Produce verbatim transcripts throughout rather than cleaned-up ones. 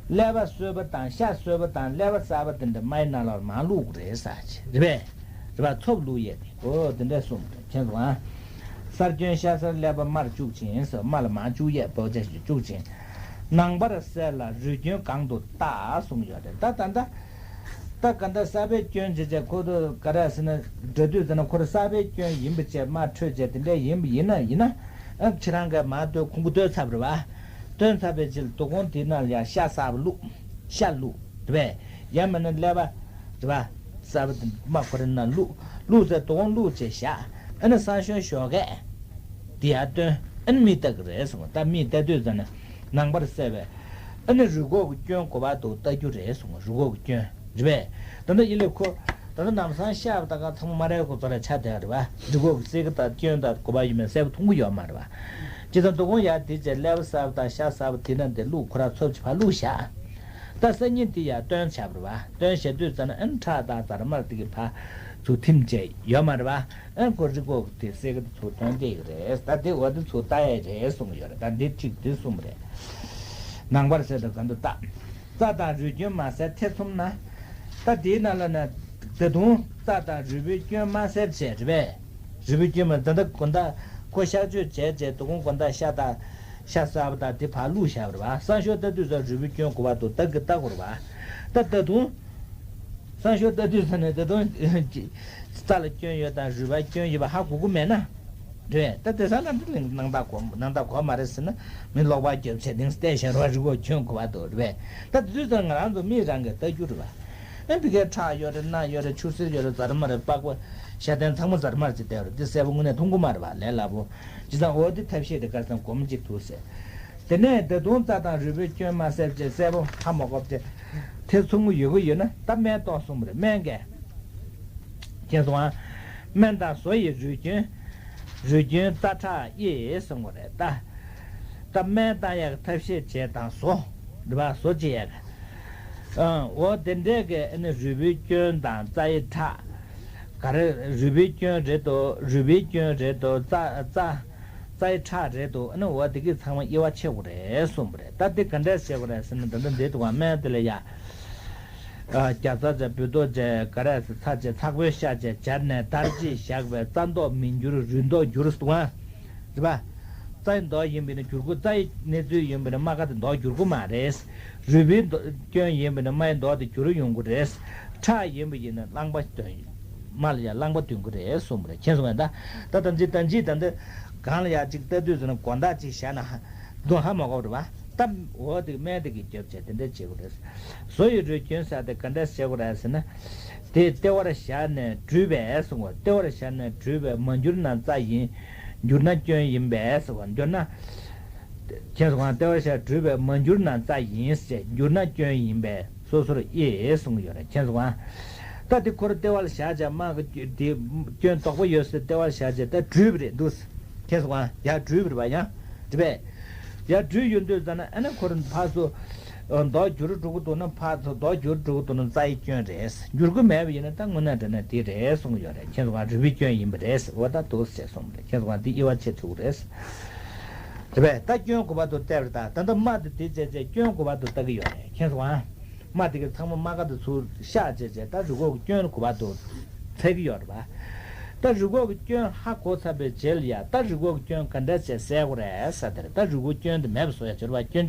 ཀླད་པ་གསོད་པ་དང་ཤ་གསོད་པ་དང་ཀླད་པ་གསར་པ་དེ་འདྲ་མའི་ནང་ལ་མར་བླུགས་རེད་ཟེར་གྱི་རེད་པས། རེད་པ། ཚབ་བླུགས་ཡས་དེ། ཨོ་དེ་འདྲ་གསུངས་རེད། མཁྱེན་སོང་ཨ། གསར་སྐྱོན་ཤ་གསར་ཀླད་པ་མར་བཅུག་ཅིང་ཟེར། མར་ལ་མར་བཅུག་ཡས་བོག་ཆ་ཞིག་བཅུག་ཅིང་། ནང་པར་གསལ་ལ་རུས་སྐྱོན་གང་དུ་བརྟག་གསུངས་ཡོད་རེད། ད་ད་ལྟ། ད་ག་འདྲ་གསར་པའི་སྐྱོན་བྱས་བྱས་ཁོ་ཚོ་ག་རེ་ཟེར་ན། འགྲོ་དུས་ཟེར་ན་ཁོ་རང་གསར་པའི་སྐྱོན་ཡིན་པ་བྱས་མར་འཕྲོད་བྱས་དེ་འདྲ་ཡིན་པ་ཡིན་ན་ཡིན་ན། ཨ་ཁྱེད་རང་གིས་མར་ལྟོས། ཁུང་བུ་ལྟོས་ཚར་བ་རེད་པ། ལྟོས་ཚར་བའི་རྗེས་ལ་དོ་དགོང་དེའི་ནང་ལ་ཡང་ཤ་གསར་པ་བླུགས། ཤ་བླུགས་རེད་པས། ཡང་མིན་ན་ཀླད་པ་རེད་པ། གསར་པ་དེ་མར་ཁོ་རང་ནང་བླུགས། བླུགས་ཚར། དོ་དགོང་བླུགས་བྱས་བཞག་ཨ་ནི་སང་ཞོགས་ཞོགས་ཀས་དེ་ཡར་བཏོན། ཨ་ནི་མིག་ལྟ་གི་རེད་གསུངས། ད་མིག་ལྟ་དུས་ཙམ་ནས་ནང་པར་གསལ་བས། ཨ་ནི་རུས་ཁོག་གི་སྐྱོན་ག་པར་འདུག་ལྟ་རྒྱུ་རེད་གསུངས། རུས་ཁོག་གི་སྐྱོན་རེད་པས། ད་ལྟ་ཡིན་ལས་ཁོ། ད་ལྟ་ལམ་སང་ཤ་བ་ད་ག་ཚང་མ་མ་རེད། ཁོ་ཚོ་ལ་ཆ་དེ་རེད་པ། རུས་ཁོག་གི་སེ་ག་དང་སྐྱོན་དང་ག་པར་ཡོད་མེད་གསལ་པོ་མཐོང་གི་ཡོད་མ་རེད་པ། བྱས་ཙང་དོ་དགོང་ཡར་དེ་བྱས་ཀླད་པ་གསར་པ་དང་ཤ་གསར་པ་དེ་ནང་དེ་བླུགས། ཁོ་རང་ཚབ་ཅིག་ཕར་བླུགས་བཞག་ད་སང་ཉིན་དེ་ཡར་བཏོན་བྱས་པ་རེད་པ། བཏོན་བྱས་དུས་ཙམ་ན་ཨ་ནི་ཁྲག་དང་རྫ་དམར་དེ་གི་ཕར་ཚུར་ཐིམ་བྱས་ཡོད་མ་རེད་པ། ཨ་ནི་ཁོ་རུས་ཁོག་གི་དེ་སེ་ག་དེ་ཚུར་བཏོན་བསྡད་ཀྱི་རེད། ད་དེ་འོ་དེ་ཚུར་ལྟ་ཡས་རེད་གསུངས་ཡོད་རེད། ད་འདི་གཅིག་དེ་གསུམ་རེད། ནང་པར་གསལ་དང་གང་དུ་བརྟག་རྩ་དང་རུས་སྐྱོན་མ་གསལ་ཐེ་ཚོམ་ན། ད་དེའི་ནང་ལ་ན། ད་དུང་རྩ་དང་རུས་པའི་སྐྱོན་མ་གསལ་བྱས་རེད་པས། རུས་པའི་སྐྱོན་མ་ད་ལྟ་དགོང་དག་ཁོ་གཤག་བཅོས་བྱས་བྱས་དོ་དགོང་དགོང་དག་ཤ་དང་། ཤ་གསར་པ་དང་དེ་ཕར་བླུགས་བཞག་པ་རེད་པ། སང་ཞོགས་ལྟ་དུས་ཙམ་རུས་པའི་སྐྱོན་ག་པར་འདུག་ལྟ་གི་ལྟ་དགོས་རེད་པ། ད་ད་དུང་། སང་ཞོགས་ལྟ་དུས་ཙམ་ནས་ད་དུང་། རྩ་ལ་སྐྱོན་ཡོད་དང་རུས་པར་སྐྱོན་ཡོད་པ་ཧ་གོ་གི་མེད་ན། རེད། ད་དེང་སང་ལ་འདི་ལ་སྣང་དག་གོ། སྣང་དག་གོ་མ་རེད་ཟེར་ན། མི་ལོག་པར་རྒྱོབ་བྱས་དེང་བལྟས་བཞག་རོགས། རུས་ཁོག་སྐྱོན་ག་པར་འདུག་རེད་པས། ད་དེ་དུས་ཙམ་ང་རང་ཚོ་མིག་རང་གིས་ལྟ་རྒྱུ་རེད་པ། ཨ་ཕ་གིའི་ཁྲག་ཡོད་རེད། རྣག་ཡོད་རེད། ཆུ་སེར་ཡོད་རེད། རྫ་དམར་རེད། པགས་པ། ཤ་གདན་ཚང་མ་རྫ་དམར་ཅིག་བསྡད་ཡོད་རེད། འདི་གསལ་པོ་དངོས་གནས་མཐོང་གི་མ་རེད་པ། ལས་སླ་པོ། བྱས་ཙང་འོ་འདི་ཐབས་ཤེས་དེ་ག་རེ་ཟེར་ན་སྒོར་མོ་གཅིག་འདུག་ཟེར། དེ་ནས་ད་དུང་རྩ་དང་རུས་པའི་སྐྱོན་མ་གསལ་བྱས་གསལ་པོ་ཧ་མ་གོ་བྱས། ཐེ་ཚོམ་ཡོད་ཀྱི་ཡོད་ན་ད་སྨན་ལྟོས་གསུངས་པ་རེད། སྨན་གས། མཁྱེན་སོང་ཨ། སྨན་དང་ཟོ་ཡི་རུས་སྐྱོན། རུས་སྐྱོན་རྩ་ཁྲག་དབྱེ་གསུངས་པ་རེད་ད། ད་སྨན་བཏང་ཡག་གི་ཐབས་ཤེས་བྱས་དང་ཟོ། རེད་པ། ཟོ་བྱེད་ཡག་གི། ཨ། འོ་དེ་འདྲས་ཀྱི་ཨ་ནི་རུས་པའི་སྐྱོན་དང་རྩ་ཡི་ཁྲག་ག་རེ། རུས་པའི་སྐྱོན་རེད་དོ། རུས་པའི་སྐྱོན་རེད་དོ། རྩ་རྩ་རྩ་ཡི་ཁྲག་རེད་དོ། ཨ་ནི་འོ་དེ་གི་ཚང་མ་དབྱེ་བ་ཕྱེ་དགོས་རེད་གསུངས་པ་རེད། ད་དེ་ག་འདྲས་བྱེད་དགོས་རེད་ཟེར་ན། ད་ལྟ་འདི་དུ་བ་སྨན་དེ་ལ་ཡ། ཨ། རྒྱ་ཚྭ་བྱས། བུལ་ཏོག་བྱས། ག་རེ་ཟེར། ཚྭ་བྱས། ཚྭ་ཁོལ་ཤ་བྱས་སྦྱར་ནས་དར་ཅིག་བཞག་པས་རྩ་མདོག་མི་འགྱུར་རུས་མདོག་འགྱུར་གསུངས་པ། རེད་པ། རྩ་ཡི་མདོག་ཡིན་པ་ཡིན་ན་འགྱུར་གྱི། རྩ་ཡི་གནས་ཚུལ་ཡིན་པ་ཡིན་ན་རྨ་ཁ་དེ་མདོག་འགྱུར་གྱི་མ་རེད། རུས་པའི་མདོག་སྐྱོན་ཡིན་པ་ཡིན་ན་རྨ་ཡི་མདོག་དེ་འགྱུར་ཡོང་གི་རེད། ཁྲག་ཡིན་པ་ཡིན་ན་རླངས་པ་འདོན། རྨ་ལ་ཡང་རླངས་པ་འདོན་གྱི་རེད་གསུངས་པ་རེད། མཁྱེན་སོང་ངས། ད་ད་ད་ཅི་ད་ཅི་ད་འདི་གང་ལ་ཡ་གཅིག་ལྟ་དུས་ཟེར་ན་དགོང་དག་ཅིག་བཞག་ན་ཧ་འདུག་ཧ་མ་གོ་རེད་པ། ད་འོ་དེ་སྨན་དེ་གིས་རྒྱོབ་བྱས་དེ་འདྲ་བྱེད་དགོས་རེད། ཟོ་ཡི་རུས་སྐྱོན་ཟེར་དེ་ག་འདྲ་བྱེད་དགོས་རེད་ཟེར་ན། དེ་ལྟེ་བར་བཞག་ནས་བཀྲུས་པས་གསུངས་པ། ལྟེ་བར་བཞག་ནས་བཀྲུས་པས་མ་འགྱུར་ན་རྩ་ཡིན། འགྱུར་ན་སྐྱོན་ཡིན་པས་གསུངས་པ། འགྱུར་ན། མཁྱེན་སོང་ང་། ལྟེ་བར་བཞག་བཀྲུས་པས་མ་འགྱུར་ན་རྩ་ཡིན་ཟེར། འགྱུར་ན་སྐྱོན་ཡིན་པས་སོ་སོར་དབྱེ་གསུངས་ཡོད་རེད། མཁྱེན་སོང་ང་། ད་དེ་ཁོ་རང་ལྟེ་བར་བཞག་བྱས་རྨ་གི་དེ་སྐྱོན་དོག་པོ་ཡོད་ཟེར་ལྟེ་བར་བཞག་བྱས་ད་བཀྲུས་པ་རེད་འདུག་ཟེར། མཁྱེན་སོང་ང་། ཡར་བཀྲུས་པ་རེད་པ། ཡང་རེད་པས། ཡར་བཀྲུས་ཡོང་དུས་ཙམ་ན་ཨ་ནི་ཁོ་རང་ཕར་ཚུར་མདོག་འགྱུར་འགྲོ་གི་འདུག་ན། ཕར་ཚུར་མདོག་འགྱུར་འགྲོ་གི་འདུག་ན་རྩ་ཡི་སྐྱོན་རེད། འགྱུར་གི་མེད་པ་ཡིན་ན་ད་དངོས་གནས་དྲང་གནས་དེ་རེད་གསུངས་ཡོད་རེད། མཁྱེན་སོང་ང་། རུས་པའི་སྐྱོན་ཡིན་པ་རེད། འོ་ད་འདུག་ཟེར་གསུངས་པ་རེད། མཁྱེན་སོང་ང་། འདི་དབྱེ་བ་ཕྱེ་ཐུབ་རེད། རེད་པས། ད་སྐྱོན་ག་པར་འདུག་བལྟས་པ་རེད། ད་ད་ལྟ་རྨ་དེ་དེ་བྱས་བྱས་སྐྱོན་ག་པར་འདུག་ལྟ་གི་ཡོད་རེད། མཁྱེན་སོང་ང་། རྨ་དེ་གི་ཚང་མ་རྨ་ཁ་དེ་ཚུར་གཤག་བྱས་བྱས་ད་རུས་ཁོག་གི་སྐྱོན་ག་པར་འདུག་འཚོལ་གི་ཡོད་རེད་པ། ད་རུས་ཁོག་གི་སྐྱོན་ཧ་གོ་ཚར་བའི་རྗེས་ལ་ཡ། ད་རུས་ཁོག་གི་སྐྱོན་ག་འདྲ་བྱས་སེལ་དགོས་རེད་ཟེར་དེ་རེད། ད་རུས་ཁོག་སྐྱོན་དེ་མེད་པ་བཟོ་ཡ་ཅིག་རེད་པ། སྐྱོན་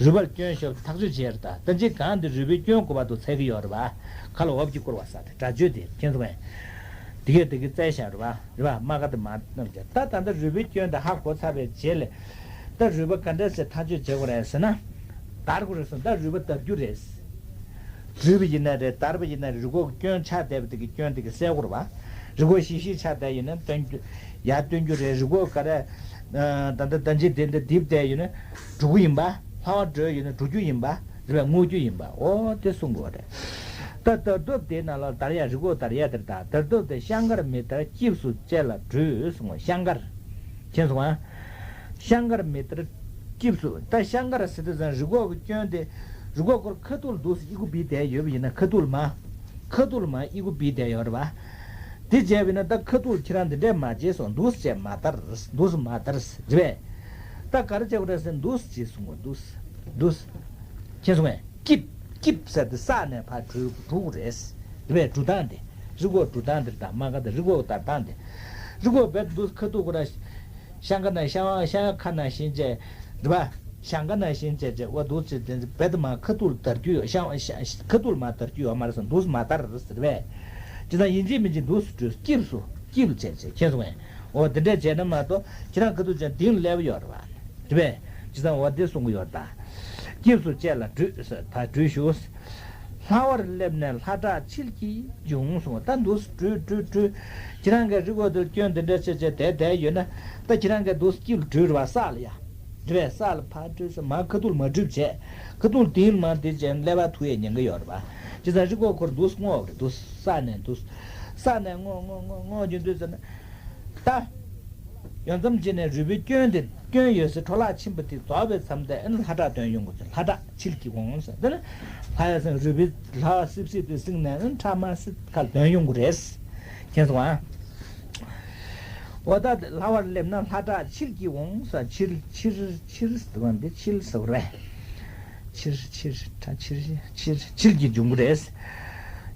རུས་པར་སྐྱོན་ཤོར་ཐག་གཅོད་བྱས་རེད། ད་ད་ཅི་གང་དེ་རུས་པའི་སྐྱོན་ག་པར་འདུག་འཚོལ་གི་ཡོད་རེད་པ། ཁ་ལ་འོབས་ཀྱིས་བསྐོར་བ་ཟེར་དེ་སྒྲ་བརྗོད་དེ། མཁྱེན་སོང་ངས། དེ་གས་དེ་གས་བཙལ་བཞག་རེད་པ། རེད་པ། རྨ་ཁ་དེ་མར་བསྣམས་བྱས། ད་ད་ལྟ་རུས་པའི་སྐྱོན་དེ་ཧ་གོ་ཚར་བའི་རྗེས་ལ། ད་རུས་པ་ག་འདྲ་བྱས་ཐག་གཅོད་བྱེད་དགོས་རེད་ཟེར་ན། བརྡར་དགོས་རེད་ཟེར། ད་རུས་པ་བརྡར་རྒྱུ་རེད། བཀྲུས་པ་ཡིན་ན་རེད། བརྡར་བ་ཡིན་ན་རེད། རུས་ཁོག་གི་སྐྱོན་ཆགས་བསྡད་པ་དེ་གི་སྐྱོན་དེ་གི་སེལ་དགོས་རེད་པ། རུས་ཁོག་ཞིབ་ཞིབ་ཆགས་བསྡད་ཡོད་ན་བཏོན་རྒྱུ། ཡར་བཏོན་རྒྱུ་རེད། རུས་ཁོག་ག་རེ། ད་ལྟ་ད་ཅི་དེ་འདྲ་རྡིབ་བསྡད་ཡོད་ན་འགྲོ་གི་ཡིན་པ། ལྷག་པར་འགྲོ་ཡོད་ན་འགྲོ་རྒྱུ་ཡིན་པ། རེད་པ། རྔུ་རྒྱུ་ཡིན་པ། འོ་དེ་གསུང་དགོས་རེད། ད་བརྡར་གདབ་དེའི་ནང་ལ་བརྡར་ཡ། རུས་ཁོག་བརྡར་ཡ་དེར་ད་བརྡར་གདབ་དེ་བཤང་མཁར་མི་བརྡར་སྐྱིབས་སུ་བཅད་ལ་བཀྲུས་གསུང་བ། བཤང་མཁར། མཁྱེན་སོང་ང་། བཤང་མཁར་མི་བརྡར་སྐྱིབས་སུ། ད་བཤང་མཁར་ཟེར་དུས་ཙང་རུས་ཁོག་གི་སྐྱོན་དེ། རུས་ཁོག་ཁོར་ཁ་ཐུག་ལ་འདུག་སེ་ཨི་ཁུ་བིས་བསྡད་ཡོད་པ་ཡིན་ན། ཁ་ཐུག་ལ་མར། ཁ་ཐུག་ལ་མར་ཨི་ཁུ་བིས་བསྡད་ཡོད་རེད་པ། དེ་བྱས་པ་ཡིན་ན་ད་ཁ་ཐུག་ལ་ཁྱེད་རང་འདི་འདྲས་མ་བྱེད་གསུང་། འདུག་སེ་བྱས་མར་བརྡར། འདུག་སེ་མར་བརྡར། རེད་པས། ད་ག་རེ་བྱེད་དགོས་རེད་ཟེར་ན། འདུག་སེ་བྱེད་གསུང་བ། འདུག་སེ། འདུག་སེ། མཁྱེན་སོང་ངས། སྐྱིབས། སྐྱིབས་ཟེར་དེ་ས་ནས་ཕར་འགྲོ་འགྲོ་དགོས་རེད། རེད་པས། འགྲོ་སྟངས་དེ། རི་སྒོ་འགྲོ་སྟངས་དེ་དང་མ་ག་དང་རི་སྒོ་དར་སྟངས་དེ། རི་སྒོ་རྦད་དེ་འདུག་ཁ་ཐུག་ཁོ་ར། ཤང་ཀ་ན་ཤང་ཤང་ཁ་ན་བཞིན་བྱས། རེད་པ། ཤང་ཀ་ན་བཞིན་བྱས་བྱས་འོ་འདུག་ཅེས་དེ་རྦད་དེ་མ་ཁ་ཐུག་ལ་དར་རྒྱུ་ཡོད། ཤང་ཤང་ཁ་ཐུག་ལ་མ་དར་རྒྱུ་ཡོད་མ་རེད་ཟེར། འདུག་མ་དར་ཟེར་བས། ཇི་ལྟར་ཡིན་གཅིག་མིན་གཅིག་འདུག་སུ་བྲོས་སྐྱིབས་སུ་སྐྱིབས་ལ་བྱས་བྱས། མཁྱེན་སོང་ངས། འོ་དེ་འདྲས་བྱས་ན་མ་གཏོགས་ཁྱེད་རང་ཁ་ཐུག་ཅན་དིང་ལ་སླེབས་ཡོད་རེད་པ། རེད་པས། ཇི་ལྟར་འོ་དེ་གསུང་གི་ཡོད་ད། སྐྱིབས་སུ་བཅས་ལ་བྲོས་ཟེར། ད་བྲོས་ཤོག། ལྷ་བར་སླེབས་ནས་ལྷ་བྲག་ཕྱིར་གྱིས་འབྱུང་གསུངས། ད་འདུག་སེ་བྲོས་བྲོས་བྲོས། ཁྱེད་རང་གིས་རི་སྒོ་དེར་སྐྱོན་དེ་འདྲ་བྱས་བྱས་བསྡད་བསྡད་ཡོད་ན། ད་ཁྱེད་རང་གིས་འདུག་སེ་སྐྱིབས་ལ་བྲོས་རེད་པ། ས་ལ་ཡ། རེད་པས། ས་ལ་ཕར་བྲོས་ཟེར། མར་ཁ་ཐུག་ལ་མ་བྲོས་བྱས། ཁ་ཐུག་ལ་དིང་ལ་མར་དེ་བྱས་ན་ཀླད་པ་ཐུག་ཡས་ཉེན་ཁ་ཡོད་རེད་པ། བྱས་ཙང་རི་སྒོ་ཁོ་ར་འདུག་སེ་སྔོག་རེད། འདུག་སེ་ས་ནས་འདུག་སེ། ས་ནས་སྔོག་སྔོག་སྔོག་སྔོག་རྒྱུ་འདུག་ཟེར་ན། ད། ཡོང་མཚམས་ཅིག་ནས་རུས་པའི་སྐྱོན་དེ་སྐྱོན་ཡོད་སའི་འཕྲོ་བརླག་ཕྱིན་པ་དེ་རྫོགས་པའི་མཚམས་དེ་ཨ་ནི་ལྷ་བྲག་འདོན་ཡོང་དགོས་ཚེ། ལྷ་བྲག་ཕྱིར་གྱིས་འོང་ཟེར། དེ་ནི་ལྷ་ཡ་སེང་རུས་པའི་ལྷ་སིབ་སིབ་དེ་བསྲིངས་ནས་ཨ་ནི་ཁྲག་མ་སིབ་ཁ་འདོན་ཡོང་དགོས་རེད། མཁྱེན་སོང་ཨ། འོ་ད་ལྷ་བར་སླེབས་ན་ལྷ་བྲག་ཕྱིར་གྱིས་འོང་ཟེར། ཕྱིར་ཕྱིར་ཕྱིར་ཟེར་བ་འདི་ཕྱིར་ཟེར་བ་རེད། ཕྱིར་ཕྱིར་ཕྱིར་ཕྱིར་གྱིས་འབྱུང་གི་རེད།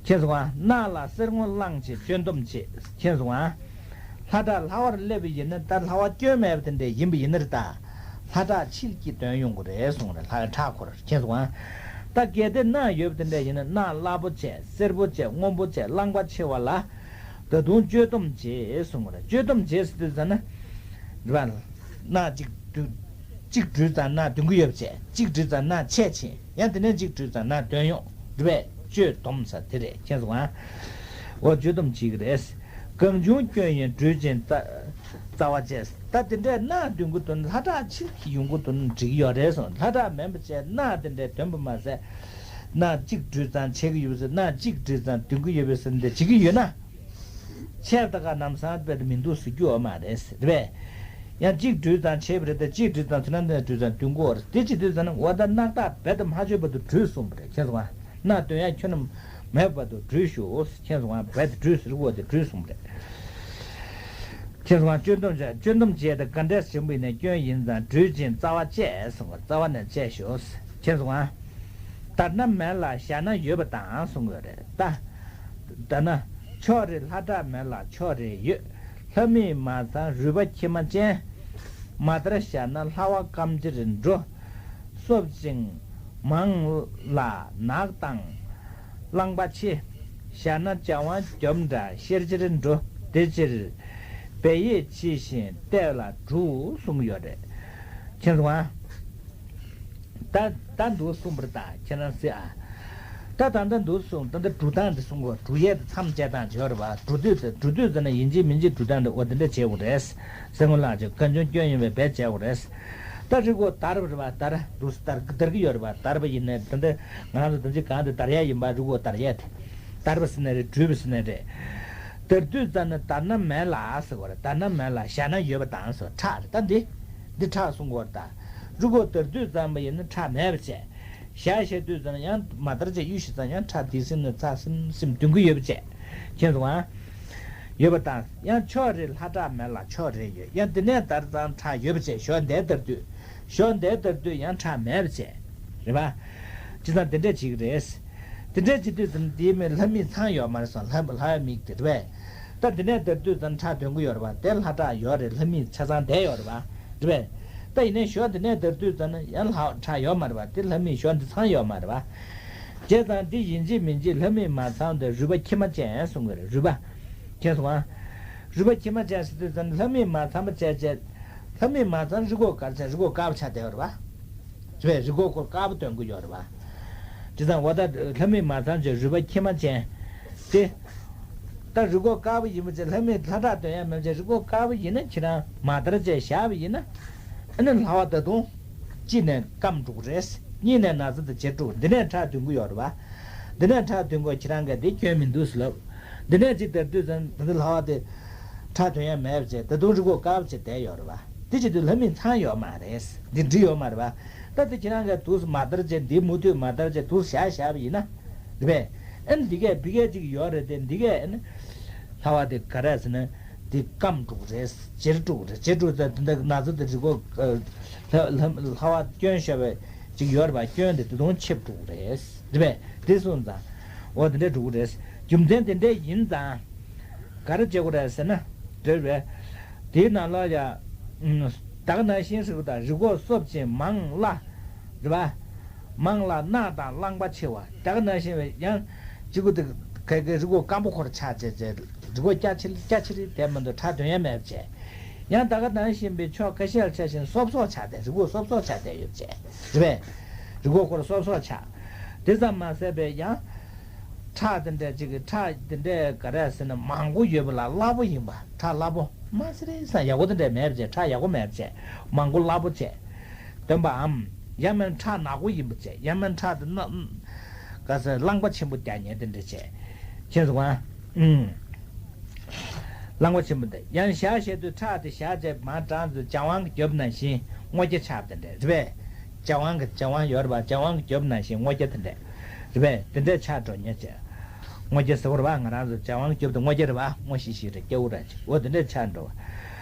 མཁྱེན་སོང་ཨ། ནགས་ལ་གསེར་སྔོ་བླངས་བྱས་བཅོས་སྡོམ་བྱེད། མཁྱེན་སོང་ཨ། ལྷ་བྲག་ལྷ་བར་སླེབས་པ་ཡིན་ན་ད་ལྷ་བ་སྐྱོན་མེད་པ་དེ་འདྲ་ཡིན་པ་ཡིན་ན་རེད་ད། ལྷ་བྲག་ཕྱིར་གྱིས་འདོན་ཡོང་གི་རེད་གསུངས་རེད། ལྷ་བྲག་ཁོ་ར། མཁྱེན་སོང་ཨ། ད་གལ་ཏེ་ནགས་ཡོད་པ་དེ་འདྲ་ཡིན་ན་ནགས་སླ་པོ་བྱས་སེར་པོ་བྱས་སྔོན་པོ་བྱས་རླངས་པ་ཆེ་བ་ལ་ད་དུང་བཅོས་སྡོམ་བྱེད་གསུངས་རེད། བཅོས་སྡོམ་བྱེད་ཟེར་དུས་ཙམ་ན། རེད་པ། ནགས་གཅིག་བྲོས། གཅིག་བྲོས་ཙང་ནགས་འདོན་གྱི་ཡོད་པ་བྱས། གཅིག་བྲོས་ཙང་ནགས་ཆད་ཕྱིན། ཡང་དེ་ནས་གཅིག་བྲོས་ཙང་ནགས་འདོན་ཡོང་། རེད་པས། བཅོས་སྡོམ་ཟེར་དེ་རེད། མཁྱེན་སོང་ཨ། འོ་བཅོས་སྡོམ་བྱེད་ཀྱི་རེད། གང་བྱུང་སྐྱོན་ཡིན་བྲོས་ཅིང་རྩ་རྩ་བ་བཅད། ད་དེ་འདྲས་ནགས་འདོན་གྱི་འདུག་ན་ལྷ་བྲག་ཕྱིར་གྱིས་ཡོང་གི་འདུག་ན་འགྲིག་གི་ཡོད་རེད་གསུངས། ལྷ་བྲག་མིན་པ་བྱས་ནགས་དེ་འདྲས་འདོན་པ་མ་ཟད། ནགས་གཅིག་བྲོས་ཙང་ཆད་ཀྱི་ཡོད་པ་ཟེར། ནགས་གཅིག་བྲོས་ཙང་འདོན་གྱི་ཡོད་པ་ཟེར་འདི་བྱེད་ཀྱི་ཡོད་ན། ཆད་ད་ག་ལམ་སང་རྦད་དེ་མི་འདུག་ཟེར་རྒྱུ་ཡོད་མ་རེད། རེད་པས། ཡང་གཅིག་བྲོས་ཙང་ཆད་པ་རེད་དེ། གཅིག་བྲོས་ཙང་དེ་ནང་དེ་བྲོས་ཙང་འདོན་དགོས་རེད། དེ་ཅི་དུས་ཙམ་ན་འོ་ད་ནགས་བདག་རྦད་དེ་མ་བཅོས་བར་དུ་བྲོས་གསུངས་པ་རེད། མཁྱེན་སོང་ཨ། ནགས་འདོན་ཡ་ཁྱོན་ནས་མེད་བར་དུ་བྲོས་ཤོག། མཁྱེན་སོང་ཨ། རྦད་དེ་བྲོས་ཟེར་དགོས་དེ་བྲོས་གསུངས་པ་རེད། མཁྱེན་སོང་ཨ། བཅོས་སྡོམ་བྱས། བཅོས་སྡོམ་བྱས་ཏེ་ག་འདྲས་བྱུང་བ་ཡིན་ན་སྐྱོན་ཡིན་ཙང་བྲོས་ཅིང་རྩ་བ་བཅད་གསུངས་པ་རེད། རྩ་བ་ནས་བཅད་ཤོག། མཁྱེན་སོང་ཨ། དར་ན་མེད་ལ་བཞག་ན་ཡོད་པ་དང་གསུངས་ཡོད་རེད་ད། དར་ན། ཕྱོགས་རེ་ལྷ་བྲག་མེད་ལ་ཕྱོགས་རེ་ཡོད། ལྷ་མིས་མ་ཚང་རུས་པ་ཁྱི་མ་ཅན། མ་དར་བཞག་ན་ལྷ་བ་སྐམ་ཕྱིར་འགྲོ། གསོབ་ཅིང་མང་ལ་ནགས་དང་རླངས་པ་ཆེ། བཞག་ན་བྱ་བ་འཇོམས་འདྲ་ཤེར་ཕྱིར་འགྲོ། དེ་ཕྱིར་སྦས་ཡས་ཕྱི་བཞིན་བལྟས་ལ་འགྲུབ་གསུངས་ཡོད་རེད། མཁྱེན་སོང་ཨ། ད་ད་འདུག་གསུངས་པ་རེད་ད། ཁྱེད་རང་གཟིགས་ཨ། ད་ད་ལྟ་འདུག་གསུངས། ད་ལྟ་འགྲོ་སྟངས་འདི་གསུང་གོ། འགྲོ་ཡས་དེ་མཚམས་བཅད་སྟངས་བྱེད་རེད་པ། འགྲོ་དུས་དེ་འགྲོ་དུས་ཟེར་ན་ཡིན་གཅིག་མིན་གཅིག་འགྲོ་སྟངས་འདི་འོ་དེ་འདྲ་བྱེད་དགོས་རེད། གསེར་སྔོ་བླངས་བྱས་གང་བྱུང་སྐྱོན་ཡིན་པའི་བེད་སྤྱད་དགོས་རེད། ད་རི་སྒོ་དར་བ་རེད་པ། དར་འདུག་དར་དར་གི་ཡོད་རེད་པ། དར་བ་ཡིན་ནའི་ད་ལྟ་ང་ཚོ་ད་ཅི་གང་དེ་དར་ཡས་ཡིན་པ། རི་སྒོ་དར་ཡས་དེ། དར་བ་ཟེར་ནའི་རེད། བྲོས་པ་ཟེར་ནའི་རེད། དར་དུས་ཙམ་ན་དར་ན་མེད་ལ་ཟེར་དགོས་རེད། དར་ན་མེད་ལ་བཞག་ན་ཡོད་པ་དང་ཟེར། ཁྲག་རེད་ད་འདི། འདི་ཁྲག་གསུང་གོ་ད། རི་སྒོ་དར་དུས་ཙམ་པ་ཡིན་ན་ཁྲག་མེད་པ་བྱས། བཞག་བཞག་དུས་ཙམ་ཡང་མ་དར་བྱས་གཡུག་ཞིག་ཙམ་ཡང་ཁྲག་དེ་སིམ་ནས་ཚ་སིམ་སིམ་འདོན་གི་ཡོད་པ་བྱས། མཁྱེན་སོང་ཨ། ཡོད་པ་དང་ཡང་ཕྱོགས་རེ་ལྷ་བྲག་མེད་ལ་ཕྱོགས་རེ་ཡོད། ཡང་དེ་ནས་དར་ཙང་ཁྲག་ཡོད་པ་བྱས། ཞོ་འདས་དར་དུས། ཞོ་འདས་དར་དུས་ཡང་ཁྲག་མེད་པ་བྱས། རེད་པ། ཅི་ཙམ་དེ་འདྲས་བྱེད་ཀྱི་རེད། དེ་འདྲས་བྱེད་དུས་ཙམ་དེའི་མི་ལྷ་མིག་ཚང་ཡོད་མ་རེད་སོང་། ལྷ་ལྷ་ཡ་མིག་དེ་རེད་པས། ད་དེ་ནས་དར་དུས་ཙམ་ཁྲག་འདོན་གི་ཡོད་རེད་པ། དེ་ལྷ་བྲག་ཡོད་རེད། ལྷ་མིག་ཆ་ཚང་བསྡད་ཡོད་རེད་པ། རེད་པས། ད་ཡིན་ནའི་ཞོ་འདི་ནས་དར་དུས་ཙམ་ན་ཡང་ལྷ་ཁྲག་ཡོད་མ་རེད་པ། དེ་ལྷ་མིག་ཞོ་འདི་ཚང་ཡོད་མ་རེད་པ། བྱས་ཙང་འདི་ཡིན་གཅིག་མིན་གཅིག་ལྷ་མིག་མ་ཚང་དེ་རུས་པ་ཁྱི་མ་ཅན་གསུང་གི་རེད། རུས་པ། མཁྱེན་སོང་ཨ། རུས་པ་ཁྱི་མ་ཅན་ཟེར་དུས་ཙམ་ན་ལྷ་མིག་མ་ཚང་པ་བྱས་བྱས། ལྷ་མིག་མ་ཚང་རི་སྒོ་དཀར་ཅན་རི་སྒོ་དཀར་པོ་ཆགས་བསྡད་ཡོད་རེད་པ། རེད་པས། རི་སྒོ་ཁོ་དཀར་པོ་སྟོན་གི་ཡོད་རེད་པ། དེ་ཙང་འོ་ད་ལྷ་མིག་མ་ཚང་ཅན་རུས་པ་ཁྱི་མ་ཅན། དེ། ད་རི་སྒོ་དཀར་པོ་ཡིན་པ་ཅན་ལྷ་མིག་ལྷ་བྲག་འདོན་ཡ་མེད་ཅན་རི་སྒོ་དཀར་པོ་ཡིན་ན་ཁྱེད་རང་མ་དར་ཅན་བཞག་པ་ཡིན་ན། ཨ་ནི་ལྷ་བ་ད་དུང་གཅིག་ནས་སྐམ་འགྲོ་གི་རེད། གཉིས་ནས་ན་ཚ་དེ་བྱེད་འགྲོ། འདི་ནས་ཁྲག་འདོན་གི་ཡོད་རེད་པ། འདི་ནས་ཁྲག་འདོན་གོ་ཁྱེད་རང་ག་དེ་སྐྱོན་མི་འདུག་ཟེར་ལབ། འདི་ནས་གཅིག་དར་དུས་ཙམ་ད་ལྟ་ལྷ་བ་དེ་ཁྲག་འདོན་ཡ་མེད་པ་བྱས་ད་དུང་རི་སྒོ་དཀར་པོ་བྱས་བསྡད་ཡོད་རེད་པ། དེ་བྱེད་དུས་ལྷ་མིག་ཚང་ཡོད་མ་རེད། འདི་འགྲིག་ཡོད་མ་རེད་པ། ད་དེ་ཁྱེད་རང་ག་དུས་མ་དར་བྱས་འདི་མུ་མཐུད་མ་དར་བྱས་དུས་བཞག་བཞག་པ་ཡིན་ན། རེད་པས། ཨ་ནི་འདི་གས་འདི་གས་ཅིག་ཡོད་རེད་དེ་འདི་གས་ཨ་ནི། ལྷ་བ་དེ་ག་རེ་ཟེར་ན། དེ་སྐམ་འགྲོ་གི་རེད། འབྱེར་འགྲོ་གི་རེད། འབྱེར་འགྲོ་ཚེ་དེ་འདྲ་ན་ཚ་དེ་རི་སྒོ། ལྷ་ལྷ་ལྷ་བ་སྐྱོན་ཤོར་བའི་ ཅིག་ཡོད་རེད་པ། སྐྱོན་དེ་དེ་དོན་ཆེ་འགྲོ་གི་རེད། རེད་པས། དེ་སོང་ཙང་འོ་དེ་འདྲ་འགྲོ་གི་རེད། རྒྱུ་མཚན་དེ་འདྲ་ཡིན་ཙང་ག་རེ་བྱེད་དགོས་རེད་ཟེར་ན། རེད་པས། དེའི་ནང་ལ་ཡ་ད་ག་ནང་བཞིན་ཟེར་གི་ད། རི་སྒོ་སོབ་ཅིང་མང་བླ། རེད་པ། མང་བླ་གནག་དང་རླངས་པ་ཆེ་བ། ད་ག་ནང་བཞིན་པའི་ཡང་གཅིག་པུ་དེ་ག་གི་རི་སྒོ་སྐམ་པོ་ཁོ་ར་ཆགས་བྱས་བྱས། རི་སྒོ་སྐྱ་ཆིལ་སྐྱ་ཆིལ་དེ་མ་གཏོགས་ཁྲ་དོན་ཡ་མེད་བྱས། ཡང་ད་ག་ནང་བཞིན་པའི་ཕྱོགས་ཁ་ཤས་ལ་ཆ་བཞིན་སོབ་སོབ་ཆགས་ཏེ། རི་སྒོ་སོབ་སོབ་ཆགས་ཏེ་ཡོད་བྱས། རེད་པས། རི་སྒོ་ཁོ་ར་སོབ་སོབ་ཆགས། དེ་ཙམ་མ་ཟད་པའི་ཡང་ཁྲག་དེ་འདྲ་ཅིག་གི་ཁྲག་དེ་འདྲ་ག་རེ་ཟེར་ན་མང་པོ་ཡོད་པ་ལ་སླ་པོ་ཡིན་པ། ཁྲག་སླ་པོ་མ་ཟེར་རེད་ས། ཡག་པོ་དེ་འདྲ་མེད་བྱས། ཁྲག་ཡག་པོ་མེད་བྱས། མང་པོ་སླ་པོ་བྱས། སྟོན་པའམ། ཡང་མིན་ཁྲག་ནག་པོ་ཡིན་པ་བྱས། ཡང་མིན་ཁྲག་དེ་ན་ག་ཟེར་རླངས་པ་ཆེན་པོ་རྒྱག་མཁན་དེ་འདྲ་བྱས། མཁྱེན་སོང་ང་། ཨུམ། རླངས་པ་ཆེན་པོ་འདི་ཡང་ཞག་བཤད་དུས་ཁྲག་དེ་ཞག་བྱས་མ་གྲངས་སུ་བྱ་དབང་གི་རྒྱབ་ནང་བཞིན་སྔོ་སྐྱ་ཆགས་པ་དེ་འདྲ་རེད་པས། བྱ་དབང་གི་བྱ་དབང་ཡོད་རེད་པ། བྱ་དབང་གི་རྒྱབ་ནང་བཞིན་སྔོ་སྐྱ་དེ་འདྲ་རེད་པས། དེ་འདྲ་ཆགས་འགྲོ་ཉེན་ཆེ། སྔོ་སྐྱ་ཟེར་བ་རེད་པ། ང་རང་ཚོ་བྱ་དབང་གི་རྒྱབ་དེ་སྔོ་སྐྱ་རེད་པ། སྔོ་ཤིག་ཤིག་རེད། སྐྱ་བོ་ར་ཅིག་འོ་དེ་འདྲ་ཆགས་འགྲོ་བ།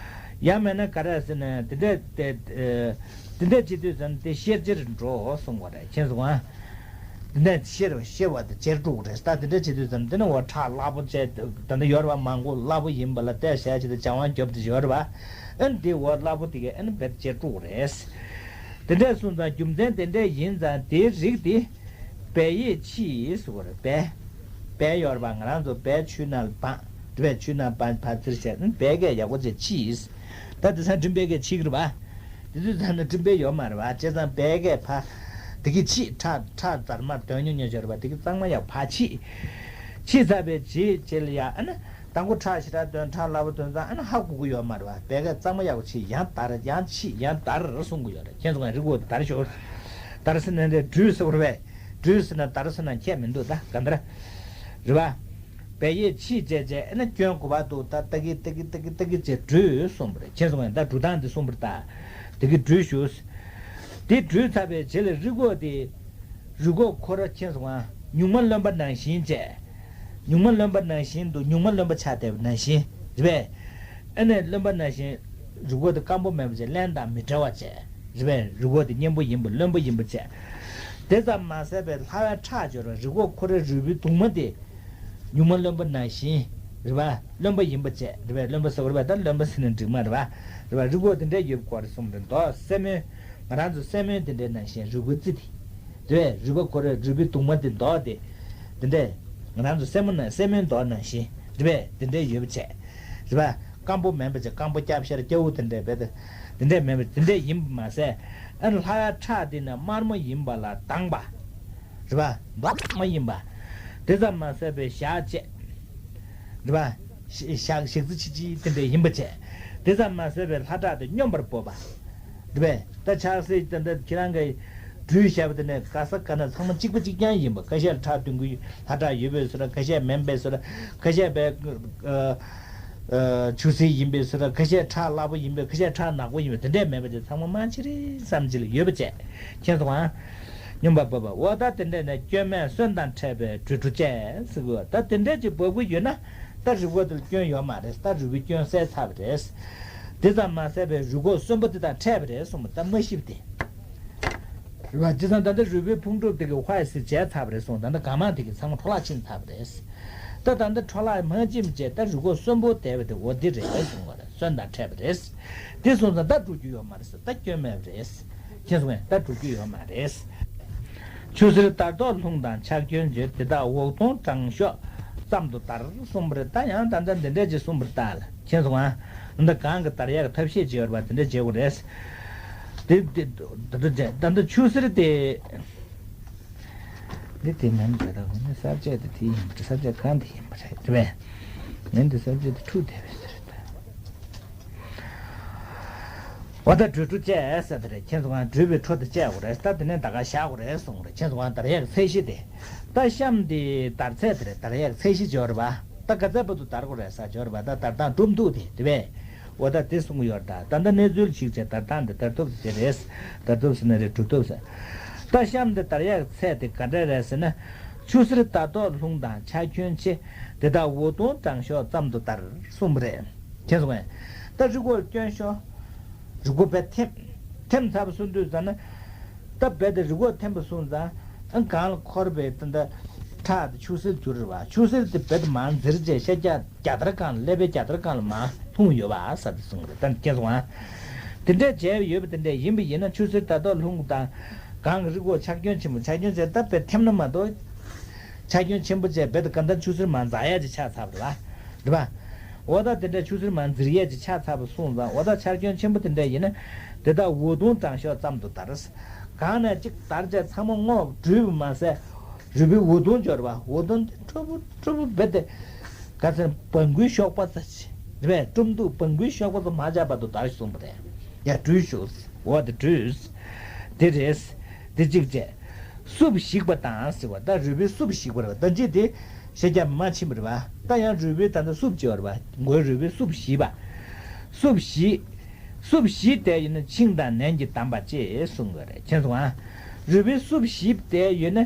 ཡང་མིན་ན་ག་རེ་ཟེར་ན་དེ་འདྲ་དེ་དེ་འདྲ་བྱེད་དུས་ཙམ་དེ་ཤེར་ཕྱིར་འགྲོ་གསུང་བ་རེད། མཁྱེན་སོང་ང་། འདི་ནས་ཤེར་བ་ཤེར་བ་དེ་བྱེར་འགྲོ་གི་རེད། ད་དེ་འདྲ་བྱེད་དུས་ཙམ་དེ་ནི་འོ་ཁྲག་སླ་པོ་བྱས་ད་ལྟ་ཡོད་རེད་པ། མང་པོ་སླ་པོ་ཡིན་པ་ལ་བལྟས་བྱས་བྱས་ཏེ་བྱ་དབང་རྒྱབ་དེ་ཡོད་རེད་པ། ཨ་ནི་དེ་འོ་སླ་པོ་དེ་གས་ཨ་ནི་བེད་བྱེར་འགྲོ་གི་རེད། དེ་འདྲས་སོང་ཙང་རྒྱུ་མཚན་དེ་འདྲས་ཡིན་ཙང་དེའི་རིགས་དེ་བལ་ཡེ་ཕྱིས་ཟེར་བ་རེད། བལ་བལ་ཡོད་རེད་པ། ང་རང་ཚོ་བལ་ཆུའི་ནང་ལ་སྦངས། དེ་བས་ཆུའི་ནང་སྦངས་ཕར་ཚུར་བྱས་ཨ་ནི་བལ་གས་ཡག་པོ་བྱས་ཕྱིས། ད་དེ་སང་སྤྲིན་བལ་གས་ཕྱིས་ཀྱི་རེད་པ། དེ་དུས་ཙམ་ན་སྤྲིན་བལ་ཡོད་མ་རེད་པ། བྱས་ཙང་བལ་གས་ཕར་དེ་གི་ཕྱིས་ཁྲག་ཁྲག་རྫར་མར་དོན་ཉུང་ཉུང་ཆགས་རེད་པ། དེ་གི་གཙང་མ་ཡག་ཕར་ཕྱིས། ཕྱིས་ཚར་བའི་རྗེས་རྗེས་ལ་ཡ་ཨ་ནི་དང་པོ་ཁྲག་ཞེ་དྲག་དོན་ཁྲག་སླ་པོ་དོན་ཙང་ཨ་ནི་ཧ་གོ་གི་ཡོད་མ་རེད་པ། བལ་གས་གཙང་མ་ཡག་ཕྱིས་ཡང་དར་ཡང་ཕྱིས་ཡང་དར་གསུང་གི་ཡོད་རེད། མཁྱེན་སོང་ང་། རི་སྒོ་དར་ཤོག་དར་ཟེར་ན་འདྲ་སྦྲུལ་ཟེར་བ་རེད་པས། སྦྲུལ་ཟེར་ན་དར་ཟེར་ན་ཁྱད་མི་འདུག་ད་ག་འདྲ་རེད་པ། བལ་ཡེ་ཕྱིས་བྱས་བྱས་ཨ་ནི་སྐྱོན་དགུ་པ་འདུག་ད་ལྟ་གི་ལྟ་གི་ལྟ་གི་ལྟ་གི་བྱས་སྦྲུལ་གསུངས་པ་རེད། མཁྱེན་སོང་ངས། ད་སྦྲུལ་ཐང་འདི་གསུངས་པ་རེད། ད་དེ་གི་སྦྲུལ་ཞུ། དེ་སྦྲུལ་ཚར་བའི་རྗེས་ལ་རི་སྒོ་དེ་རི་སྒོ་ཁོ་ར་མཁྱེན་སོང་ང་། སྨྱུག་མ་རློན་པ་ནང་བཞིན་བྱས། སྨྱུག་མ་རློན་པ་ནང་བཞིན་དུ་སྨྱུག་མ་རློན་པ་ཆགས་བསྡད་པ་ནང་བཞིན་རེད་པས། ཨ་ནི་རློན་པ་ནང་བཞིན་རི་སྒོ་དེ་སྐམ་པོ་མེད་པ་བྱས། རླན་དང་མི་འདྲ་བ་བྱས་རེད་པས། རི་སྒོ་དེ་མཉེན་པོ་ཡིན་པ་རློན་པ་ཡིན་པ་བྱས། དེ་ཙམ་མ་ཟད་པའི་ལྷ་བའི་ཁྲག་སྦྱོར་བ་རི་སྒོ་ཁོ་རའི་རུས་པའི་གདུང་མ་དེ། སྨྱུག་མ་རློན་པ་ནང་བཞིན་རེད་པ། རློན་པ་ཡིན་པ་བྱས་རེད་པས། རློན་པ་ཟེར་བ་རེད་པས། ད་རློན་པ་ཟེར་ན་འགྲིག་མ་རེད་པ། རེད་པ། རི་སྒོ་དེ་འདྲའི་ཡོད་པའི་སྐོར་གསུངས་པ་རེད། མདོག་སྲན་མོའི་ང་རང་ཚོ་སྲན་མོའི་དེ་འདྲའི་ནང་བཞིན་རུས་སྒོ་རྩི་དེ། དེ་བས་རུས་པ་ཁོ་རའི་རུས་པའི་གདུང་མ་དེ་མདོག་དེ། དེ་འདྲས་ང་རང་ཚོ་སྲན་མོ་ནང་སྲན་མོའི་མདོག་ནང་བཞིན་རེད་པས། དེ་འདྲས་ཡོད་པ་བྱས་རེད་པ། སྐམ་པོ་མིན་པ་བྱས། སྐམ་པོ་སྐྱ་བཤལ་སྐྱ་བོ་དེ་འདྲས་བས་དེ་འདྲས་མིན་པ་དེ་འདྲས་ཡིན་པ་མ་ཟད། ཨ་ནི་ལྷ་བའི་ཁྲག་དེ་ནི་དམར་མོ་ཡིན་པ་ལ་དྭངས་པ་རེད་པ། མདོག་དམར་མོ་ཡིན་པ། དེ་ཙམ་མ་ཟད་པའི་ཞག་བཅད་རེད་པ། ཞག་ཞག་རྩི་ཆི་ཆི་དེ་འདྲས་ཡིན་པ་བྱས། དེ་ཙམ་མ་ཟད་པའི་ལྷ་ཁྲག་དེ་སྙོམས་པར་སྤོབས་པ། རེད་པས། ད་ཆགས་སྲེད་དེ་འདྲ་ཁྱེད་རང་གི་སྦྲུལ་བཤད་པ་དེ་ནས་ག་ས་ག་ན་ཚང་མ་གཅིག་པ་གཅིག་རྐྱང་ཡིན་པ། ཁ་ཤས་ཁྲག་འདོན་གྱི་ལྷ་ཁྲག་ཡོད་པའི་བཟོ་འདྲ། ཁ་ཤས་མིན་པའི་བཟོ་འདྲ། ཁ་ཤས་པའི་ཆུ་སེར་ཡིན་པའི་བཟོ་འདྲ། ཁ་ཤས་ཁྲག་སླ་པོ་ཡིན་པའི། ཁ་ཤས་ཁྲག་ནག་པོ་ཡིན་པའི། དེ་འདྲས་མེད་པ་དེ་ཚང་མ་མ་ཕྱི་རེ་བསམ་ཅི་ལ་ཡོད་པ་བྱས། མཁྱེན་སོང་ཨ། སྙོམས་པར་སྤོབས་པ། འོ་ད་དེ་འདྲས་ནས་སྐྱོན་མེད་སོན་དང་ཕྲད་པའི་སྦྲུལ་དྲུག་བཅས་ཟེར་གི། ད་དེ་འདྲས་ཀྱི་འབབ་གི་ཡོད་ན། ད་རུས་པ་དེ་ལ་སྐྱོན་ཡོད་མ་རེད། ད་རུས་པའི་སྐྱོན་བསལ་ཚར་བ་རེད། དེ་ཙམ་མ་ཟད་པའི་རུས་ཁོག་གསོན་པོ་དེ་དང་འཕྲད་པ་རེད་གསུངས་པ། ད་མ་ཤི་བ་དེ་རེད་པ། བྱས་ཙང་ད་ལྟ་རུས་པའི་ཕུང་གྲུབ་དེ་གི་ཧྭ་ཡི་སི་བྱས་ཚར་བ་རེད་གསུངས། ད་ལྟ་གང་མང་དེ་གི་ཚང་མ་འཕྲོ་བརླག་ཕྱིན་ཚར་བ་རེད། ད་ད་ལྟ་འཕྲོ་བརླག་མ་ཕྱིན་བྱས་ད་རུས་ཁོག་གསོན་པོ་བསྡད་པ་དེ་འོ་འདི་རེད་གསུངས་པ་རེད། སོན་དང་འཕྲད་པ་རེད། དེ་སོང་ཙང་ད་འགྲོ་རྒྱུ་ཡོད་མ་རེད་ཟེར། ད་སྐྱོན་མེད་པ་རེད། མཁྱེན་སོང་ངས། ད་འགྲོ་རྒྱུ་ཡོད་མ་རེད། ཆུ་སེར་དར་ཐོག་ལྷུང་དང་ཆག་སྐྱོན་བྱེད། དེ་དག་འོག་དོང་དྲང་ཤོག་ཙམ་དུ་དར་གསུངས་པ་རེད། ད་ཡང་ད་ལྟ་འདི་འདྲས་ཅིག་གསུངས་པ་རེད། ད་ལ་མཁྱེན་སོང་ང་། འདི་གང་གི་དར་ཡག་ཐབས་ཤེས་བྱེད་པ་དེ་འདྲས་བྱེད་དགོས་རེད། དེ་དེ་ད་ལྟ་ད་ལྟ་ཆུ་སེར་དེ། འདི་དེ་མིན་འདྲ་ད་གོ་ནི་ས་བཅད་དེ་དེ་ཡིན་པ་རེད། ས་བཅད་གང་དེ་ཡིན་པ་རེད། དེ་བས་ངས་འདི་ས་བཅད་དེ་འཁྲུག་བསྡད་པའི་ཟེར་ད། འོ་ད་སྦྲུལ་དྲུག་བཅས་ཟེར་དེ་རེད། མཁྱེན་སོང་ང་། སྦྲུལ་པའི་ཁྲོ་དེ་བཅས་དགོས་རེད། ད་དེ་ནས་ད་ག་བཞག་དགོས་རེད་གསུངས་རེད། མཁྱེན་སོང་ང་། དར་ཡག་ཚད་གཞི་དེ། ད་གཤམ་དེ་དར་ཚད་དེ་རེད། དར་ཡག་ཚད་གཞི་སྦྱོར་བ། ད་ག་ཚད་བར་དུ་དར་དགོས་རེད་ཟེར་སྦྱོར་བ། ད་དར་སྟངས་གྲུབ་འདུག་དེ་དེ་བས། འོ་ད་དེ་གསུང་གི་ཡོད་རེད། ད་ད་ལྟ་གནས་ཚུལ་ཞིག་བྱས་དར་སྟངས་དེ་དར་ཐུབ་དེ་རེད། དར་ཐུབ་ཟེར་ན་རེད། གྲུབ་ཐུབ་ཟེར། ད་གཤམ་དེ་དར་ཡག་ཚད་དེ་ག་འདྲ་རེད་ཟེར་ན། ཆུ་སེར་དར་ཐོག་ལྷུང་དང་ཆག་སྐྱོན་ཆེ། དེ་དག་འོག་དོང་དྲང་ཤོག་ཙམ་དུ་དར་གསུངས་པ་རེད། མཁྱེན་སོང་ངས། ད་རུས་ཁོག་སྐྱོན་ཤོག་རུས་ཁོག་བས་ཐེམ། ཐེམ་ཚར་བ་སོང་དུས་ཙམ་ན། ད་རྦད་དེ་རི་མགོ་འཐེན་པ་སོང་ཙང་ཨ་གང་ལ་འཁོར་བའི་ད་ལྟ་ཁྲག་དེ་ཆུ་སེར་གྱུར་རེད་བ། ཆུ་སེར་དེ་རྦད་དེ་མར་འཛིར་བྱས་ཤ་རྒྱགས་རྒྱ་དར་སྒང་ལ་ཀླད་པའི་རྒྱ་དར་སྒང་ལ་མར་ལྷུང་ཡོད་པ་ཟེར་ཏེ་གསུངས་རེད། ད་མཁྱེན་སོང་ཨ། དེ་འདྲས་བྱས་ཡོད་པ་དེ་འདྲས་ཡིན་པ་ཡིན་ན་ཆུ་སེར་ད་ལྟོ་ལྷུང་དང་གང་གི་རི་མགོ་ཆག་སྐྱོན་ཆེན་པོ་ཆག་སྐྱོན་བྱས་ད་རྦད་འཐེན་ན་མ་གཏོགས་ཆག་སྐྱོན་ཆེན་པོ་བྱས་རྦད་དེ་གང་ལྟར་ཆུ་སེར་མར་འཛག་ཡས་ཅིག་ཆགས་ཚར་བ་རེད་བ། རེད་བ། འོ་ད་དེ་འདྲ་ཆུ་སེར་མར་འཛིར་ཡས་ཅིག་ཆགས་ཚར་བ་སོང་ཙང་འོ་ད་ཆག་སྐྱོན་ཆེན་པོ་དེ་འདྲ་ཡིན་ན་དེ་དག་འོ་དུང་དྲང་ཤོག་ཙམ་དུ་དར། གང་ནས་ཅིག་དར་བྱས་ཚང་མ་སྔོ་བྲུས་པ་མ་ཟད་རུས་པའི་འོ་དུང་འབྱོར་བ། འོ་དུང་དེ་ཕྲུ་གུ་ཕྲུ་གུ་རྦད་དེ་ག་ཚོད་སྦྲང་བུའི་གཤོག་པ་ཙམ་ཅིག་རེད་པས། སྦྲང་བུ་སྦྲང་བུའི་གཤོག་པ་ཙམ་མ་ཆགས་བར་དུ་དར་གསུངས་པ་རེད། ཡ་བྲུས་ཤོག་འོ་དེ་བྲུས། དེ་རེད། དེ་གཅིག་བྱས། སྲུབས་ཞིག་པ་དང་ཟེར་བ་ད་རུས་པའི་སྲུབས་ཞིག་པ་རེད་བ། ད་ཅི་དེ་ཤ་རྒྱགས་མ་ཕྱིན་པ་རེད་བ། ད་ཡང་རུས་པའི་ད་ལྟ་སྲུབས་ཅིག་ཡོད་རེད་བ། མགོའི་རུས་པའི་སྲུབས་ཞིག་པ། སྲུབས་ཞིག་སྲུབས་ཞིག་དེ་ཡིན་ན་ཆིངས་དང་ནན་གྱིས་བསྡམས་པ་ཅེས་གསུངས་དགོས་རེད། མཁྱེན་སོང་ཨ། རུས་པའི་སྲུབས་ཞིག་དེ་ཡོད་ན་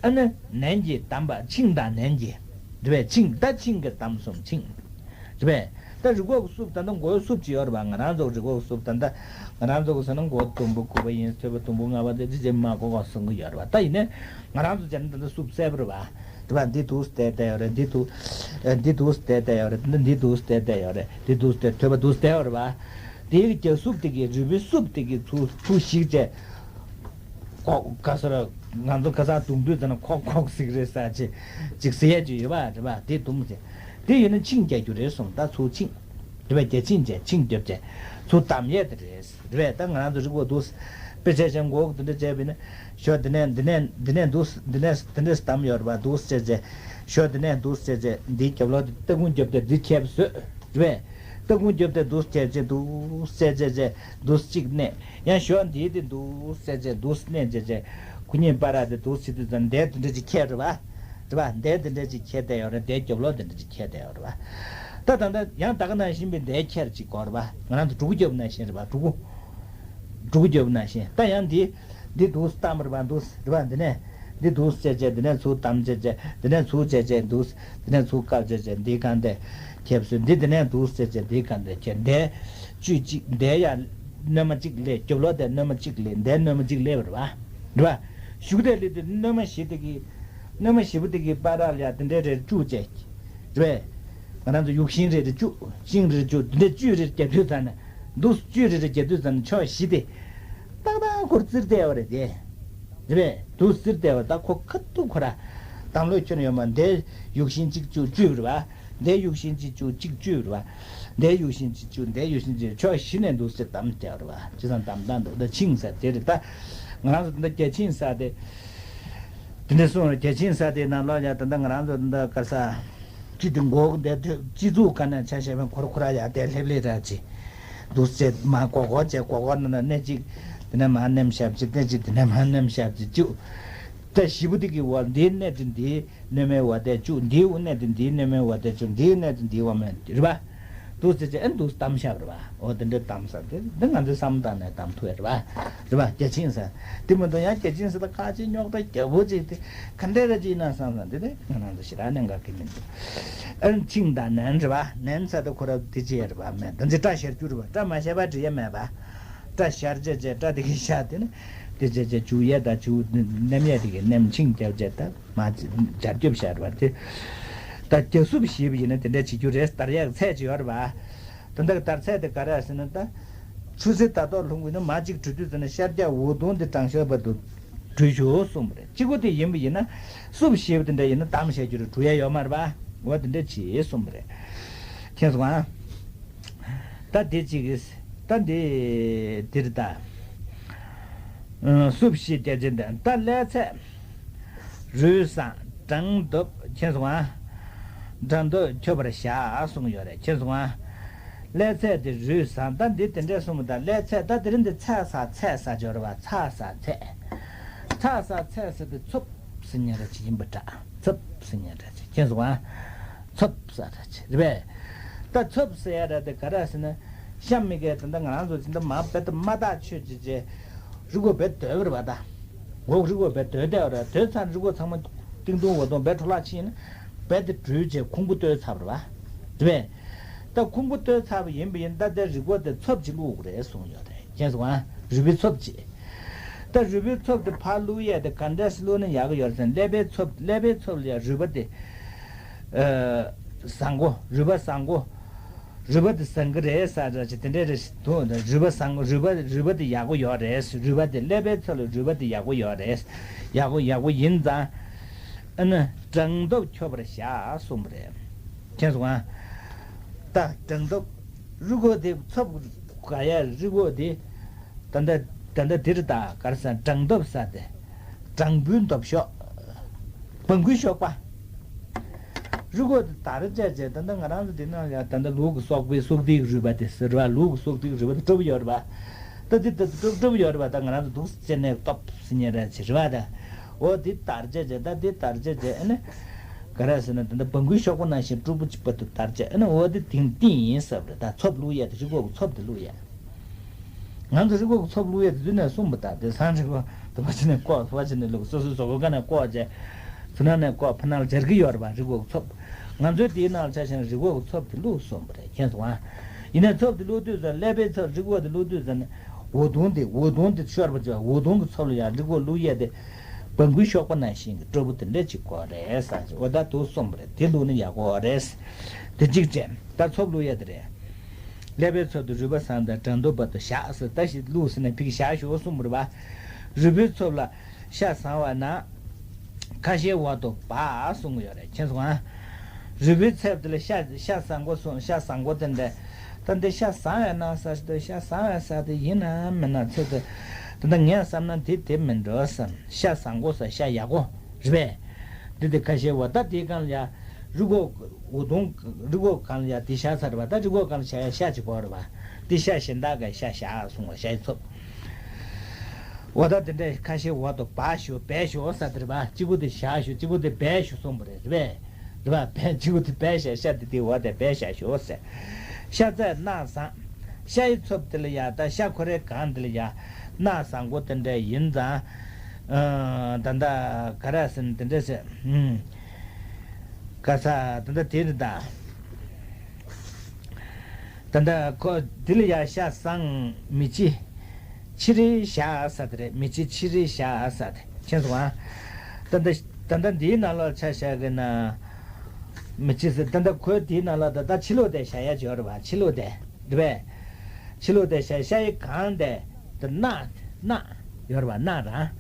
ཨ་ནི་ནན་གྱིས་བསྡམས་པ། ཆིངས་དང་ནན་གྱིས། རེད་པས། ཆིངས་ད་ཆིངས་ཀྱིས་བསྡམས་སོང་ཆིངས། རེད་པས། ད་རུས་ཁོག་གི་སྲུབས་ད་ལྟ་མགོའི་སྲུབས་ཅིག་ཡོད་རེད་པ། ང་རང་ཚོ་རུས་ཁོག་གི་སྲུབས་ད་ལྟ་ང་རང་ཚོ་གི་ཟེར་ན་མགོ་དུམ་བུ་དགུ་པ་ཡིན། ཚོས་པ་དུམ་བུ་ལྔ་པ་དེ་ཅི་ཅི་མ་གོ་གོ་གསུང་གི་ཡོད་རེད་པ། ད་ཡིན་ནའི་ང་རང་ཚོ་བྱས་ན་ད་ལྟ་སྲུབས་གསལ་པོ་རེད་པ། རེད་པ། འདི་འདུག་སེ་བསྡད་བསྡད་ཡོད་རེད། འདི་འདུག་འདི་འདུག་སེ་བསྡད་བསྡད་ཡོད་རེད། འདི་འདུག་སེ་བསྡད་བསྡད་ཡོད་རེད། འདི་འདུག་སེ་བསྡད་ཐོས་པ་འདུག་སེ་བསྡད་ཡོད་རེད་པ། དེའི་རྒྱ་སྲུབས་དེ་གི་རུས་པའི་སྲུབས་དེ་གི་ཚུར་ཚུར་ཞིག་བྱས། ཁོག་ག་ས་ར་ང་ཚོ་ག་ས་རྡུང་དུས་ཙམ་ན་ཁོག་ཁོག་ཟིག་རེད་ས་ཅིག་ཅིག་ཟེར་ཡས་ཅིག་ཡོད་པ་རེད་པ། དེ་རྡུང་ཅིག་དེ་ཡོད་ན་ཆིངས་རྒྱག་རྒྱུ་རེད་གསུངས། ད་ཚུར་ཆིངས་རེད་པ། རྒྱ་ཆིངས་བྱས་ཆིངས་རྒྱབ་བྱས་ཚུར་བསྡམ་ཡས་དེ་རེད། རེད་པས། ད་ང་རང་ཚོ་རི་མགོ་འདུག་དཔེ་བྱས་བྱས་མགོ་འདི་འདྲ་བྱས་པ་ཡིན་ན་ཞོ་འདི་ནས་འདི་ནས་འདི་ནས་འདུག་འདི་ནས་འདི་འདྲ་བསྡམས་ཡོད་རེད་པ། འདུག་བྱས་བྱས་ཞོ་འདི་ནས་འདུག་བྱས་བྱས་འདིའི་རྒྱབ་ལོགས་འདི་སྟ་གོན་རྒྱབ་སྟེ་འདི་ཁྱེར་བཟོས་རེད་པས། སྟ་གོན་རྒྱབ་སྟེ་འདུག་བྱས་བྱས་འདུག་བྱས་བྱས་བྱས་འདུག་གཅིག་གནས། ཡང་ཞོ་འདིའི་དེ་འདུག་བྱས་བྱས་འདུག་གནས་བྱས་བྱས་ཁོ་གཉིས་བར་དེ་འདུག་བྱེད་དུས་ཙམ་འདས་འདི་འདྲ་ཅིག་ཁྱེར་རེད་པ། རེད་པ། འདས་འདི་འདྲ་ཅིག་ཁྱེར་བསྡད་ཡོད་རེད། འདས་རྒྱབ་ལོགས་འདི་འདྲ་ཅིག་ཁྱེར་བསྡད་ཡོད་རེད་པ། ད་ད་ལྟ་ཡང་ད་ག་ནང་བཞིན་པའི་འདས་ཁྱེར་ཅིག་གོ་རེད་པ། ང་རང་ཚོ་གྲུ་གུ་རྒྱབ་ནང་བཞིན་རེད་པ། གྲུ་གུ་གྲུ་གུ་རྒྱབ་ནང་བཞིན། ད་ཡང་འདི་འདི་འདུག་བསྡམས་རེད་པ། འདུག་རེད་པ། འདི་ནས་འདི་འདུག་བྱས་བྱས་འདི་ནས་ཚུར་བསྡམས་བྱས་བྱས་འདི་ནས་ཚུར་བྱས་བྱས་འདུག་འདི་ནས་ཚུར་བཀབ་བྱས་བྱས་འདིའི་སྒང་དེ་ཁྱེར་བཟོས། འདི་འདི་ནས་འདུག་བྱས་བྱས་འདིའི་སྒང་དེ་ཁྱེར། འདས་བཅུད་གཅིག་འདས་ཡར་བསྣོན་མ་གཅིག་སླེབས། རྒྱབ་ལོགས་དེ་བསྣོན་མ་གཅིག་སླེབས། འདས་བསྣོན་མ་གཅིག་སླེབས་པ་རེད་པ། རེད་པ། གཞུག་དེ་སླེབས་དུས་བསྣོན་མ་བཞི་དེ་གི་བསྣོན་མ་བཞི་པོ་དེ་གི་བར་ལ་ཡ་དེ་འདྲའི་རེ་བཅུག་བྱས། རེད་པས། ང་རང་ཚོ་ཡུག་ཤིང་རེ་རེ་བཅུག་ཤིང་རེ་རེ་བཅུག་འདི་འདྲའི་བཅུད་རེ་རེ་རྒྱག་དུས་ཙམ་ན། འདུག་བཅུད་རེ་རེ་རྒྱག་དུས་ཙམ་ན་ཕྱོགས་བཞི་དེ་ཏག་ཏག་ཁོར་བཙིར་བསྡད་པ་རེད་དེ། རེད་པས། འདུག་བཙིར་བསྡད་པ་ད་ཁོ་ཁ་ཐུག་ཁོ་ར་དམ་ལྷོད་ཁྱོན་ཡོད་མ། འདས་ཡུག་ཤིང་གཅིག་བཅུག་བཅུད་རེད་པ། འདས་ཡུག་ཤིང་གཅིག་བཅུག་གཅིག་བཅུད་རེད་པ། འདས་ཡུག་ཤིང་གཅིག་བཅུག་འདས་ཡུག་ཤིང་གཅིག་ཕྱོགས་བཞི་ནས་འདུག་སེ་བསྡམས་བསྡད་པ་རེད་པ། ཅི་ཙམ་བསྡམས་བསྡམས་འདུག་ད་ཆིངས་ཟེར་དེ་རེད། ད་ང་རང་ཚོ་ད་རྒྱ་ཆིངས་ཟེར་དེ། དེ་འདྲ་གསུངས་རེད། རྒྱ་ཆིངས་ཟེར་དེ་ནང་ལོགས་ཡ་ད་ལྟ་ང་རང་ཚོ་ད་ལྟ་ག་ས་ཅི་དེ་འགོག་འདས་དུས་སྤྱི་གཙུག་ག་ནས་ཆ་བཞག་པའི་འཁོར་ཁོ་ར་ཡ་དེ་ལྷེབ་ལྷེབ་ར་ཅི་འདུག་སེ་མ་གོ་གོ་བྱས་གོ་གོ་ན་ན་སྣེ་གཅིག་དེ་ནས་མ་མནན་ཞབས་ཅིག་སྣེ་གཅིག་དེ་ནས་མ་མནན་ཞབས་ཅིག་བཅུག་ད་བཞི་པོ་དེ་གི་འོག་འདིའི་སྣེ་དེ་འདིའི་སྣོན་མའི་འོག་དེ་བཅུག་འདིའི་སྣེ་དེ་འདིའི་སྣོན་མའི་འོག་དེ་བཅུག་འདིའི་སྣེ་དེ་འདིའི་འོག་མ་རེད་པ། འདུག་ཟེར་བྱས་ཨ་འདུག་བསྡམས་བཞག་རེད་པ། འོ་དེ་འདྲ་བསྡམས་ས་དེ་འདི་ང་ཚོའི་བསམ་བློ་བཏང་ནས་བསྡམས་ཐུབ་ཡ་རེད་པ། རེད་པ། རྒྱ་ཆིངས་ཟེར་དེ་མ་གཏོགས་ཡང་རྒྱ་ཆིངས་ཟེར་ད་ཁ་ཆེ་རྙོག་དྲ་རྒྱ་བོ་ཅིག་དེ་ག་འདྲ་རེད་ཅིག་ཡིན་ན་བསམ་བསམ་དེ་དེ་ང་རང་ཚོ་ཞེ་དྲག་གནད་འགག་གི་མི་འདུག་ཨ་ཆིངས་དང་ནན་རེད་པ། ནན་ཟེར་དེ་ཁོ་ར་དེ་ཅི་ཡ་རེད་པ། མེད་ད་ཅི་སྐྲ་བཞར་རྒྱུ་རེད་པ། སྐྲ་མ་བཞར་བ་འགྲིག་ཡ་མེད་པ། སྐྲ་བཞར་བྱས་བྱས་སྐྲ་དེ་གི་བཞར་དེ་ནི་དེ་བྱས་བྱས་བཅུག་ཡས་དང་བཅུག་མནན་ཡས་དེ་གི་མནན་ཆིངས་རྒྱབ་བྱས་ད། མ་སྦྱར་རྒྱབ་བཞག་པ་དེ། ད་རྒྱ་སྲུབས་ཞེས་པ་ཡིན་ན་དེ་འདྲ་བྱེད་རྒྱུ་རེད། དར་ཡག་ཚད་ཅིག་ཡོད་རེད་པ། ད་ལྟ་གི་དར་ཚད་དེ་ག་རེ་ཟེར་ན་ད། ཆུ་སེར་ད་ཐོག་ལྷུང་དགོས་ན་མ་གཅིག་གྲུ་དུས་ཟེར་ན་ཤར་རྒྱག་འོ་དུང་དེ་དྲང་ཤོར་བར་དུ་གྲུས་ཤོག་གསུངས་པ་རེད། གཅིག་པོ་དེ་ཡིན་པ་ཡིན་ན་སྲུབས་ཞེས་པ་དེ་འདྲ་ཡིན་ན་བསྡམས་བཞག་རྒྱུ་རེད། གྲུ་ཡ་ཡོད་མ་རེད་པ། འོ་དེ་འདྲ་བྱེད་གསུངས་པ་རེད། མཁྱེན་སོང་ཨ། ད་དེ་གཅིག་གིས་ད་འདི་འདིར་ད། སྲུབས་ཞེས་རྒྱ་ཆེན་དང་ད་ཀླད་ཚད། རུས་བཟང་བྲང་འདབ་མཁྱེན་སོང་ཨ། བྲང་འདབ་ཁྱོད་པར་བཞག་གསུངས་ཡོད་རེད། མཁྱེན་སོང་ཨ། ཀླད་ཚད་དེ་རུས་བཟང་ད་འདི་དེ་འདྲས་གསུངས་པ་དང་ཀླད་ཚད་ད་དེ་རིང་འདི་ཚད་ས་ཚད་ས་སྦྱོར་བ་ཚ་ས་ཚད། ཚ་ས་ཚད་ས་དེ་ཚུབ་སི་ཉ་ར་ཅི་ཡིན་པ་འདྲ། ཚུབ་སི་ཉ་ར་ཅི་མཁྱེན་སོང་ཨ། ཚུབ་ས་ར་ཅི་རེད་པས། ད་ཚུབ་ཟེར་ཡ་ར་དེ་ག་ར་ཟེར་ན། གཤམ་མི་གས་ད་ལྟ་ང་རང་ཚོ་ད་ལྟ་མ་བེད་ད་མ་ཐག་ཆོད་ཅི་ཅི། རི་མགོ་བེད་སྡོད་པ་རེད་པ་ད། འོག་རི་མགོ་བེད་སྡོད་བསྡད་པ་རེད། སྡོད་ཚར་རི་མགོ་ཚང་མ་ཏིང་ཏུང་འོ་དུང་བེད་འཕྲོ་བརླག་ཕྱིན་ན་བེད་དེ་བྲུས་བྱས་ཁུང་བུ་བརྟོལ་ཚར་བ་རེད་པ། རེད་པས། ད་ཁུང་བུ་བརྟོལ་ཚར་བ་ཡིན་པ་ཡིན་ད་དེ་རི་མགོ་དེ་ཚབ་ཅིག་བླུགས་དགོས་རེད་གསུངས་ཡོད་རེད། མཁྱེན་སོང་ཨ། རུས་པའི་ཚབ་ཅིག་ད་རུས་པའི་ཚབ་དེ་ཕར་བླུག་ཡས་དེ་ག་འདྲས་བླུག་ན་ཡག་གི་ཡོད་ཟེར་ན། ཀླད་པའི་ཚབ། ཀླད་པའི་ཚབ་ལ་ཡང་རུས་པ་དེ་ཨ་བཟང་གོ། རུས་པ་བཟང་གོ། རུས་པ་དེ་བཟང་གི་རེད་ཟེར་ར་ཅིག་དེ་འདྲས་རེད་འདུག་རུས་པ་བཟང་གོ། རུས་པ་རུས་པ་དེ་ཡག་པོ་ཡོད་རེད། རུས་པ་དེ། ཀླད་པའི་ཚབ་ལ་རུས་པ་དེ་ཡག་པོ་ཡོད་རེད། ཡག་པོ་ཡག་པོ་ཡིན་ཙང་། ཨ་ནི་སྦྲང་སྟོབས་ཁྱོག་པར་བཞག་གསུངས་པ་རེད། མཁྱེན་སོང་ང་། ད་སྦྲང་སྟོབས། རུས་ཁོག་དེ་ཚབ་ག་ཡ། རུས་ཁོག་དེ་ད་ལྟ་ད་ལྟ་འདིར་ད་ག་རེ་ཟེར། སྦྲང་སྟོབས་ཟེར་དེ། སྦྲང་བུའི་སྟོབས་ཤོག་སྦྲང་བུའི་གཤོག་པ། རུས་ཁོག་དེ་དར་བྱས་བྱས། ད་ལྟ་ང་རང་ཚོ་འདི་ནང་ཡ་ད་ལྟ་ལུག་གི་སོག་པོའི་སོག་ཐིག་རུས་པ་དེ་ཟེར་བ། ལུག་གི་སོག་ཐིག་རུས་པ་དེ་སྤྲོ་པོ་ཡོད་རེད་པ། ད་འདི་ད་སྤྲོ་སྤྲོ་པོ་ཡོད་རེད་པ། ད་ང་རང་ཚོ་འདུག་སེ་བྱས་ནས་སྟོབས་ཟེར་ཉན་ར་བྱེད་རེད་པ། ད་འོ་འདི་དར་བྱས་བྱས། ད་འདི་དར་བྱས་བྱས། ཨ་ནི་ག་རེ་ཟེར་ན། ད་ལྟ་སྦྲང་བུའི་གཤོག་པ་ནང་བཞིན་སྤྲོ་པོ་ཅིག་བར་དུ་དར་བྱས། ཨ་ནི་འོ་འདི་དེང་དེ་ཡིན་ཟེར་བ་རེད། ད་ཚབ་བླུག་ཡས་དེ། རུས་ཁོག་གི་ཚབ་དེ་བླུག་ཡས། ང་ཚོ་རུས་ཁོག་གི་ཚབ་བླུག་ཡས་དེ་དུས་ནས་གསུངས་པ། ད་དེང་སང་རུས་ཁོག་དེ་ཕར་ཕྱིན་ནས་བཀོག་ཕར་ཕྱིན་ནས་བླུག་སོ་སོའི་གཟུགས་པོ་སྒང་ནས་བཀོག་བྱས། ཚུར་ནང་ནས་བཀོག་ཕར་ནང་ལ་སྦྱར་གྱི་ཡོད་རེད་པ། རུས་ཁོག་གི་ཚབ། ང་ཚོའི་དེའི་ནང་ལ་ཆ་བཞག་ན་རུས་ཁོག་གི་ཚབ་དེ་བླུགས་གསུངས་པ་རེད། མཁྱེན་སོང་ང་། ཡིན་ནའི་ཚབ་དེ་བླུགས་དུས་ཙམ། ཀླད་པའི་ཚབ། རུས་ཁོག་དེ་བླུགས་དུས་ཙམ་ནས་འུར་རྡུང་དེ། འུར་རྡུང་དེ་ཤོར་བ་བྱས། འུར་རྡུང་གི་ཚབ་ལ་ཡང་རུས་ཁོག་བླུག་ཡས་དེ་སྦྲང་བུའི་གཤོག་པ་ནང་བཞིན་གྱི་སྤྲོ་པོ་དེ་འདྲ་ཅིག་དགོས་རེད་ཟེར་གྱི། འོ་ད་འདུག་གསུངས་པ་རེད། དེ་བླུགས་ན་ཡག་གི་རེད། དེ་གཅིག་བྱས། ད་ཚབ་བླུག་ཡས་དེ་རེད། ཀླད་པའི་ཚབ་དེ་རུས་པ་བཟང་དང་སྦྲང་སྟོབས་བར་དུ་བཞག་ཟེར། ད་ཞིག་བླུགས་ཟེར་ནས་ཕ་གི་བཞག་ཤོག་གསུངས་པ་རེད་པ། རུས་པའི་ཚབ་ལ་ཤ་བཟང་བ་ན། ཁ་ཤའི་འོག་ཏུ་སྦ་གསུང་གི་ཡོད་རེད། མཁྱེན་སོང་ང་། རུས་པའི་ཚབ་དེ་ལ་ཤ་ཤ་བཟང་གོ་གསུང་། ཤ་བཟང་གོ་དེ་འདྲ། ད་འདི་ཤ་བཟང་བས་ན་ཟེར་དུས། ཤ་བཟང་བས་ཟེར་དེ་ཡིན་ནམ་མིན་ནམ་ཚོད་དུ། ད་ལྟ་ངས་བསམ་ན་འདི་དེ་མིན་འགྲོ་བསམ། ཤ་བཟང་གོ་ཟེར། ཤ་ཡག་གོ་རེད་པས། འདི་དེ་ཁ་ཤའི་འོག། ད་དེའི་སྒང་ལ་ཡ་རུས་ཁོག་འུར་རྡུང་། རུས་ཁོག་སྒང་ལ་ཡ་དེ་བཞག་ཚར་བ། ད་རུས་ཁོག་སྒང་ལ་བཞག་ཡ་ཤ་ཅིག་དགོས་རེད་པ། དེ་ཤ་གཞན་དག་ག་ཤ་བཞག་གསུང་བ། ཤའི་ཚབ། འོ་ད་དེ་འདྲས་ཁ་ཤས་འོག་ཏུ་སྦ་ཞོག་སྦས་ཞོག་ཟེར་དེ་རེད་པ། གཅིག་པོ་དེ་བཞག་ཞོག་གཅིག་པོ་དེ་སྦས་ཞོག་གསུངས་པ་རེད། རེད་པས། རེད་པ། སྦས། གཅིག་པོ་དེ་སྦས་བཞག་ཤ་དེ་དེའི་འོག་དེ་སྦས་བཞག་ཞོག་ཟེར། ཤ་རྩྭས་རྣག་བཟང་། ཤའི་ཚབ་དེ་ལ་ཡ། ད་ཤ་ཁོ་རའི་སྒང་དེ་ལ་ཡ་རྣག་བཟང་པོ་དེ་འདྲས་ཡིན་ཙང་། ཨ། ད་ལྟ་ག་རེ་ཟེར་ན། དེ་འདྲས་ཟེར། ཨུམ། ག་ས། ད་ལྟ་དེ་རེད་ད། ད་ལྟ་ཁོ་འདི་ལ་ཡ་ཤ་བཟང་མི་ཕྱེད་ཕྱེད་རེ་བཞག་ཟེར་དེ་རེད། མི་ཕྱེད་ཕྱེད་རེ་བཞག་ཟེར་དེ། མཁྱེན་སོང་ང་། ད་ལྟ་ད་ལྟ་འདིའི་ནང་ལོགས་ཆ་བཞག་གི་ན། མི་ཕྱེད་ཟེར། ད་ལྟ་ཁོའི་འདིའི་ནང་ལོགས་ད་ལྟ་ཕྱི་ལོགས་དེ་བཞག་ཡ་ཅིག་ཡོད་རེད་པ། ཕྱི་ལོགས་དེ་རེད་པས། ཕྱི་ལོགས་དེ་བཞག་ཤའི་སྒང་དེ་ད་རྣག་རྣག་ཡོད་རེད་པ། རྣག་རང་།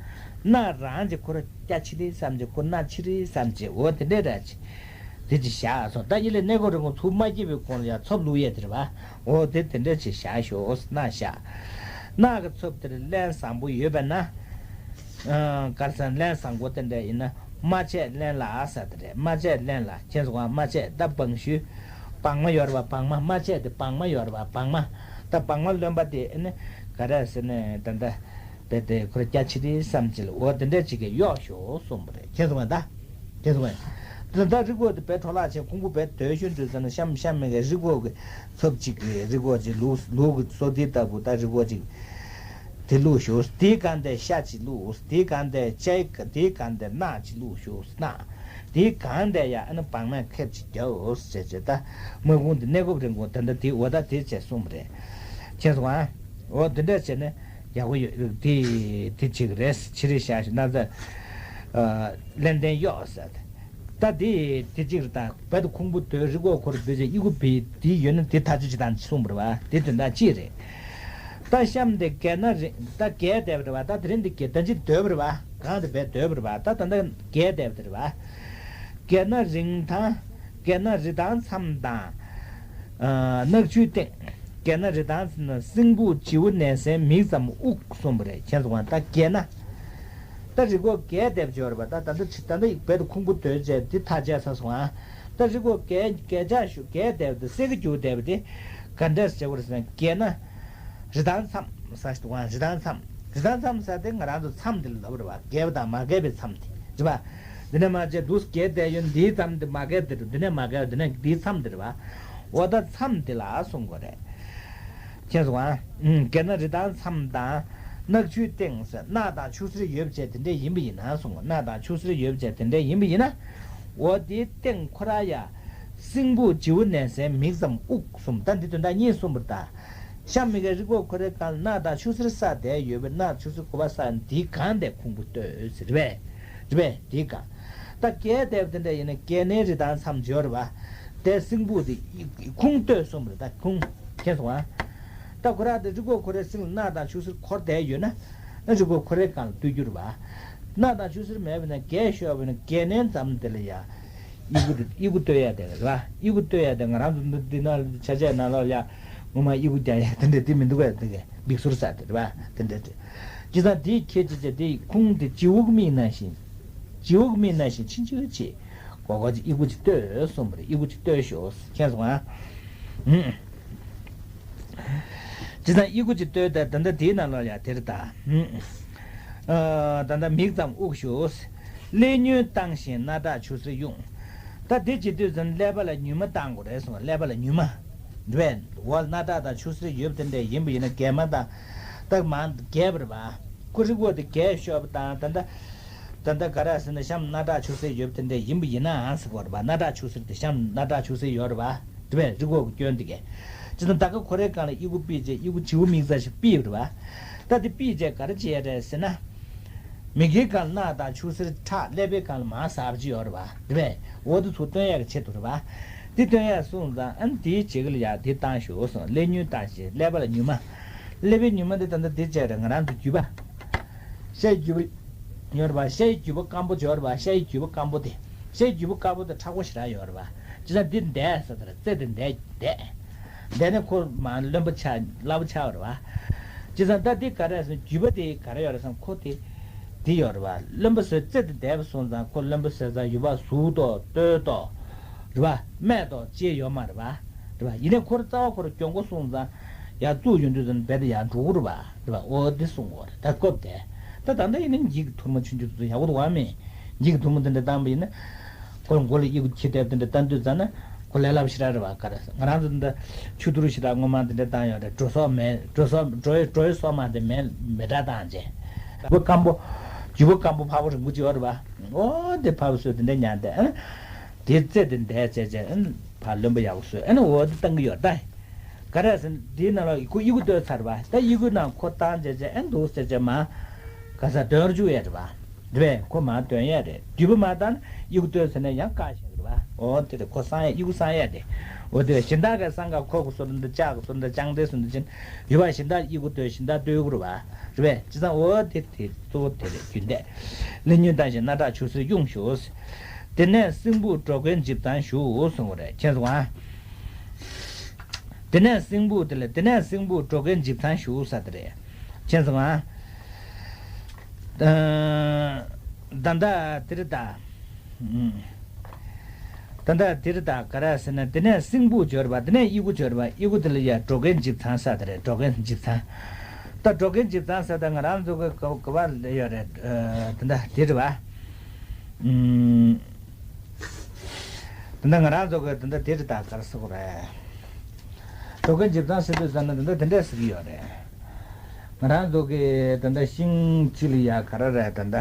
རྣག་རང་གཅིག་ཁོ་ར་སྐྱ་ཕྱེད་རེ་བསམ་གཅིག་ཁོ་རྣག་ཕྱེད་རེ་བསམ་གཅིག་འོ་དེ་འདྲས་ར་ཅིག་དེ་ཅིག་བཞག་སོང་། ད་ཡིན་ལས་གནས་སྐབས་རིང་པོ་ཚུར་མ་སྐྱེས་པའི་གོང་ལ་ཡ་ཚབ་བླུག་ཡས་དེ་རེད་པ། འོ་དེ་དེ་འདྲས་ཅིག་བཞག་ཤོག་རྣག་བཞག་རྣག་གི་ཚབ་དེར་རླན་བཟང་པོ་ཡོད་པས་ན། ཨ། ག་རེ་ཟེར། རླན་བཟང་པོ་དེ་འདྲས་ཡིན་ན། རྨ་བྱད་རླན་ལ་ཟེར་དེ་རེད། རྨ་བྱད་རླན་ལ། མཁྱེན་སོང་ང་། རྨ་བྱད་ད་བང་ཤུ། བང་མ་ཡོད་རེད་པ། བང་མ། རྨ་བྱད་དེ་བང་མ་ཡོད་རེད་པ། བང་མ། ད་བང་མ་རློན་པ་དེ་ཨ་ནི་ག་རེ་ཟེར་ན། ད་ལྟ་རྦད་དེ་ཁོ་ར་སྐྱ་ཕྱེད་རེ་བསམ་གཅིག་ལ་འོ་དེ་འདྲས་ཅིག་གིས་གཡོགས་ཤོག་གསུངས་པ་རེད། མཁྱེན་སོང་ང་། ད་མཁྱེན་སོང་ང་། ད་ད་རུས་ཁོག་དེ་རྦད་འཕྲོ་བརླག་བྱས། ཁུང་བུ་རྦད་རྡོལ་ཤོར་དུས་ཙམ་ན་གཤམ་གཤམ་མེད་ཀྱི་རུས་ཁོག་གི་ཚབ་ཅིག་གི། རུས་ཁོག་ཅིག་ལུག་ལུག་གི་སོག་ཐིག་ལྟ་བུ། ད་རུས་ཁོག་ཅིག་དེ་བླུགས་ཤོག་དེའི་སྒང་དེར་ཤ་ཅིག་བླུགས། དེའི་སྒང་དེར་ཤའི། དེའི་སྒང་དེར་རྣག་ཅིག་བླུགས་ཤོག་རྣག་དེའི་སྒང་དེར་ཡ་ཨ་ནི་བང་མས་ཁེབས་ཅིག་རྒྱབ་ཟེར་བྱས། ད་མ་ཁུངས་དེ་གནས་སྐབས་རིང་པོ་ད་ལྟ་དེ་འོ་ད་དེ་བྱས་གསུངས་པ་རེད། མཁྱེན་སོང་ང་། འོ་དེ་འདྲ་བྱས་ནས་ཡག་པོ་ཡོད། དེ་དེ་བྱེད་ཀྱི་རེད། ཕྱེད་རེ་བཞག་ཤོག་རྣག་རྩ་ཨ་རླན་ལྡན་གཡོགས་ཟེར། ད་དེ་དེ་གཅིག་རེད། ད་རྦད་དེ་ཁུང་བུ་རྡོལ། རུས་ཁོག་ཁོ་ར་རྦད་དེ་ཡི་གུ་བི་དེ་ཡོད་ན་དེ་ཐག་གཅོད་བྱེད་སྟངས་གསུངས་པ་རེད་པ། དེ་དོན་དག་གཅིག་རེད། ད་གཤམ་དེ་རྒས་ན་རིང་། ད་རྒས་བསྡད་པ་རེད་པ། ད་དེ་རིང་འདི་རྒས། ད་ཅི་རྡོལ་བ་རེད་པ། གང་དེ་རྦད་རྡོལ་བ་རེད་པ། ད་ད་ལྟ་རྒས་བསྡད་པ་དེ་རེད་པ། རྒས་ན་རིང་དང་། རྒས་ན་རི་དྭགས་མཚམས་དང་། ཨ། ནག་ཆུའི་སྟེང་། རྒས་ན་རི་དྭགས་མཚམས་དང་། སྲིན་བུ་བྱིའུ་ནད་སྲན་མིག་ཙམ་དབུགས་གསུངས་པ་རེད། མཁྱེན་སོང་ང་། ད་རྒས་ན། ད་རུས་ཁོག་རྒས་བསྡད་པ་ཅིག་ཡོད་རེད་པ། ད་ད་ལྟ་ད་ལྟ་རྦད་དེ་ཁུང་བུ་རྡོལ་བྱས་འདི་ཐག་བཅད་ཚར་སོང་ང་། ད་རུས་ཁོག་རྒས་རྒས་ཆག་ཞུ། རྒས་བསྡད་པ་དེ་སེ་ག་རྒྱུག་བསྡད་པ་དེ་ག་འདྲས་བྱེད་དགོས་རེད་ཟེར་ན། རྒས་ན། རི་དྭགས་མཚམས་ཟེར་ཞིག་འདུག་ག་རི་དྭགས་མཚམས། རི་དྭགས་མཚམས་ཟེར་དེ་ང་རང་ཚོ་མཚམས་དེ་ལ་ལབ་རེད་པ། རྒས་པ་དང་མ་རྒས་པའི་མཚམས་དེ་རེད་པ། འདི་ནས་མར་བྱས་འདུག་སེ་རྒས་བསྡད་ཡོད། འདིའི་མཚམས་དེ་མ་རྒས་དེ་རེད། འདི་ནས་མ་རྒས་པ། འདི་ནས་འདིའི་མཚམས་དེ་རེད་པ། འོ་ད་མཚམས་དེ་ལ་གསུང་དགོས་རེད། མཁྱེན་སོང་ང་། ཨུམ། རྒས་ན་རི་དྭགས་མཚམས་དང་། ནག་ཆུའི་སྟེང་ཟེར། ནགས་དང་ཆུ་སེར་ཡོད་བྱས་དེ་འདྲས་ཡིན་པ་ཡིན་ན་གསུང་གོ་ནགས་དང་ཆུ་སེར་ཡོད་བྱས་དེ་འདྲས་ཡིན་པ་ཡིན་ན། འོ་དེའི་སྟེང་ཁོ་ར་ཡ། སྲིན་བུ་བྱིའུ་ནད་སྲན་མིག་ཙམ་དབུགས་གསུམ། ད་འདི་དོན་དག་གཉིས་གསུངས་པ་རེད་ད། གཤམ་མི་གའི་རི་བོ་ཁོ་རའི་སྒང་ལ་སྣ་དང་ཆུ་སེར་བསགས་བསྡད་ཡོད་པས། སྣ་ཆུ་སེར་གོ་བ་བསགས་འདིའི་སྒང་དེ་ཁུང་བུ་བཏོད་ཟེར་བས། རེད་པས། འདིའི་སྒང་། ད་བརྒལ་བསྡད་པ་དེ་འདྲ་ཡིན་ན་བརྒལ་ནས་རི་དྭགས་མཚམས་སྦྱོར་བ། དེ་སྲིན་བུ་དེ་ཁུང་བཏོད་གསུངས་པ་རེད། ད་ཁུང་། མཁྱེན་སོང་ཨ། ད་ཁོ་ར་དེ་རི་བོ་ཁོ་རའི་སེང་ལ་སྣ་དང་ཆུ་སེར་འཁོར་བསྡད་ཡོད་ན། ཨ་རི་བོ་ཁོ་རའི་སྒང་ལ་བཏོད་རྒྱུ་རེད་པ། སྣ་དང་ཆུ་སེར་མེད་པ་ན་བརྒལ་ཤོར་བ་ན་བརྒལ་ནས་མཚམས་དེ་ལ་ཡ། དབྱུ་གུ་དབྱུ་གུ་བཏོད་ཡ་དེ་རེད་པ། དབྱུ་གུ་བཏོད་ཡ་དེ་ང་རང་ཚོ་འདི་འདི་ན་ཆ་ཆས་ནང་ལོགས་ལ་ཡ། ངོ་མ་དབྱུ་གུ་རྒྱག་ཡ་དེ་འདྲ་དེ་མི་འདུག་གས། དེ་གས་འབིགས་ཚུལ་ཟེར་དེ་རེད་པ། དེ་འདྲ་དེ། བྱས་ཙང་དེའི་ཁྱད་ཆོས་ཅན་དེ་ཁུང་དེ་བྱིའུ་གི་མིག་ནང་བཞིན། བྱིའུ་གི་མིག་ནང་བཞིན་ཆུང་ཆུང་ཅིག་གོ་གོ་ཅིག་དབྱུ་གུ་ཅིག་བཏོད་གསུངས་པ་རེད། དབྱུ་གུ་ཅིག་བཏོད་ཤོག། མཁྱེན་སོང་ཨ། ཧུམ། བྱས་ཙང་དབྱུ་གུ་ཅིག་བཏོད་དེ་ད་ལྟ་དེའི་ནང་ལོགས་ལ་ཡ་དེ་རེད་ད། ཧུམ། ཨ་ད་ལྟ་མིག་ཙམ་དབུགས་ཞུགས། ཀླད་ཉུལ་བཏང་ཞིང་སྣ་ཁྲག་ཆུ་སེར་དབྱུང་། ད་དེ་བྱེད་དུས་ཙམ་ཀླད་པ་ལ་ཉུལ་མ་བཏང་དགོས་རེད་གསུངས། ཀླད་པ་ལ་ཉུལ་མ། འདི་བས་འོག་ལ་སྣ་ཁྲག་དང་ཆུ་སེར་ཡོད་པ་དེ་འདྲ་ཡིན་པ་ཡིན་ན་བརྒལ་མ་བཏང་། ད་མར་བརྒལ་བ་རེད་པ། ཁོ་རི་བོ་དེ་བརྒལ་ཤོར་བ་དང་ད་ལྟ། ད་ལྟ་ག་རེ་ཟེར་ན་གཤམ་སྣ་ཁྲག་ཆུ་སེར་ཡོད་པ་དེ་འདྲ་ཡིན་པ་ཡིན་ནའང་ཟེར་གོ་རེད་པ། སྣ་ཁྲག་ཆུ་སེར་དེ་གཤམ་སྣ་ཁྲག་ཆུ་སེར་ཡོད་རེད་པ། དེ་བས་རི་བོ་གི་སྐྱོན་དེ་གས། ཅི་ད་ད་ག་ཁོ་རའི་སྒང་ལ་དབྱུ་གུ་ཕུད་བྱས་དབྱུ་གུ་བྱིའུ་མིག་ཙམ་ཞིག་ཕུད་པ་རེད་པ། ད་དེ་ཕུད་བྱས་ག་རེ་བྱས་རེད་ཟེར་ན། མིག་གི་སྒང་ལ་སྣ་དང་ཆུ་སེར་ཁྲག། ཀླད་པའི་སྒང་ལ་མར་གཟར་བ་ཅིག་ཡོད་རེད་པ། དེ་བས་འོ་དེ་ཚོ་སྟོན་ཡག་གི་ཆེད་དུ་རེད་པ། དེ་སྟོན་ཡག་གསུངས་ཙང་ཨ་ནི་དེའི་རྗེས་ཀ་ལ་ཡ་དེ་བཏང་ཤོག་གསུངས། ཀླད་ཉུལ་བཏང་ཞིང་ཀླད་པ་ལ་ཉུལ་མ། ཀླད་པའི་ཉུལ་མ་དེ་ད་ལྟ་དེ་བྱས་རེད། ང་རང་ཚོ་རྒྱུས་པ། ཤའི་རྒྱུས་པ་ཡོད་རེད་པ། ཤའི་རྒྱུས་པ་སྐམ་པོ་ཅིག་ཡོད་རེད་པ། ཤའི་རྒྱུས་པ་སྐམ་པོ་དེ། ཤའི་རྒྱུས་པ་སྐམ་པོ་དེ་མཁྲེགས་པོ་ཞེ་དྲག་ཡོད་རེད་པ། བྱས་ཙང་འདི་འདས་ཟེར་དེ་རེད། རྩེ་དེ་འདས་འདས། འདས་ནས་ཁོ་མར་རློན་པ་ཆགས། སླ་པོ་ཆགས་པ་རེད་པ། བྱས་ཙང་ད་འདི་ག་རེ་ཟེར་ན་རྒྱུས་པ་དེ་ག་རེ་ཡོད་རེད་ཟེར་ན་ཁོ་དེ། འདི་ཡོད་རེད་པ། རློན་པ་བཟོས། རྩེ་དེ་འདས་པ་སོང་ཙང་ཁོ་རློན་པ་བཟོས་ཙང་ཡུ་བ་ཟུག་དང་ལྟོ་དང་། རེད་པ། སྨན་དང་ཅི་ཡོད་མ་རེད་པ། རེད་པ། ཡིན་ནའི་ཁོ་ར་རྩ་བ་ཁོ་ར་གྱོང་པོ་སོང་ཙང་ཡར་བཙུགས་ཡོང་དུས་ཙམ་རྦད་དེ་ཡར་འགྲོ་གི་རེད་པ། རེད་པ། འོ་འདི་གསུང་གི་ཡོད་རེད། ད་སྐབས་དེ། ད་ད་ལྟ་ཡིན་ན་འགྱིག་གི་ཐུར་མ་ཆུང་ཆུང་དེ་ཚོ་ཡག་པོ་འདུག་ག་མེད། འགྱིག་གི་ཐུར་མ་དེ་འདྲ་བཏང་པ་ཡིན་ན། ཁོ་མགོ་ལ་དབྱུ་གུ་ཁྱི་དེབ་དེ་འདྲ་བཏང་དུས་ཙམ་ན་ཁོ་ལས་སླ་པོ་ཞེ་དྲག་རེད་པ། ག་རེ་ཟེར། ང་རང་ཚོ་འདི་ཆུ་ཐུར་ཞེ་དྲག་སྔོན་མ་དེ་འདྲ་བཏང་ཡོད་རེད། གྲོ་སོག་མེ། གྲོ་སོག་གྲོ་ཡི་གྲོ་ཡི་སོག་མ་དེ་མེ་མེ་སྲེག་བཏང་བྱས། རྒྱུས་པ་སྐམ་པོ། རྒྱུས་པ་སྐམ་པོ་ཕར་པོ་རིང་པོ་ཅིག་ཡོད་རེད་པ། འོ་དེ་ཕར་པོ་བཟོས་དེ་འདྲ་ཉར་དེ། ཨ་དེ་རྩེ་དེ་འདས་བྱས་བྱས། ཨ་ཕར་རློན་པ་ཡག་པོ་བཟོས། ཨ་ནི་འོ་དེ་བཏང་གི་ཡོད་ད། ག་རེ་ཟེར་ན་དེའི་ནང་ལ་ཁོ་དབྱུ་གུ་བཏོད་ཚར་བ། ད་དབྱུ་གུ་ནང་ཁོ་བཏང་བྱས་བྱས། ཨ་འདུག་ཟེར་བྱས་མར་ག་ས་འདོན་རུ་བཅུག་ཡས་རེད་པ། རེད་པས། ཁོ་མར་འདོན་ཡས་རེད། རྒྱུས་པ་མར་བཏང་ན་དབྱུ་གུ་བཏོད་ཟེར་ནས་ཡང་བཀག་བཞག་གི་རེད་པ། འོ་དེ་རེད། ཁོ་སངས་ཡས། དབྱུ་གུ་སངས་ཡས་རེད། འོ་དེ་རེད། གཞན་དག་གི་སྲང་ཁ་ཁོག་གི་བཟོ་འདྲ་འདི། ལྕགས་ཀྱི་བཟོ་འདྲ་འདི། ལྕགས་རྟའི་བཟོ་འདྲ་ཅན། ཡུ་བ་གཞན་དག་དབྱུ་གུ་བཏོད། གཞན་དག་བཏོད་གི་རེད་པ། རེད་པས། བྱས་ཙང་འོ་དེ་དེ་གཙོ་བོ་དེ་རེད། རྒྱུན་ལྡན། ཀླད་ཉུལ་བཏང་ཞིང་སྣ་ཁྲག་ཆུ་སེར་དབྱུང་ཞུ། དེ་ནས་སྲིན་བུ་འགྲོ་མགོན་འཇིབ་ཚང་ཞུ་གསུངས་པ་རེད། མཁྱེན་སོང་ཨ། དེ་ནས་སྲིན་བུ་དེ་ལ། དེ་ནས་སྲིན་བུ་འགྲོ་མགོན་འཇིབ་ཚང་ཞུ་ཟེར་དེ་རེད། མཁྱེན་སོང་ཨ། ད་ད་ལྟ་དེ་རེད་ད། ཨུམ། ད་ལྟ་དེ་རེད་ད། ག་རེ་ཟེར་ན་དེ་ནས་སྲིན་བུ་སྦྱོར་བ། དེ་ནས་དབྱུ་གུ་སྦྱོར་བ། དབྱུ་གུ་དེ་ལ་ཡ་འགྲོ་མགོན་འཇིབ་ཚང་ཟེར་དེ་རེད། འགྲོ་མགོན་འཇིབ་ཚང་། ད་འགྲོ་མགོན་འཇིབ་ཚང་ཟེར་ད་ང་རང་ཚོ་གི་ག་ག་བ་ལ་ཡོད་རེད། ཨ་ད་ལྟ་དེ་རེད་པ། ཨུམ། ད་ལྟ་ང་རང་ཚོ་གི་ད་ལྟ་དེ་རེད་ད། ག་རེ་ཟེར་དགོས་རེད། འགྲོ་མགོན་འཇིབ་ཚང་ཟེར་དུས་ཙམ་ན་ད་ལྟ་དེ་འདྲས་ཟེར་གྱི་ཡོད་རེད། ང་རང་ཚོ་གི་ད་ལྟ་ཤིང་གཅིག་ལ་ཡ་ག་རེ་རེད། ད་ལྟ་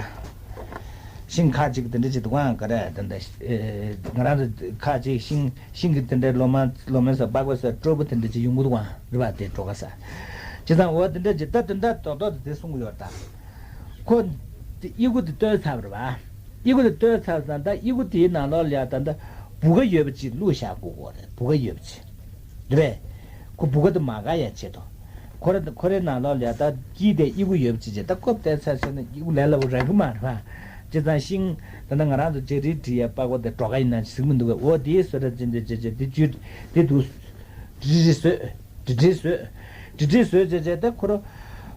ཤིང་ཁ་གཅིག་དེ་འདྲ་ཅིག་འདུག་ག་ག་རེ། ད་ལྟ་ཨེ་ང་རང་ཚོ་ཁ་གཅིག་ཤིང་ཤིང་གི་དེ་འདྲའི་ལོ་མ་ལོ་མའི་སར་པགས་པའི་སར་སྤྲོ་པོ་དེ་འདྲ་ཅིག་ཡོང་གི་འདུག་ག་རེད་པ། དེ་གྲོ་ག་ས། བྱས་ཙང་འོ་དེ་འདྲ་ཅིག་ད་དེ་འདྲ་རྡོག་རྡོག་དེ་དེ་གསུང་གི་ཡོད་རེད་ད། ཁོ་དབྱུ་གུ་དེ་བཏོད་ཚར་བ་རེད་པ། དབྱུ་གུ་དེ་བཏོད་ཚར་ཙང་ད་དབྱུ་གུ་དེའི་ནང་ལོགས་ལ་ཡ་ད་ལྟ་བུ་ག་ཡོད་པ་ཅིག་བླུགས་བཞག་དགོས་ཀྱི་རེད། བུ་ག་ཡོད་པ་ཅིག་རེད་པས། ཁོ་བུ་ག་དེ་མ་འགག་ཡ་ཆེད་དུ། ཁོ་རེ་ཁོ་རེ་ནང་ལོགས་ལ་ཡ་ད་དཀྱིལ་དེ་དབྱུ་གུ་ཡོད་པ་ཅིག་བྱས། ད་ཀོབ་བལྟས་ཚར་ཚར་ན་དབྱུ་གུ་ལས་སླ་པོ་རག་གི་མ་རེད་པ། བྱས་ཙང་ཤིང་ད་ལྟ་ང་རང་ཚོ་ལྗགས་རིལ་བྲིས་ཡ་པགས་པ་དེ་གྲོ་ག་ཡིན་ན་ཟེར་གི་མི་འདུག་གས། འོ་དེའི་བཟོ་འདྲ་ཅན་དེ་བྱས་བྱས་དེ་བཅུད་དེ་འདུག་རིལ་རིལ་བཟོས། དྲི་དྲི་བཟོས། དྲི་དྲི་བཟོས་བྱས་བྱས་ད་ཁོ་ར་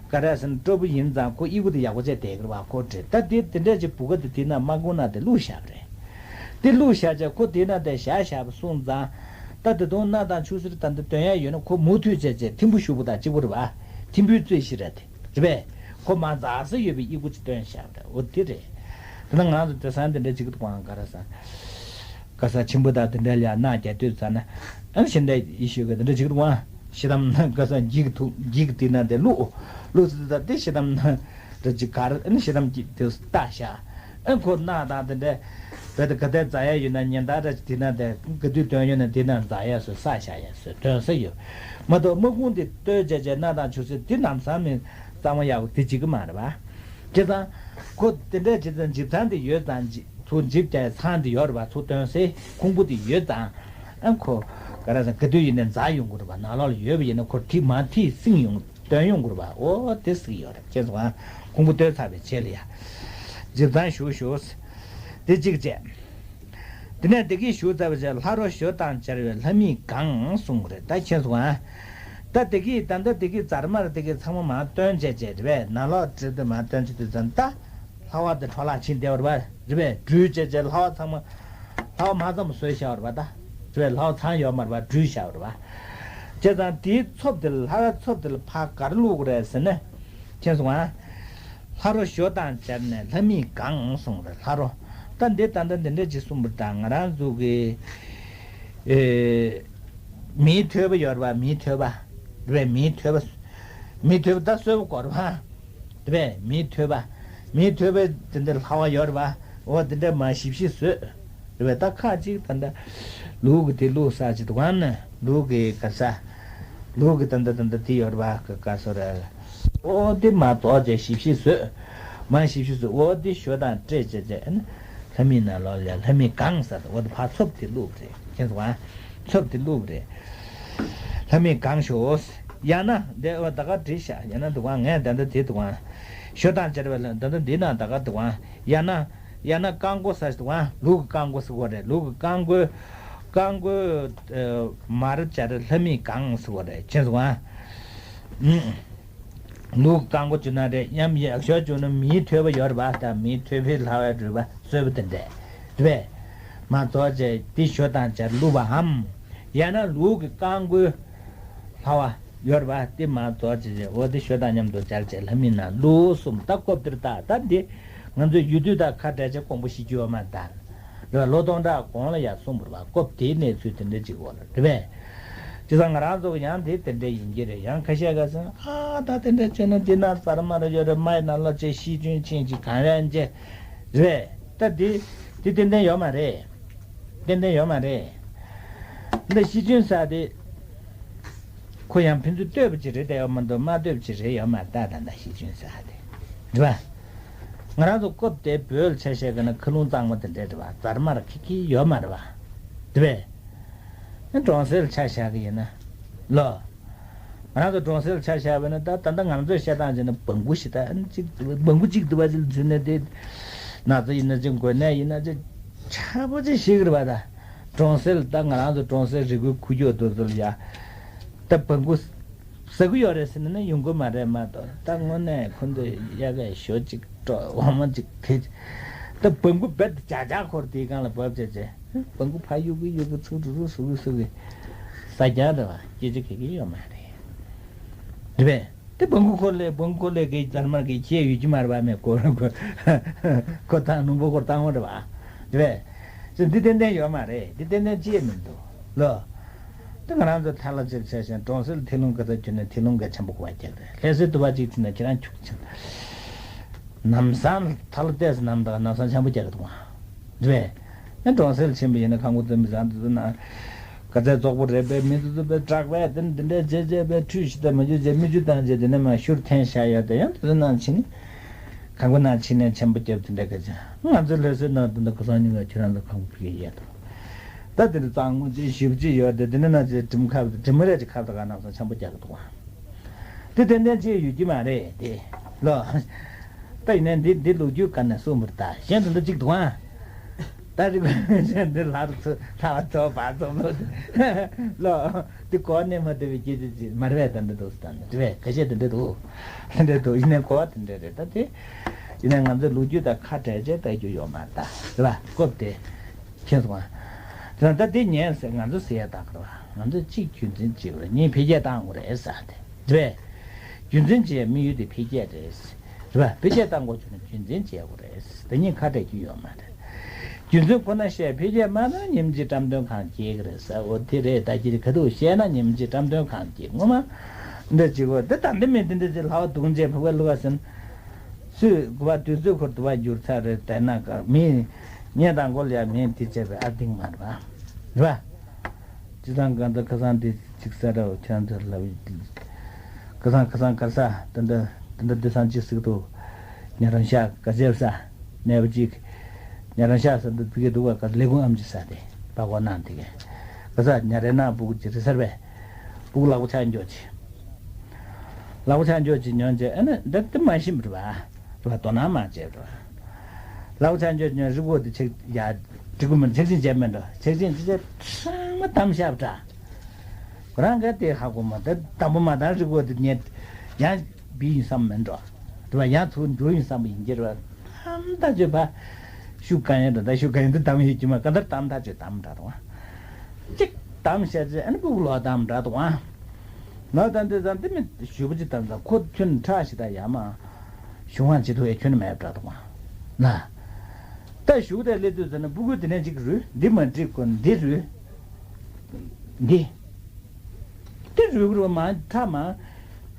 ག་རེ་ཟེར་ན་སྤྲོ་པོ་ཡིན་ཙང་ཁོ་དབྱུ་གུ་དེ་ཡག་པོ་བྱས་བསྡད་ཀྱི་རེད་པ། ཁོ་བྲིས་ད་དེ་དེ་འདྲས་ཀྱི་བུ་ག་དེ་དེ་ན་མ་བཀུག་ན་དེ་བླུགས་བཞག་པ་རེད། དེ་བླུགས་བཞག་བྱས་ཁོ་དེ་ན་དེ་བཞག་བཞག་པ་སོང་ཙང་། ད་དེ་དུང་སྣ་དང་ཆུ་སེར་ད་འདི་འདོན་ཡ་ཡོད་ན་ཁོ་མུ་མཐུད་བྱས་བྱས་ཐིམ་ཕུ་ཤུག་པོ་དང་གཅིག་པོ་རེད་པ། ཐིམ་ཕུའི་རྩོད་གཞི་རེད་དེ། རེད་པས། ཁོ་མར་འཛག་ས་ཡོད་པའི་དབྱུ་གུ་ཅིག་བཏོན་བཞག་པ་རེད། འོ་དེ་རེད། དེ་ན་ང་རང་ཚོ་དེང་སང་དེ་འདྲ་བྱེད་ཀྱི་འདུག་ག་ག་རེ་ཟེར། ག་ས་ཆེན་པོ་དང་དེ་འདྲ་ལ་ཡ་སྣ་རྒྱག་དུས་ཙ་ན། ཨ་ནི་ཤིང་རྟ་ཡེ་ཤེས་ཀྱིས་དེ་འདྲ་བྱེད་ཀྱི་འདུག་ག་ཤི་དམ་ན་ག་ས་འགྱིག་ཐུག་འགྱིག་དེ་ན་དེ་བླུགས། བླུགས་ཚུལ་དང་དེ་ཤི་དམ་ན་འདྲ་ཅིག་གར། ཨ་ནི་ཤི་དམ་གྱི་དེ་ལྟ་བཞག་ཨ་ཁོ་སྣ་དང་དེ་འདྲ་ བོད་དུ་ག་དེ་འཛེག་ཡ་ཡོད་ན་ཉེན་བརྡ་ར་དེ་ན་དེ་ག་དུས་ཐོན་ཡོད་ན་དེ་ན་འཛེག་ཡ་སོ་ས་བཞག་ཡ་སོ་ཐོན་ས་ཡོད། མ་གཏོགས་དམག་དཔུང་དེ་སྟོད་བྱས་བྱས་སྣ་དང་ཆུ་སེར་དེ་ལམ་སང་མི་གཙང་མ་ཡག་པོ་དེ་བྱེད་ཀྱི་མ་རེད་པ། བྱས་ཙང་ཁོ་དེ་འདྲ་བྱེད་ཙང་འཇིབ་ཚང་དེ་ཡོད་ཙང་ཚུར་འཇིབ་བྱས་ཚང་དེ་ཡོད་རེད་པ། ཚུར་ཐོན་སའི་ཁུང་བུ་དེ་ཡོད་ཙང་ཨ་ཁོ་ག་རེ་ཟེར་ག་དུས་ཡིན་ནའི་འཛེག་ཡོང་གི་རེད་པ། ནང་ལོགས་ལ་ཡོད་པ་ཡིན་ན་ཁོ་ཐིག་མ་ཐིག་སྲིང་ཡོང་། འདོན་ཡོང་དགོས་རེད་པ། འོ་དེ་ཟེར་གྱི་ཡོད་རེད། ཁྱེད་ཚོ་ཁུང་བུ་བརྟོལ་ཚར་བའི་རྗེས་ལ་ཡ། འཇིབ་ཚང་བཞུགས་བཞུགས། དེ་གཅིག་བྱས། དེ་ནས་བདེ་སྐྱིད་བཞུགས་ཚར་བའི་རྗེས་ལྷ་རོ་ཞོ་དང་སྦྱར་བའི་ལྷ་མིས་གང་གསུང་གི་རེད། ད་ཁྱེད་ཚོ་ཨ། ད་བདེ་སྐྱིད་ད་ལྟ་བདེ་སྐྱིད་རྫ་དམར་བདེ་སྐྱིད་ཚང་མ་མར་བཏོན་བྱས་བྱས་རེད་པས། ནང་ལོགས་བྲིས་ཏེ་མར་བཏོན་བྱས་དུས་ཙམ་ད། ལྷ་བ་དེ་འཕྲོ་བརླག་ཕྱིན་བསྡད་པ་རེད་པ། རེད་པས། སྦྲུལ་བྱས་བྱས་ལྷ་བ་ཚང་མ། ལྷ་བ་མ་ཚང་མ་གསོས་བཞག་པ་རེད་པ་ད། རེད་པས། ལྷ་བ་ཚང་ཡོད་མ་རེད་པ། སྦྲུལ་བཞག་པ་རེད་པ། བྱས་ཙང་དེའི་ཚོབ་དེ་ལ་ལྷ་བའི་ཚོབ་དེ་ལ་ཕར་ག་རེ་བླུགས་དགོས་རེད་ཟེར་ན། མཁྱེན་སོང་ང་། ལྷ་རོ་ཞོ་དང་སྦྱར་ནས་ལྷ་མིས་གང་གསུང་རེད། ལྷ་རོ། ད་འདི་ད་ལྟ་འདི་འདྲ་ཅིག་གསུངས་པ་རེད་ད། ང་རང་ཚོ་གི། ཨེ། མིའི་ཐོད་པ་ཡོད་རེད་པ། མིའི་ཐོད་པ། རེད་པས། མིའི་ཐོད་པ། མིའི་ཐོད་པ་ད་གསོལ་བ་སྐོར་བ། རེད་པས། མིའི་ཐོད་པ། མིའི་ཐོད་པའི་དེ་འདྲ་ལྷ་བ་ཡོད་རེད་པ། འོ་དེ་འདྲ་མར་ཞིབ་ཞིབ་བཟོས། རེད་པས། ད་ཁ་ཅིག་ད་འདྲ། ལུག་གི་དེ་བླུགས་ས་ཅིག་འདུག་ག་ན། ལུག་གི་ག་ས། ལུག་གི་ད་འདྲ་ད་འདྲ་དེ་ཡོད་རེད་པ། ག་ག་སོ་ར། འོ་དེ་མར་རྫོགས་བྱས་ཞིབ་ཞིབ་བཟོས། མར་ཞིབ་ཞིབ་བཟོས། འོ་དེ་ཞོ་དང་སྤྲད་བྱས་བྱས་ཨ་ནི། ལྷ་མིའི་ནང་ལོགས་ལ་ལྷ་མིས་གང་ཟེར། འོ་དེ་ཕར་ཚོབ་དེ་བླུགས་པ་རེད། མཁྱེན་སོང་ང་། ཚོབ་དེ་བླུགས་པ་རེད། ལྷ་མིས་གང་ཞོ། ཡང་ན་འདི་འོ་ད་ག་བྲིས་ཤག་ཡང་ན་འདུག་ག་ངས་ད་ལྟ་དེ་འདུག་ག་ཞོ་དང་སྦྱར་བའི་ལྷ་ད་ལྟ་འདི་ན་ད་ག་འདུག་ག་ཡང་ན། ཡང་ན་རྐང་མགོ་ཟེར་འདུག་ག་ལུག་གི་རྐང་མགོ་ཟེར་བ་རེད། ལུག་གི་རྐང་མགོའི། རྐང་མགོའི། ཨ། མར་སྦྱར་ལྷ་མིས་གང་ཟེར་བ་རེད། མཁྱེན་སོང་ང་། ཨུམ། ལུག་གི་རྐང་མགོ་བྱུང་ན་རེད། ཡང་ཡག་ཤོས་བྱུང་ན་མིའི་ཐོད་པ་ཡོད་རེད་པ། ད་མིའི་ཐོད་པའི་ལྷ་བའི་རུས་པ་གསོལ་བ་དེ་འདྲས། རེད་པས། མར་རྫོགས་བྱས་དེ་ཞོ་དང་སྦྱར་བླུགས་པའམ། ཡང་ན་ལུག་གི་རྐང་མགོའི་ལྷ་བ་ཡོད་རེད་པ། དེ་མར་རྫོགས་བྱས་བྱས་འོ་དེ་ཞོ་དང་མཉམ་དུ་སྦྱར་བྱས་ལྷ་མིའི་ནང་བླུགས་གསུངས། ད་སྐབས་དེར་ད་ད་འདི་ང་ཚོས་ཡུལ་དུས་དང་ཁ་བྲལ་བྱས་དགོངས་པ་བཞེས་རྒྱུ་ཡོད་མ་རེད་ད། རེད་པ། ལོ་སྟོང་ཕྲག་གོང་ལ་ཡང་གསུངས་པ་རེད་པ། སྐབས་དེའི་གནས་ཚུལ་དེ་འདྲ་ཅིག་འོག་ལ་རེད་པས། བྱས་ཙང་ང་རང་ཚོ་ཡང་དེ་དེ་འདྲ་ཡིན་གྱི་རེད། ཡང་ཁ་ཤས་ཀ་ཟེར་ཨ་ད་དེ་འདྲ་བྱས་ན་འདི་ན་གསར་མ་རེ་ཡོད་རེད། མའི་ནང་ལ་ཅིག་ཤི་སྐྱོན་ཕྱིན་ཅིག་གང་ཡང་བྱས་རེད་པས། ད་འདི་འདི་ཏན་ཏན་ཡོད་མ་རེད། ཏན་ཏན་ཡོད་མ་རེད། འདི་ཤི་སྐྱོན་ཟེར་དེ། ཁོ་ཡང་ཕན་ཚུན་ལྟོས་པ་ཅིག་རེད་དེ་ཡོད་མ་གཏོགས་མ་ལྟོས་པ་ཅིག་རེད་ཡོད་མ་རེད། ད་ད་ད་ཤི་སྐྱོན་ཟེར་དེ། རེད་པ། ང་རང་ཚོ་སྐབས་དེ་བོད་ལ་ཆ་བཞག་གི་ན་མཁའ་རླུང་གཙང་མ་དེ་འདྲ་རེད་པ། རྫ་དམར་ཁེ་ཁེ་ཡོད་མ་རེད་པ། རེད་པས། ཨ་གྲོང་གསེབ་ལ་ཆ་བཞག་གི་ཡིན་ན། ལོ། ང་རང་ཚོ་གྲོང་གསེབ་ལ་ཆ་བཞག་པ་ཡིན་ན་ད་ད་ལྟ་ང་ཚོས་བཤད་སྟངས་བྱས་ན་སྦྲང་བུ་ཞིག་ད་ཨ་ནི་གཅིག་སྦྲང་བུ་གཅིག་འདུག་པ་ཅིག་ལ་འཛུལ་ནས་དེ། ན་ཚ་ཡིན་ན་ཅིག་འགོས་ནད་ཡིན་ན་ཅིག་ཕྲ་མོ་ཅིག་ཤི་གི་རེད་པ་ད། གྲོང་གསེབ་ལ་ད་ང་རང་ཚོ་གྲོང་གསེབ་རི་ཁུལ་ཁུག་ཀྱོག་དེ་ཚོ་ལ་ཡ། ད་སྦྲང་བུ། ཟ་གི་ཡོད་རེད་ཟེར་ན་ནི་ཡོང་གི་མ་རེད་མ་གཏོགས་ད་དངོས་གནས་ཁོ་ཚོས་ཡ་གི་ཞོ་གཅིག་སྤྲོ་འོ་མ་གཅིག་དེ། ད་སྦྲང་བུ་རྦད་དེ་ཇག་ཇག་འཁོར་དེའི་སྒང་ལ་བབས་བྱས་བྱས། སྦྲང་བུ་ཕར་གཡུག་གི་གཡུག་གི་ཚུར་རུ་རུ་ཟུག་གི་ཟུག་གི། ཟ་རྒྱག་རེད་པ། སྐད་ཆ་ག་གི་ཡོད་མ་རེད། རེད་པས། དེ་སྦྲང་བུ་འཁོར་ལས་སྦྲང་བུ་འཁོར་ལས་གི་རྫ་དམར་གི་ཁྱེད་ཡོད་ཀྱི་མ་རེད་པ། མེད་ཁོ་ཁོ་ཁོ་ཐང་ནུ་འབུ་འཁོར་བཏང་བ་རེད་པ། རེད་པས། ཅི་འདི་ཏན་ཏན་ཡོད་མ་རེད། འདི་ཏན་ཏན་ཅི་ཡང་མི་འདུག་ལོ། ད་ང་རང་ཚོ་ཐ་ལ་ཅིག་ཆ་བཞག་གྲོང་གསེབ་ཐིག་ལུང་ག་ཚ་གྱུར་ནས་ཐིག་ལུང་ག་ཆེན་པོ་གོ་བ་རྒྱག་རེད། ལྷ་སའི་དུ་བ་ཅིག་ཐིག་ན་ཁྱེད་རང་ཁྱུག་ཆེན། ནམ་སང་ཐ་ལ་ཏེས་ནམ་ད་ནམ་སང་ཆེན་པོ་རྒྱག་གི་འདུག་ཨ། རེད་པས། ཨ་གྲོང་གསེབ་ལ་ཕྱིན་པ་ཡིན་ན་ཁང་པ་བཙུན་མི་བཟང་དུ་དུ་ན། ག་ཚད་རྫོགས་པོ་རེད་པས། མི་དུ་དུ་པས་སྐྲག་པས་དེ་འདི་འདྲའི་རྗེས་རྗེས་པས་ཁྲུས་ཤིག་ད་མི་རྒྱུ་རྗེས་མི་རྒྱུ་དང་རྗེས་དེ་ནས་མ་ཤུར་འཐེན་བཞག་ཡོད་དེ་ཡང་དུ་དུ་ནང་ཕྱིན། ཁང་པ་ནང་ཕྱིན་ནས་ཆེན་པོ་རྒྱབ་དེ་འདྲ་ག་ཅི། ང་ཚོའི་ལྷ་སའི་ནང་དུ་འདི་ཁོ་སང་ཉིན་ལ་ཁྱེད་རང་ཚོ་ཁང་པ་ཕ་གི་ཡས་དང་། ད་དེ་འདྲ་གཙང་མོ་ཅིག་ཞིབ་ཅིག་ཡོད་དེ་དེ་འདྲ་ན་ཅིག་གྲིམ་ཁབ་གྲིམ་རེ་ཅིག་ཁབ་ད་ག་ནང་སོང་ཆེན་པོ་རྒྱག་གི་འདུག་ཨ། དེ་ཏན་ཏན་ཅིག་ཡོད་ཀྱི་མ་རེད་དེ། ལོ། ད་ཡིན་ནའི་འདི་འདི་ལོ་རྒྱུས་ག་ནས་གསུངས་པར་ད་གཞན་དུ་འདི་གཅིག་འདུག་ཨ། ད་རིག་པ་གཞན་འདི་ལྷ་རུ་ཚུ་ལྷ་བ་ཚོ་བ་ཚོ་ལོ། ལོ། འདི་གོ་གནས་མ་བདེ་བའི་སྐྱེ་ཚུལ་ཅིག་མ་རེད་པས། ད་འདི་འདུག་ད་འདི་རེད་པས། ག་བཤད་འདི་འདྲ་འདུག་འདི་འདྲ་འདུག་ཡིན་ནའི་གོ་བ་འདི་འདྲ་རེད། ད་དེ་ཡིན་ནའི་ང་ཚོའི་ལོ་རྒྱུས་དང་ཁ་བྲལ་བྱས་ལྟ་རྒྱུ་ཡོད་མ་རེད་ད། རེད་པ། སྐབས་དེ། མཁྱེན་སོང་ང་། དེ་ད་དེ་ཉན་ཟེར་ང་ཚོ་ཟེར་ཡ་ད་ག་རེད་པ། ང་ཚོ་གཅིག་རྒྱུན་འཛིན་བྱེད་དགོས་རེད། གཉིས་འཕེལ་རྒྱས་གཏང་དགོས་རེད་ཟེར་ཏེ། རེད་པས། རྒྱུན་འཛིན་བྱེད་ཡ་དམིགས་ཡུལ་དེ་འཕེལ་རྒྱས་རེད། རེད་པ། འཕེལ་རྒྱས་གཏང་དགོས་བྱུང་ན་རྒྱུན་འཛིན་བྱེད་དགོས་རེད། དེ་གཉིས་ཁ་བྲལ་རྒྱུ་ཡོད་མ་རེད། རྒྱུན་འཛིན་ཁོ་ན་བཤད། འཕེལ་རྒྱས་མ་གཏང་ཉིན་གཅིག་བཀྲམ་སྟོན་ཁང་སྐྱེལ་གི་རེད་ཟེར། འོ་དེ་རེད། ད་ཅི་རེད། ག་དུས་བཤད་ན་ཉིན་གཅིག་བཀྲམ་སྟོན་ཁང་སྐྱེལ་ངོ་མ། འདི་ཅིག་གོ་འདི་ད་འདི་མེད་འདི་འདི་ཅིག་ལྷ་བ་དུང་ཅན་ཕུག་པའི་ལུག་པ་ཟིན། སུས་གུ་བ་དུས་ཚོད་འཁོར་དུ་བ་འགྱུར་ཚར་རེད། དེ་ན་ག་མི། ངས་དང་མགོ་ལ་ཡ་མིང་དེ་བྱས་པའི་ཨ་ཏིང་མ་རེད་པ། རེད་པ། སྤྱིར་བཏང་གང་ལྟར་ཁ་སང་དེ་གཅིག་ས་ར་བ་ཁྱེད་རང་ཚོར་ལབ་ཡོད། ཁ་སང་ཁ་སང་གར་ས་དེ་འདྲ་དེ་འདྲ་དེ་སང་གཅིག་ཟིག་ཏུ། ཉ་རང་ཤག་ག་ཚེབ་ས། ནད་པ་གཅིག་ཉ་རང་ཤག་ས་འདི་དེ་གས་འདུག་པ། ག་ལས་ཁུངས་ཨམ་ཅི་ས་དེ་པ་གོ་ནང་དེ་གས། ག་ས་ཉ་རེ་ན་སྤུ་གུ་ཅིག་རེད་ས་རེད་པས། སྤུ་གུ་ལག་པ་ཆག་འགྱོ་ཅིག་ལག་པ་ཆག་འགྱོ་ཅིག་ཉོན་ཅིག་ཨ་ནི་འདི་འདི་མ་ཤེས་པ་རེད་པ། རེད་པ། དོ་སྣང་མ་བྱས་པ་རེད་པ། ལག་པ་ཆག་འགྱོ་ཅིག་ཉོན་རི་གོ་དེ་ཆེག་ཡ། རི་གོ་མིན་ཆེག་ཆིན་བྱས་མེད་འགྲོ། ཆེག་ཆིན་ཅི་བྱས་ཚང་མ་དམ་ཤག་པ་འདྲ། ཁོ་རང་ག་དེ་ཧ་གོ་མ། ད་དང་པོ་མ་དང་རི་གོ་དེ་ཉན་ཡང་བི་ཡིན་བསམ་མེད་འགྲོ། རེད་པ། ཡང་ཚུར་འགྱུར་ཡིན་བསམ་པ་ཡིན་གྱི་རེད་པ། དམ་ཐག་ཆོད་པ། ཤུགས་གང་ཡོད་འགྲོ། ད་ཤུགས་གང་ཡོད་འདི་དམ་ཡོད་ཀྱི་མ། ག་འདར་དམ་ཐག་ཆོད་དམ་འདྲ་དང་། གཅིག་དམ་བཤད་ཚེ་ཨ་ནི་སྤུ་གུ་ལོག་དམ་འདྲ་དང་། ལོག་དམ་དེ་ཙང་འདི་མི་ཞུ་བ་ཅི་དམ་ཙང་ཁོ་ཁྱོན་ཁྲག་ཞིག་ད་ཡ་མ། ཞུ་ཧང་ཅི་ཐུ་ཡ་ཁྱོན་མེད་འདྲ་དང་། ན། ད་ཞུ་དེ་ལས་དུས་ཙམ་ན་སྤུ་གུ་དེ་ནས་ཅིག་རུལ། འདི་མ་འགྲིག་གོ། འདི་རུལ། འདི། དེ་རུལ་གི་རེད་པ། མ་ཁྲག་མ།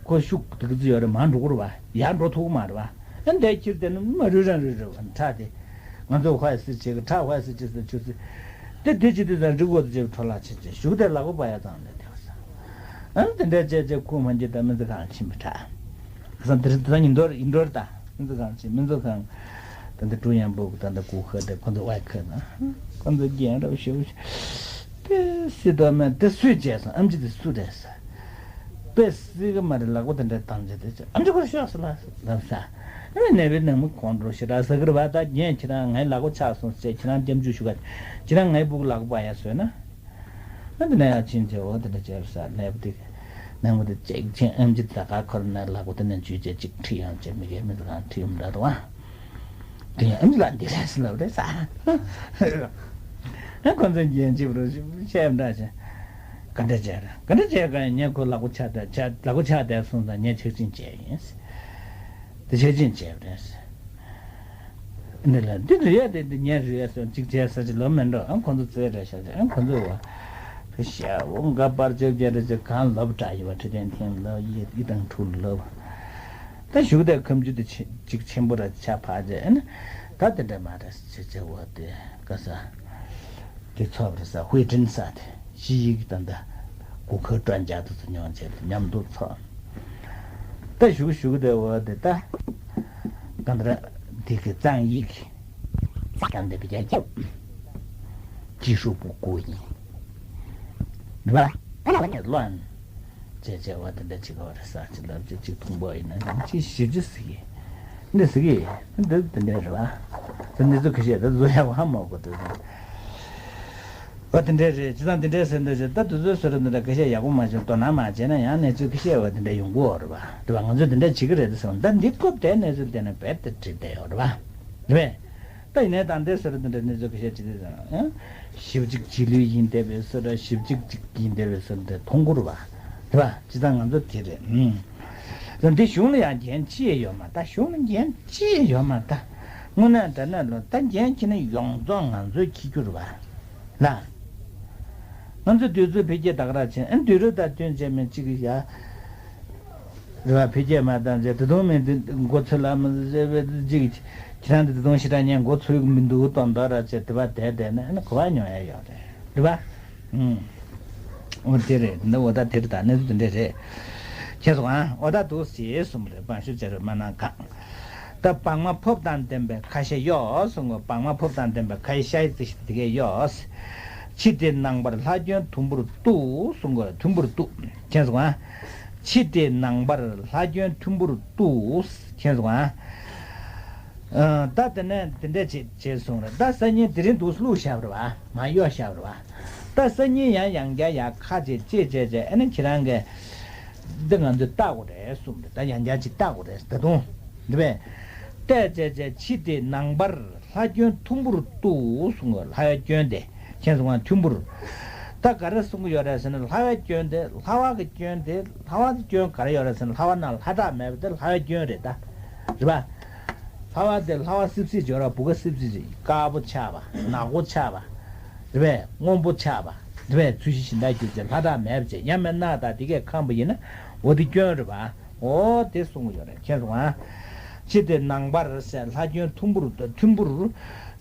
ཁོ་ཤུགས་དེ་ག་ཚོད་ཡོད་རེད། མ་འགྲོ་གི་རེད་པ། ཡར་འགྲོ་ཐུབ་ཀྱི་མ་རེད་པ། ཨ་འདའི་ཁྱེར་དེ་ནི་མ་རུལ་རང་རུལ་རེད་པ། ཁྲག་དེ། ང་ཚོ་ཧྭ་སི་བྱེད་གི། ཁྲག་ཧྭ་སི་བྱེད་ཟེར་ཆུ་སི། དེ་དེ་བྱེད་དུས་ཙང་རི་གོ་དེ་བྱེད་འཕྲོ་བརླག་ཕྱིན་ཆད་ཞུགས་དེ་ལག་པ་པ་ཡ་ཙང་ལས་དེ་བ་ས། ཨ་ནི་དེ་འདྲ་བྱས་བྱས་ཁུག་མ་འགྱེད། ད་མི་ཚེ་གང་ཕྱིན་པ་ཁྲག་ཁ་སང་དེ་རིང་དེ་ཚང་ཉིན་འགྲོར་ཡིན་འགྲོར་ད། མི་ཚེ་གང་ཕྱིན། མི་ཚེ་གང་། ད་འདི་ཀྲུང་དབྱང་པོ་ད་འདི་སྒུག་ཁ་དེ་ཁོ་ཚོ་ཝའི་ཁ་ན། ཁོ་ཚོ་རྒྱན་རབ་ཞུ། དཔེ་སྲིད་དོ་མེད། དེ་སུས་བྱས་སོང་། ཨམ་ཅི་དེ་སུ་རེད་ཟེར། དཔེ་སྲིད་གི་མ་རེད། ལག་པ་དེ་འདྲ་བཏང་བྱས་དེ་ཨམ་ཅི་ཁོར་ཤོག་ཟེར་ལབ་ས། ཨ་ནི་ནད་པའི་ནང་མི་ཁོང་ཁྲོ་ཞེ་དྲག་ཟ་གི་རེད་པ། ད་རྒན་ཁྱེད་རང་ངའི་ལག་པ་ཆག་སོང་ཟེར། ཁྱེད་རང་སྐྱབས་འཇུག་ཞུ་ག་ཁྱེད་རང་ངའི་སྤུ་གུ་ལག་པ་ཡ་བཟོས་ན། ཨ་འདི་ནས་ཡ་ཕྱིན་ཆད་འོ་དེ་འདྲ་བྱས་ས། ནད་པ་དེ་ནང་མི་དེ་ཅིག་ཕྱིན། ཨམ་ཅི་ད་ག་ཁོར་ན་ལག་པ་དེ་ནས་འཇུས་བྱས་ཅིག་ཁྲིད་ཡོང་བྱས། མི་གའི་མི་དེ་རང་ཁྲིད་ཡོང་འདྲ་དུ་བ། དེ་ཡང་ཨམ་ཅི་ལ་འདི་རེད་ཟེར་ལབ་རེད་ས། ཨ་ཁོ་ཚོ་རྒྱན་ཅིག་རུ་བཤད་འདྲ་བྱས། ག་འདྲ་བྱས་རེད། ག་འདྲ་བྱས་ག་ངས་ཁོ་ལག་པ་ཆག་བསྡད། ཆག་ལག་པ་ཆག་བསྡད་སོང་ཙང་ངས་ཆེག་ཆིན་བྱས་ཡིན། དེ་ཆེག་ཆིན་བྱས་པ་རེད། འདི་ལ་འདི་རེད་ཡ། དེ་འདི་ངས་རེད་ཡ་སོང་གཅིག་བྱས་ས་ཅི་ལོ་མེད་འགྲོ། ཨ་ཁོ་ཚོ་རྩེད་རེད་ཤག་ཅེ། ཨ་ཁོ་ཚོ་བ་ཕི་ཤ་འོ་འགའ་པར་བཅོ་བརྒྱད་རེད་ཅེ། གང་ལབ་དྲག་ཡོད་པ། ཁྲི་བཙན་ཐིང་ལབ་ཡི་ཡི་དང་ཁྲུ་ལབ། ད་ཞུགས་དེ་ཁམ་ཆུ་དེ་ཅིག་ཆེན་པོ་ར་ཆ་ཕ་ཅེ། ཨ་ནི་ད་དེ་འདྲ་མ་རེད་ཅེ་ཅེ། འོ་དེ་ག་ས་དེ་ཚོ་བ་རེད་ས། ཧུའེ་ཀྲིན་ས་དེ་ཞི་ཡི་གི་ད་ད་གུ་ཁ་སྤྲོ་འཇགས་དུ་ཚོ་མྱོང་བྱས་མཉམ་དུ་ཚོ། ད་ཞུགས་ཞུགས་དེ་འོ་དེ་ད་གང་ལྟར་དེ་གི་གཙང་ཡིག་གང་དེ་གི་རྒྱ་ཁྱབ་ཅི་ཧྲུག་པོ་ཀུ་ཡིན། རེད་པ། ཨ་ལ་ལ་ལོན་ཅེ་ཅེ་བ་དེ་འདྲ་ཅིག་ག་བ་རེད་ས། ཅི་ལབ་ཅིག་ཅིག་ཐུང་པོ་ཡིན་ན་ཅི་ཞིབ་ཅི་ཟིག་ཡིན། འདི་ཟིག་ཡིན། འདི་དེ་འདྲ་རེད་པ། ད་འདི་ཚོ་ཁ་ཤས་ད་བཟོ་ཡག་པོ་ཧ་མ་གོ་དེ་ཚོ། བ་དེ་འདྲ་རེད། ཅི་ཙང་དེ་འདྲ་ཟེར་འདོད་ཅེ། ད་དུས་ཚོད་ཟེར་འདོད་ད་སྐད་ཆ་ཡག་པོ་མ་བྱུང་། དོ་སྣང་མ་བྱས་ན་ཡང་གནས་ཚུལ་སྐད་ཆ་བ་དེ་འདྲ་ཡོང་གི་ཡོད་རེད་པ། དེ་བ་ང་ཚོས་དེ་འདྲ་བྱེད་ཀྱི་རེད་དེ་ཟེར་བ། ད་འདི་སྐབས་དེ་གནས་ཚུལ་དེ་ནས་རྦད་དེ་བྲིས་བསྡད་ཡོད་རེད་པ། རེད་པས། ད་ཡིན་ནའི་ད་འདྲ་ཟེར་འདི་འདྲ་གནས་ཚུལ་སྐད་ཆ་ཅི་དེ་ཟེར་ན། ཞིབ་ཅིག་རྗེས་ལུས་ཡིན་བསྡད་པའི་བཟོ་འདྲ། ཞིབ་ཅིག་ཅིག་ཡིན་བསྡད་པའི་བཟོ་འདྲ་མཐོང་གི་རེད་པ། རེད་པ། ཅི་ཙང་ང་ཚོ་དེ་རེད། ཨུམ། འདི་གཞུང་ལ་ཡང་འགན་ཅི་ཡང་ཡོད་མ་ད། གཞུང་ལ་འགན་ཅི་ཡང་ཡོད་མ་ད། དངོས་གནས་དྲང་གནས་ལོ་ད་འགན་ཁྱེད་ནི་ཡོངས་རྫོགས་ང་ཚོས་འཁྱེར་རྒྱུ་རེད་པ། ལ། ང་ཚོ་དུས་ཚོད་འཕེལ་རྒྱས་ད་ག་རང་ཕྱིན། ཨ་དུས་རབས་དང་བསྟུན་བྱས་མི་གཅིག་ཡ། རེད་པ། འཕེལ་རྒྱས་མ་བཏང་བྱས། ད་དུང་མི་འདི་མགོ་ཚོས་ལ་མི་ཟེར་བའི་གཅིག་ཁྱེད་རང་འདི་ད་དུང་ཞེ་དྲག་ཉན་མགོ་ཚོས་གི་མི་འདུག་དོན་དག་ར་བྱས། དེ་བ་དེ་བསྡད་ན་ཨ་ནི་གོ་བ་ཉོ་ཡ་ཡོད་རེད། རེད་པ། ཨུམ། འོ་དེ་རེད། འདི་འོ་ད་དེ་རེད། ད་གནས་ཚུལ་དེ་འདྲ་རེད། ཁྱེད་སོང་ཨ། འོ་ད་འདུག་སེ་གསུངས་པ་རེད། བང་ཞུ་བྱ་རུ་མ་གནང་གང་། ད་བག་མ་ཕབ་དང་ལྡན་པའི་ཁ་ཤས་གཡོགས་གསུང་གོ། བག་མ་ཕབ་དང་ལྡན་པའི་ཁ་ཤས་ཤ་ཡི་རྩི་ཤིང་དེ་གས་གཡོགས། ཕྱི་དེ་ནང་པར་ལྷ་སྐྱོན་དུམ་བུར་གཏུགས་གསུང་གོ། དུམ་བུར་གཏུགས། མཁྱེན་སོང་ཨ། ཕྱི་དེ་ནང་པར་ལྷ་སྐྱོན་དུམ་བུར་གཏུགས། མཁྱེན་སོང་ཨ། ཨ། ད་དེ་ནས་དེ་འདྲས་བྱེད་བྱེད་གསུང་རེད། ད་སང་ཉིན་དེ་རིང་འདུག་བླུགས་བཞག་རེད་པ། མ་གཡོགས་བཞག་རེད་པ། ད་སང་ཉིན་ཡང་ཡང་བསྐྱར་ཡར་ཁ་ཅིག་ཅེས་བྱས་བྱས། ཨ་ནི་ཁྱེད་རང་གིས་འདི་ང་ཚོས་བལྟ་དགོས་རེད་གསུངས་རེད། ད་ཡང་བསྐྱར་ཅིག་བལྟ་དགོས་རེད། ད་དུང་འདི་བས་བལྟས་བྱས་བྱས། ཕྱི་དེ་ནང་པར་ལྷ་སྐྱོན་དུམ་བུར་གཏུགས་གསུང་གི། ལྷ་བའི་སྐྱོན་དེ་མཁྱེན་སོང་ང་། དུམ་བུར། ད་ག་རེ་གསུང་གི་ཡོད་རེད་ཟེར་ན། ལྷ་བའི་སྐྱོན་དེ། ལྷ་བ་གི་སྐྱོན་དེ། ལྷ་བ་གི་སྐྱོན་ག་རེ་ཡོད་རེད་ཟེར་ན། ལྷ་བ་ནང་ལྷ་དྲག་མེད་པ་དེ་ལྷ་བའི་སྐྱོན་རེད་ད། རེད་པ། ལྷ་བ་དེ་ལྷ་བ་སིབ་སིབ་འབྱོར་བ། བུ་ག་སིབ་སིབ་ཅིག་དཀར་པོ་ཆགས་པ། ནག་པོ་ཆགས་པ། རེད་པས། སྔོན་པོ་ཆགས་པ། རེད་པས། ཚོས་གཞི་གཞན་དག་གྱུར་ཅིག་ལྷ་དྲག་མེད་པ་ཅིག་ཡང་མིན་ན་ད་དེ་གས་ཁམས་པ་ཡིན་ན་འོ་དེ་སྐྱོན་རེད་པ། འོ་དེ་གསུང་གི་ཡོད་རེད། མཁྱེན་སོང་ཨ། ཕྱི་དེ་ནང་པར་ཟེར་ལྷ་སྐྱོན་དུམ་བུར་དུམ་བུར།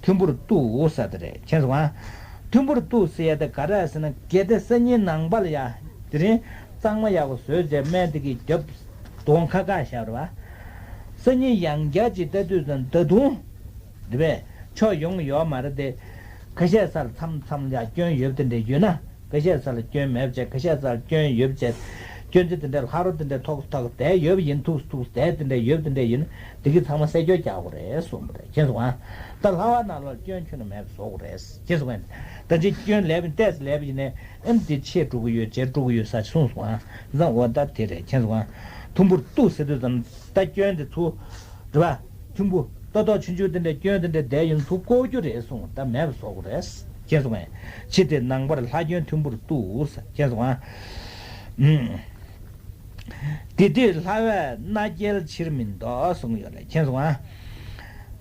ཐིམ་ཕུར་གཏུགས་ཟེར་དེ་རེད། མཁྱེན་སོང་ང་། ཐིམ་ཕུར་གཏུགས་ཟེར་ཡ་དེ་ག་རེ་ཟེར་ན། གལ་ཏེ་སང་ཉིན་ནངས་པ་ལ་ཡ་དེ་རིང་གཙང་མ་ཡག་པོ་བཟོས་བྱས་སྨན་དེ་གིས་རྒྱབ་གདོང་ཁ་ཁ་བཞག་རེད་བ། སང་ཉིན་ཡང་བསྐྱར་ཅིག་ལྟ་དུས་ཙམ་ད་དུང་དེ་བས་ཆོག་ཡོང་ཡོད་མ་རེད་དེ། ཁ་ཤས་སར་མཚམས་མཚམས་ཡ་སྐྱོན་ཡོད་དེ་འདྲ་ཡོད་ན། ཁ་ཤས་སར་སྐྱོན་མེད་བྱས། ཁ་ཤས་སར་སྐྱོན་ཡོད་བྱས། སྐྱོན་ཚེ་དེ་འདྲ་ལྷག་རོ་དེ་འདྲ་ཐོག་ཐོག་བསྡད་ཡོད་པ་ཡིན། ཐུག་ཐུག་བསྡད་དེ་འདྲ་ཡོད་དེ་འདྲ་ཡིན། དེ་གི་ཚང་མ་སེལ་སྐྱོ་རྒྱག་དགོས་རེད་གསུངས་པ་རེད། མཁྱེན་སོང་ང་། ད་ལྷག་པ་ནང་ལོགས་སྐྱོན་ཁྱོན་ནས་མེད་པ་བཟོ་དགོས་རེད། མཁྱེན་སོང་ང་། ད་ཅི་སྐྱོན་ལས་པ་ཏེས་ལས་པ་ཡིན་ནའི་ཨེམ་དེ་ཆེ་འགྲོ་གི་ཡོད། ཇེ་འགྲོ་གི་ཡོད་ས་གསུངས་སོང་ང་། འོ་ད་དེ་རེད། མཁྱེན་སོང་ང་། ཐིམ་ཕུར་གཏུགས་ཟེར་དུས་ཙམ་ད་སྐྱོན་དེ་ཚུར་རེད་བ། ཐིམ་ཕུ་ཏོག་ཏོག་ཆུང་ཆུང་དེ་འདྲ་སྐྱོན་དེ་འདྲ་བསྡད་ཡོད་ན་ཚུར་བཀོག་རྒྱུ་རེད་གསུངས། ད་མེད་པ་བཟོ་དགོས་རེད། མཁྱེན་སོང་ངས། ཕྱི་དེ་ནངས་པར་ལྷ་སྐྱོན་ཐིམ་ཕུར་གཏུགས། མཁྱེན་སོང་ང་། ཨུམ། དེ་དུས་ལྷ་བས་མནའ་སྐྱེལ་ཕྱིར་མི་ལྡོག་གསུངས་ཡོད་རེད། མཁྱེན་སོང་ང་།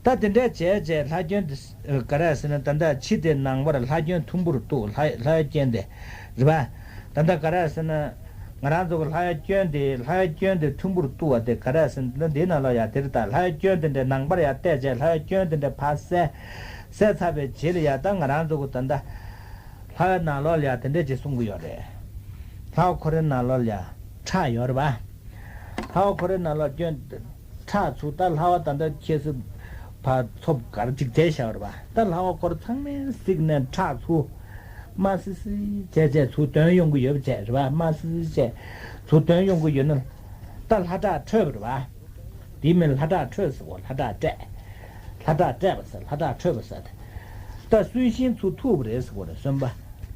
ད་དེ་འདྲ་བྱས་བྱས་ལྷ་སྐྱོན་དེ་ག་རེ་ཟེར་ན། ད་ལྟ་ཕྱི་དེ་ནངས་པར་ལྷ་སྐྱོན་ཐིམ་ཕུར་གཏུགས། ལྷ་ལྷ་སྐྱོན་དེ་རེད་པ། ད་ལྟ་ག་རེ་ཟེར་ན། ང་རང་ཚོ་གི་ལྷ་ཡ་སྐྱོན་དེ་ལྷ་ཡ་སྐྱོན་དེ་ཐིམ་ཕུར་གཏུགས་པ་དེ་ག་རེ་ཟེར་ན། འདི་ནང་ལོགས་ཡ་དེ་རེད། ད་ལྷ་ཡ་སྐྱོན་དེ་འདྲ་ནངས་པར་ཡ་བལྟས་བྱས་ལྷ་ཡ་སྐྱོན་དེ་འདྲ་ཕར་བསལ་བསལ་ཚར་བའི་རྗེས་ལ་ཡ། ད་ང་རང་ཚོ་གི་ད་ལྟ་ལྷ་ཡ་ནང་ལོགས་ལ་ཡ་དེ་འདྲ་ཅིག་གསུང་གི་ཡོད་རེད། ལྷ་ཡ་ཁོ་རའི་ནང་ལོགས་ལ་ཡ་ཁྲག་ཡོད་རེད་པ། ལྷ་བ་ཁོ་རའི་ནང་ལ་སྐྱོན་ཁྲག་ཚུར། ད་ལྷ་བ་ད་ལྟ་ཁྱེད་ཚོ་ཕར་ཚོབ་གར་ཅིག་བསྡད་བཞག་རེད་པ། ད་ལྷ་བ་ཁོ་ར་ཚང་མའི་གཟིགས་ནས་ཁྲག་ཚུར་དམར་སི་སི་བྱས་བྱས་ཚུར་འདོན་ཡོང་གི་ཡོད་པ་བྱས་རེད་པ། དམར་སི་སི་བྱས་ཚུར་འདོན་ཡོང་གི་ཡོད་ན། ད་ལྷ་ཁྲག་འཕྲོད་པ་རེད་པ། དེའི་མིང་ལ་ལྷ་ཁྲག་འཕྲོད་ཟེར་གོ། ལྷ་ཁྲག་སྤྲད། ལྷ་ཁྲག་སྤྲད་པ་ཟེར། ལྷ་ཁྲག་འཕྲོད་པ་ཟེར་ཏེ། ད་གསོན་ཤིང་ཚུར་ཐུག་པ་རེད་ཟེར་གོ་རེད། གསོན་པ་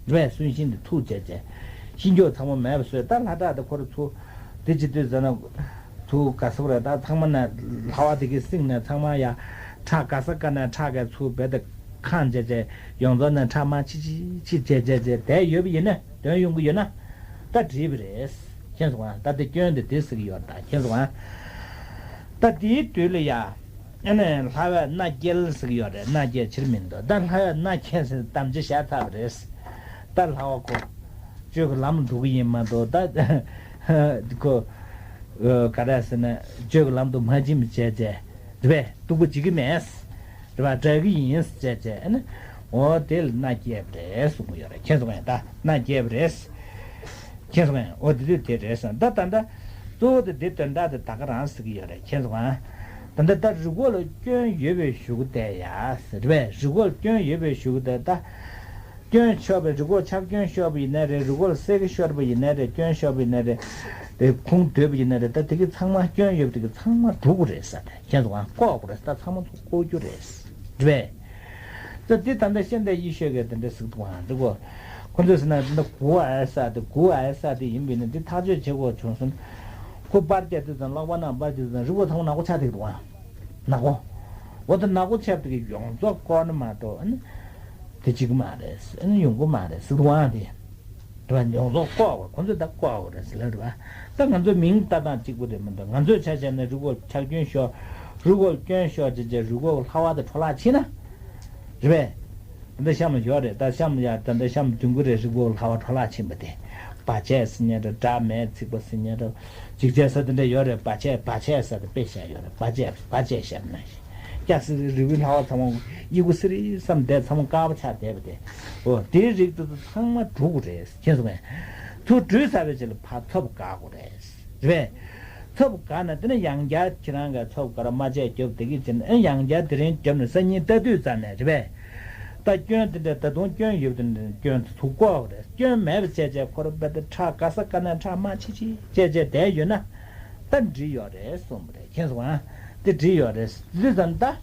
རེད་པས། གསོན་ཤིང་དེ་ཐུག་བྱས་བྱས་ཤིང་སྐྱོགས་ཚང་མ་མེད་པ་བཟོས། ད་ལྷ་ཁྲག་དེ་ཁོ་ར་ཚུར་དེ་ཅི་དུས་ཟེར་ན། ཚུར་ག་ས་བ་རེད། ད་ཚང་མ་ན་ལྷ་བ་དེ་གི་གསེང་ནས་ཚང་མ་ཡ་ཁྲག་ག་ས་ག་ནས་ཁྲག་ག་ཚུར་རྦད་དེ་ཁེངས་བྱས་བྱས་ཡོངས་རྫོགས་ནས་ཁྲག་དམར་ཕྱི་ཕྱི་ཕྱི་བྱས་བྱས་བྱས་བསྡད་ཡོད་པ་ཡིན་ན། འདོན་ཡོང་གི་ཡོད་ན། ད་འགྲིག་པ་རེད། མཁྱེན་སོང་ང་། ད་དེ་སྐྱོན་དེ་དེ་ཟེར་གི་ཡོད་རེད། ད་མཁྱེན་སོང་ང་། ད་དེའི་དུས་ལ་ཡ། ཨ་ནི་ལྷ་བས་མནའ་སྐྱེལ་ཟེར་གི་ཡོད་རེད། མནའ་སྐྱེལ་ཕྱིར་མི་ལྡོག། ད་ལྷ་བས་མནའ་སྐྱེལ་ཟེར་དམ་བཅའ་བཞག་ཚར་བ་རེད། ད་ལྷ་བ་ཁོ་ཆོས་ཀྱི་ལམ་འགྲོ་གི་ཡིན་མ་གཏོགས། ད་ཁོ་ག་རེ་ཟེར་ན། ཆོས་ཀྱི་ལམ་དུ་མ་ཕྱིན་པ་བྱས་བྱས་རེད་པས། སྡུག་པོ་བྱེད་ཀྱི་མེད། རེད་པ། དགྲ་གི་ཡིན་ཟེར་བྱས་བྱས་ཨ་ནི། འོ་དེ་ལ་མནའ་སྐྱེལ་བ་རེད་གསུང་གི་ཡོད་རེད། མཁྱེན་སོང་ངས། ད་མནའ་སྐྱེལ་བ་རེད། མཁྱེན་སོང་ངས། འོ་དེ་དུས་དེ་རེད་ཟེར། ད་ད་ད་གཙོ་བོ་དེ་འདི་དོན་དག་དེ་ད་ག་རང་ཟེར་གི་ཡོད་རེད། མཁྱེན་སོང་ང་། ད་ད་ད་རི་མགོ་ལ་སྐྱོན་ཡོད་པའི་གཞུག་གུ་དེ་ཡ་ཟེར་བས། རི་མགོ་ལ་སྐྱོན་ཡོད་པའི་གཞུག་གུ་དེ། ད་སྐྱོན་ཤོར་བའི་རི་མགོ་ཆག་སྐྱོན་ཤོར་བ་ཡིན་ནའི་རེད། རི་མགོ་ལ་སེ་གེ་ཤོར་བ་ཡིན་ནའི་རེད། སྐྱོན་ཤོར་བ་ཡིན་ནའི་རེད། དེ་ཁུངས་བསྡུས་པ་ཡིན་ནའི་རེད། ད་དེ་གི་ཚང་མ་སྐྱོན་ཡོད་པ་དེ་གི་ཚང་མ་སྒྲུག་དགོས་རེད་ཟེར་ཏེ། མཁྱེན་སོང་ང་། བཀོག་དགོས་རེད། ད་ཚང་མ་ཚུར་བཀོག་རྒྱུ་རེད་ཟེར་བས། ད་འདི་ད་ལྟ་ཤེས་ལྡན་ཡེ་ཤེས་ཀྱིས་དེ་འདྲ་ཟེར་འདུག་ཨང་། འདི་གོ། ཁོ་ཚོས་ཟེར་ན་འདི་གུ་ཨའི་ས་དེ་གུ་ཨའི་ས་དེ་ཡིན་པས་ན། འདི་ཐག་གཅོད་བྱེད་དགོས་བྱུང་སོང་། ཁོ་པར་རྒྱག་དུས་ཙམ་ཀློག་པ་ནང་པར་རྒྱག་དུས་ཙམ་རི་བོ་ཚང་མ་ནག་པོ་ཆགས་བསྡད་འདུག་ཨང་། ནག་པོ། འོ་ད་ནག་པོ་ཆགས་བསྡད་ཀྱི་ཡོངས་རྫོགས་བཀོག་ན་མ་གཏོགས་ཨ་ནི་དེ་བྱེད་ཀྱི་མ་རེད། ཨ་ནི་ཡོང་གི་མ་རེད་ཟེར་འདུག་ཨང་། དེ། རེད་པ། ཡོངས་རྫོགས་བཀོག་པ། ཁོ་ཚོས་ད་བཀོག་པ་རེད་ཟེར་ལབ་རེད་པ། ད་ང་ཚོའི་མིང་བཏགས་སྟངས་གཅིག་པ་རེད་མ་གཏོགས། ང་ཚོས་ཆ་བཞག་ན་རི་མགོ་ཆག་སྐྱོན་ཤོར། རི་མགོ་སྐྱོན་ཤོར་བྱས་བྱས་རི་མགོ་ལྷ་བ་དེ་འཕྲོ་བརླག་ཕྱིན་ན། རེད་པས། ད་ལྟ་གཤམ་ཡོད་རེད། ད་གཤམ་ཡ་ད་ལྟ་གཤམ་བདུན་གུ་རེད། རི་མགོ་ལྷ་བ་འཕྲོ་བརླག་ཕྱིན་པ་དེ། བར་ཆད་ཟེར་མཁན་རེད། སྒྲ་མེད་ཚིག་པ་ཟེར་མཁན་རེད། འཇིགས་བྱེད་ས་དེ་འདྲ་ཡོད་རེད། བར་ཆད་བར་ཆད་ས་དེ་དཔེ་བཞག་ཡོད་རེད། བར་ཆད་བར་ཆད་བཤད་ན་ཞིག་སྐྱ་སེར་རི་བོའི་ལྷ་བ་ཚང་མ་གཡི་གུ་སེར་སམ་བསྡད། ཚང་མ་དཀར་པོ་ཆགས་བསྡད་པ་དེ། འོ་དེའི་རིགས་དེ་ཚོ་ཚང་མ་སྒྲུག་དགོས་རེད། མཁྱེན་སོང་ངས། ཚུར་བཀྲུས་ཚར་བའི་རྗེས་ལ་ཕར་ཚོབ་བཀག་དགོས་རེད། རེད་པས། ཚོབ་བཀག་ནས་དེ་ནས་ཡང་བསྐྱར་ཁྱེད་རང་གིས་ཚོབ་བཀག་ར་མ་བྱས་རྒྱོབ་དེ་གི་ཅིག་ཨ་ཡང་བསྐྱར་དེ་རིང་རྒྱོབ་ནས་སང་ཉིན་ལྟ་དུས་ཙམ་ནས་རེད་པས། ད་སྐྱོན་དེ་འདྲ་ད་དུང་སྐྱོན་ཡོད་པ་དེ་འདྲ་སྐྱོན་དེ་ཚུར་བཀོག་རེད། སྐྱོན་མེད་པ་བྱས་བྱས་ཁོ་ར་རྦད་དེ་ཁྲག་ག་ས་ག་ནས་ཁྲག་དམར་ཕྱི་ཕྱི་བྱས་བྱས་བསྡད་ཡོད་ན། ད་འགྲིག་ཡོད་རེད་གསུངས་པ་རེད། མཁྱེན་སོང་ཨ། དེ་འགྲིག་ཡོད་རེད། དེ་ཙམ་ད།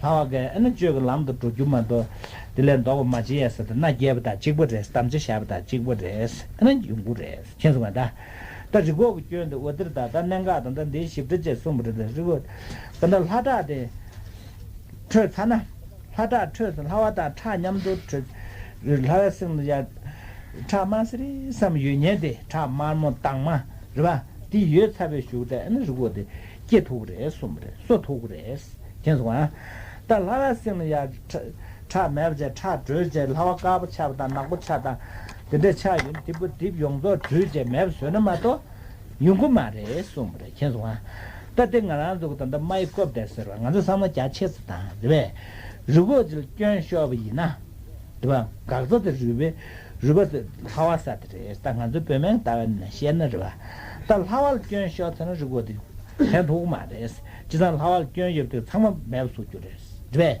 ལྷ་བ་གིས་ཨ་ནི་ཆོས་ཀྱི་ལམ་དུ་འགྲོ་རྒྱུ་མ་གཏོགས་དེ་ལས་ལྡོག་པ་མ་བྱེད་ཡ་ཟེར་ཏེ་མནའ་བསྐྱལ་བ་དང་གཅིག་པ་རེད། དམ་བཅའ་བཞག་པ་དང་གཅིག་པ་རེད། ཨ་ནི་ཡོང་གི་རེད། མཁྱེན་སོང་བ་ད། ད་རི་མགོ་གི་སྐྱོན་དེ་འོ་དེར་ད་ད་གནད་འགག་དང་ད་འདིའི་ཞིབ་ཕྲ་བཅས་གསུངས་པ་རེད། ད་རི་མགོ་ད་ད་ལྷ་ཁྲག་དེ་འཕྲོས་ཚར་ན། ལྷ་ཁྲག་འཕྲོས་ཚར། ལྷ་བ་དང་ཁྲག་མཉམ་དུ་འཕྲོས། ལྷ་བའི་སེམས་ལ་ཡ་ཁྲག་དམར་སེར་སམ་ཡོད་མཁན་དེ། ཁྲག་དམར་མོ་དྭངས་མ་རེད་པ། དེ་ཡོད་ཚར་བའི་གཞུག་དེ་ཨ་ནི་རི་མགོ་དེ་སྐྱེ་ཐུབ་ཀྱི་རེད་གསུངས་པ་རེད། གསོ་ཐུབ་ཀྱི་རེད། མཁྱེན་སོང་ཨ། ད་ལྷ་བའི་སེམས་ལ་ཡ་ཁྲག་ཁྲག་མེད་པ་བྱས། ཁྲག་བྲོས་བྱས་ལྷ་བ་དཀར་པོ་ཆགས་པ་དང་ནག་པོ་ཆགས་དང་དེ་འདྲ་ཆགས་ཡོད་ན་དེ་པོ་དེ་ཡོངས་རྫོགས་བྲོས་བྱས་མེད་པ་བཟོས་ན་མ་གཏོགས་ཡོང་གི་མ་རེད་གསུངས་པ་རེད། མཁྱེན་སོང་ཨ། ད་དེ་ང་རང་ཚོ་གི་ད་ལྟ་མའི་ཀོབ་དེ་ཟེར་བ། ང་ཚོ་བསམ་བློ་རྒྱ་ཆེ་ཙམ་བཏང་རེད་པས། རུས་ཁོག་ཅིག་ལ་སྐྱོན་ཤོར་བ་ཡིན་ན། རེད་པ། འགག་རྩ་དེ་རུས་པའི། རུས་པ་དེ་ལྷ་བ་ས་དེ་རེད། ད་ང་ཚོ་བོད་སྨན་ལྟ་བ་ནས་བཤད་ན་རེད་པ། ད་ལྷ་བ་ལ་སྐྱོན་ཤོར་ཚར་ན་རུས་ཁོག་དེ་ཕན་ཐོགས་མ་རེད། བྱས་ཙང་ལྷ་བ་ལ་སྐྱོན་ཡོད་དེ་ཚང་མ་མེད་པ་བཟོ་རྒྱུ་རེད། རེད་པས།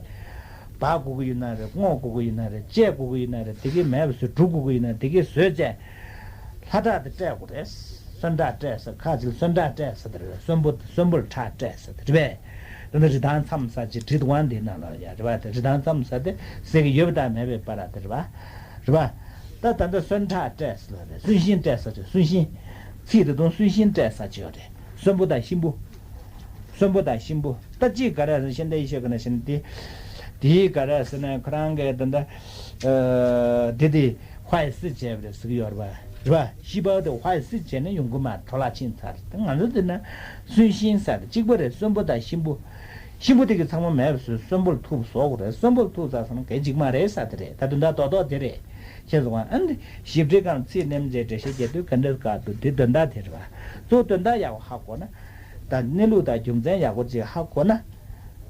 སྦ་དགོས་ཀྱི་ཡོད་ན་རེད། རྔོ་དགོས་ཀྱི་ཡོད་ན་རེད། བཅད་དགོས་ཀྱི་ཡོད་ན་རེད། དེ་གས་མེད་པ་བཟོ། འབྲུ་དགོས་ཀྱི་ཡོད་ན་དེ་གས་བཟོས་བྱས། ལྷ་ཁྲག་དེ་སྤྲད་དགོས་རེད། གསོན་ཁྲག་སྤྲད་ས། ཁ་ཅིག་གསོན་ཁྲག་སྤྲད་ས་དེ་རེད། གསོན་པོ་གསོན་པོར་ཁྲག་སྤྲད་ས་དེ་རེད་པས། དེ་ནི་རི་ཐང་མཚམས་ས་ཅིག་བྲིས་འདུག་པ། འདི་ནང་ལ་ཡ་རེད་པ། དེ་རི་ཐང་མཚམས་ས་དེ་ཟེར་གྱི་ཡོད་པ་དང་མེད་པའི་བར་དེ་རེད་པ། རེད་པ། ད་ད་ལྟ་གསོན་ཁྲག་སྤྲད་ས་ལ་རེད། གསོན་ཤིང་སྤྲད་ས་ཅིག་གསོན་ཤིང་། ཚིག་དེ་དང་གསོན་ཤིང་སྤྲད་ས་ཅིག་ཡོད་རེད། གསོན་པོ་དང་གཤིན་པོ། གསོན་པོ་དང་གཤིན་པོ། ད་ཅིག་ག་རེ་ཟེར་ན་ཤིན་ཏུ་ཡེ་ཤེས་ཀྱི་ན་ཤིན་ཏུ། དེའི་ག་རེ་ཟེར་ན་ཁོ་རང་གི་ད་ལྟ། ཨ། དེ་དེ་ཧྭ་ཡི་སི་བྱས་པ་རེད་ཟེར་གྱི་ཡོད་རེད་པ། རེད་པ། ཤི་པའོ་དེ་ཧྭ་ཡི་སི་བྱས་ནས་ཡོང་གི་མ་རེད། འཕྲོ་བརླག་ཕྱིན་ཚར། ད་ང་ཚོ་འདི་ན་གསོན་ཤིང་ཟེར་དེ་གཅིག་པ་རེད། གསོན་པོ་དང་གཤིན་པོ། གཤིན་པོ་དེ་གི་ཚང་མ་མེད་པ་བཟོས། གསོན་པོ་ལ་ཐུག་བཟོ་དགོས་རེད། གསོན་པོ་ལ་ཐུག་ཚར་སོང་ན་གལ་འཇིགས་མ་རེད་ཟེར་དེ་རེད། ད་དོན་དག་རྡོག་རྡོག་དེ་རེད། ཤེས་སོང་ང་། ཨ་ནི་ཞིབ་ཕྲའི་སྒང་ཚིག་ནེམ་རྗེས་འགྲེལ་བཤད་རྒྱག་དུས་ག་འདྲ་ག་དུས་དེ་དོན་དག་དེ་རེད་པ། གཙོ་བོ་དོན་དག་ཡག་པོ་ཧ་གོ་ན། ད་གནས་ལུགས་དང་རྒྱུ་མཚན་ཡག་པོ་ཅིག་ཧ་གོ་ན། ཨ།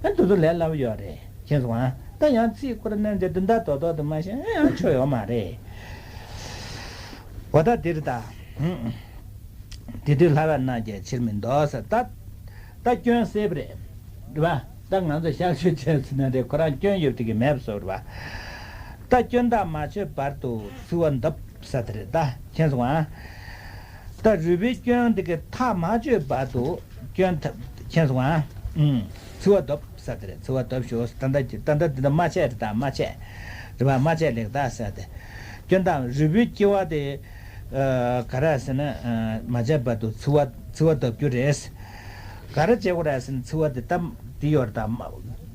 དེ་ཚོ་ལས་སླ་པོ་ཡོད་རེད། མཁྱེན་སོང་ཨ། ད་ཡང་ཚིག་ཁོ་ར་ནང་དེ་དོན་དག་རྡོག་རྡོག་དེ་མ་ཤེས་ན་ཡང་ཆོ་ཡོད་མ་རེད། འོ་ད་འདིར་ད། དེ་དུས་ལྷ་བ་རྣམས་ཀྱིས་ཕྱིར་མི་ལྡོག་ཟེར། ད། ད་སྐྱོན་སེལ་བ་རེད། རེད་པ། ད་ང་ཚོ་གཤག་བཅོས་བྱས་ཟིན་ན་རེད། ཁོ་རང་སྐྱོན་ཡོད་དེ་གི་མེད་པ་བཟོ་རེད་པ། ད་སྐྱོན་ཐག་མ་ཆོད་བར་དུ་འཚི་བ་འདོར་ཟེར་དེ་རེད། ད་མཁྱེན་སོང་ཨ། ད་རུས་པའི་སྐྱོན་དེ་གི་ཐག་མ་ཆོད་བར་དུ། སྐྱོན་ཐག་མཁྱེན་སོང་ཨ། ཨུམ། འཚི་བ་འདོར་ཟེར་དེ་རེད། འཚི་བ་འདོར་ཤོག་ད་ལྟ་ད་ལྟ་འདི་ལ་རྨ་ཆད་རེད། ད་རྨ་ཆད། རེད་པ། རྨ་ཆད་ལེགས་ད་ཟེར་དེ། སྐྱོན་ཐག་རུས་པའི་སྐྱེ་བ་དེ། ཨ། ག་རེ་ཟེར་ན། ཨ། མ་ཆད་བར་དུ་འཚི་བ། འཚི་བ་འདོར་རྒྱུ་རེད། ག་རེ་བྱེད་དགོས་རེད་ཟེར་ན་འཚི་བ་དེ་ད་འདི་ཡོད་རེད། ད་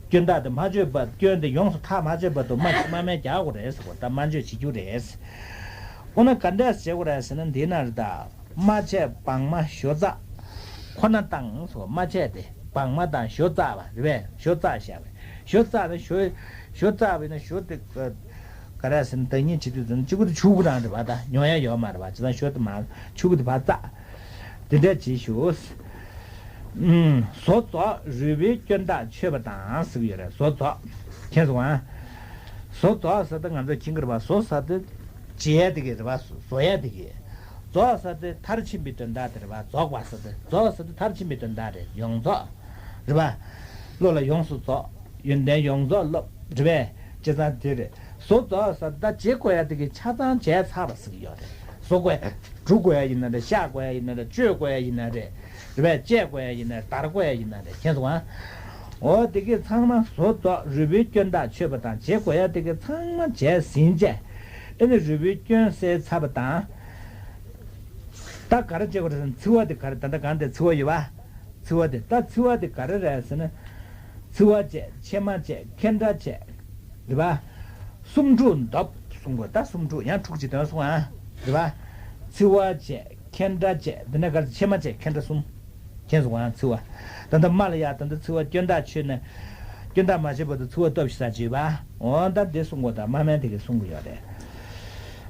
སྐྱོན་ཐག་དེ་མ་ཆོད་པ། སྐྱོན་དེ་ཡོངས་སུ་ཐག་མ་ཆོད་བར་དུ་རྨ། རྨ་སྨན་རྒྱག་དགོས་རེད་ཟེར་གོ། ད་རྨ་བཅོས་བྱེད་རྒྱུ་རེད། འོ་ན་ག་འདྲས་བྱེད་དགོས་རེད་ཟེར་ན་འདི་ན་རེད་ད། རྨ་ཆད་སྦྲང་མ་ཞོ་ཙག་ཁོ་ན་བཏང་སོ། རྨ་ཆད་དེ་སྦྲང་མ་དང་ཞོ་ཙག་པ་རེད་པས། ཞོ་ཙག་བཞག་པས། ཞོ་ཙག་ནི་ཞོ། ཞོ་ཙག་པས་ན་ཞོ་དེ་ག་རེ་ཟེར་ན་བདག་ཉིད་བྱེད་དུས་ཙམ་གཅིག་པུ་དེ་ཆུ་གུ་རང་རེད་པ། ད་ཉོ་ཡ་ཡོད་མ་རེད་པ། བྱས་ཙང་ཞོ་དེ་མ་ཆུ་གུ་དེ་ཕར་ཙག་དེ་འདྲ་བྱེད་ཤོག་ཨུམ། ཟོ་རྫོགས་རུས་པའི་སྐྱོན་ཐག་ཆོད་པ་དང་ཟེར་གྱི་ཡོད་རེད། ཟོ་རྫོགས། མཁྱེན་སོང་ཨ། ཟོ་རྫོགས་ཟེར་དེ་ང་ཚོས་མཁྱེན་གྱི་རེད་པ། ཟོ་ཟེར་དེ་བརྗེ་ཡ་དེ་གི་རེད་པ། ཟོ་ཡ་དེ་གི། རྫོགས་ཟེར་དེ་མཐར་ཕྱིན་པའི་དོན་དག་དེ་རེད་པ། རྫོགས་པ་ཟེར་དེ། རྫོགས་ཟེར་དེ་མཐར་ཕྱིན་པའི་དོན་དག་རེད། ཡོངས་རྫོགས། རེད་པ། བློ་ལ་ཡོངས་སུ་རྫོགས། ཡོན་ཏན་ཡོངས་རྫོགས་སློབ། རེད་པས། བྱས་ཙང་དེ་རེད། ཟོ་རྫོགས་ཟེར་ད་བྱེད་དགོས་ཡ་དེ་གི་ཆ་ཚང་བྱས་ཚར་བ་ཟེར་གྱི་ཡོད་རེད། ཟོ་དགོས། སྒྲུག་དགོས་ཡ་ཡིན་ན་རེད། གཤག་དགོས་ཡ་ཡིན་ན་རེད། གཅོད་དགོས་ཡ་ཡིན་ན་རེད། རེད་པས། བཅད་དགོས་ཡ་ཡིན་ན་རེད། བརྡར་དགོས་ཡ་ཡིན་ན་རེད། མཁྱེན་སོང་ཨ། འོ་དེ་གི་ཚང་མ་ཟོ་རྫོགས་རུས་པའི་སྐྱོན་ཐག་ཆོད་པ་དང་། བྱེད་དགོས་ཡ་དེ་གི་ཚང་མ་བྱས་ཟིན་བྱས། ཨེ་ནི་རུས་པའི་སྐྱོན་སེལ་ཚར་བ་དང་། ད་ག་རེ་བྱེད་དགོས་རེད་ཟེར་ན་འཚི་བ་དེ་ག་རེ། ད་ལྟ་གང་དེ་འཚི་བ་ཡོད་པ། འཚི་བ་དེ། ད་འཚི་བ་དེ་ག་རེ་རེད་ཟེར་ན། འཚི་བ་བྱས། ཕྱེ་མ་བྱས། འཁན་འདྲ་བྱས། རེད་པ། སུམ་ཕྲུགས་འདོར་གསུང་དགོས། ད་སུམ་ཕྲུགས་ཡང་ཕྲུགས་ཅིག་འདོན་གསུང་ཨ། རེད་པ། འཚི་བ་བྱས། འཁན་འདྲ་བྱས། འདི་ནས་ག་རེ། ཕྱེ་མ་བྱས། འཁན་འདྲ་གསུམ། མཁྱེན་སོང་ཨ། འཚི་བ། ད་ལྟ་རྨ་ལ་ཡ་ད་ལྟ་འཚི་བ་སྐྱོན་ཐག་ཆོད་ནས། སྐྱོན་ཐག་མ་ཆོད་བར་དུ་འཚི་བ་སྟོབས་ཤིག་ཟ་བྱེད་པ། འོ་ད་འདི་གསུང་དགོས། ད་རྨ་སྨན་དེ་གི་གསུང་གི་ཡོད་རེད།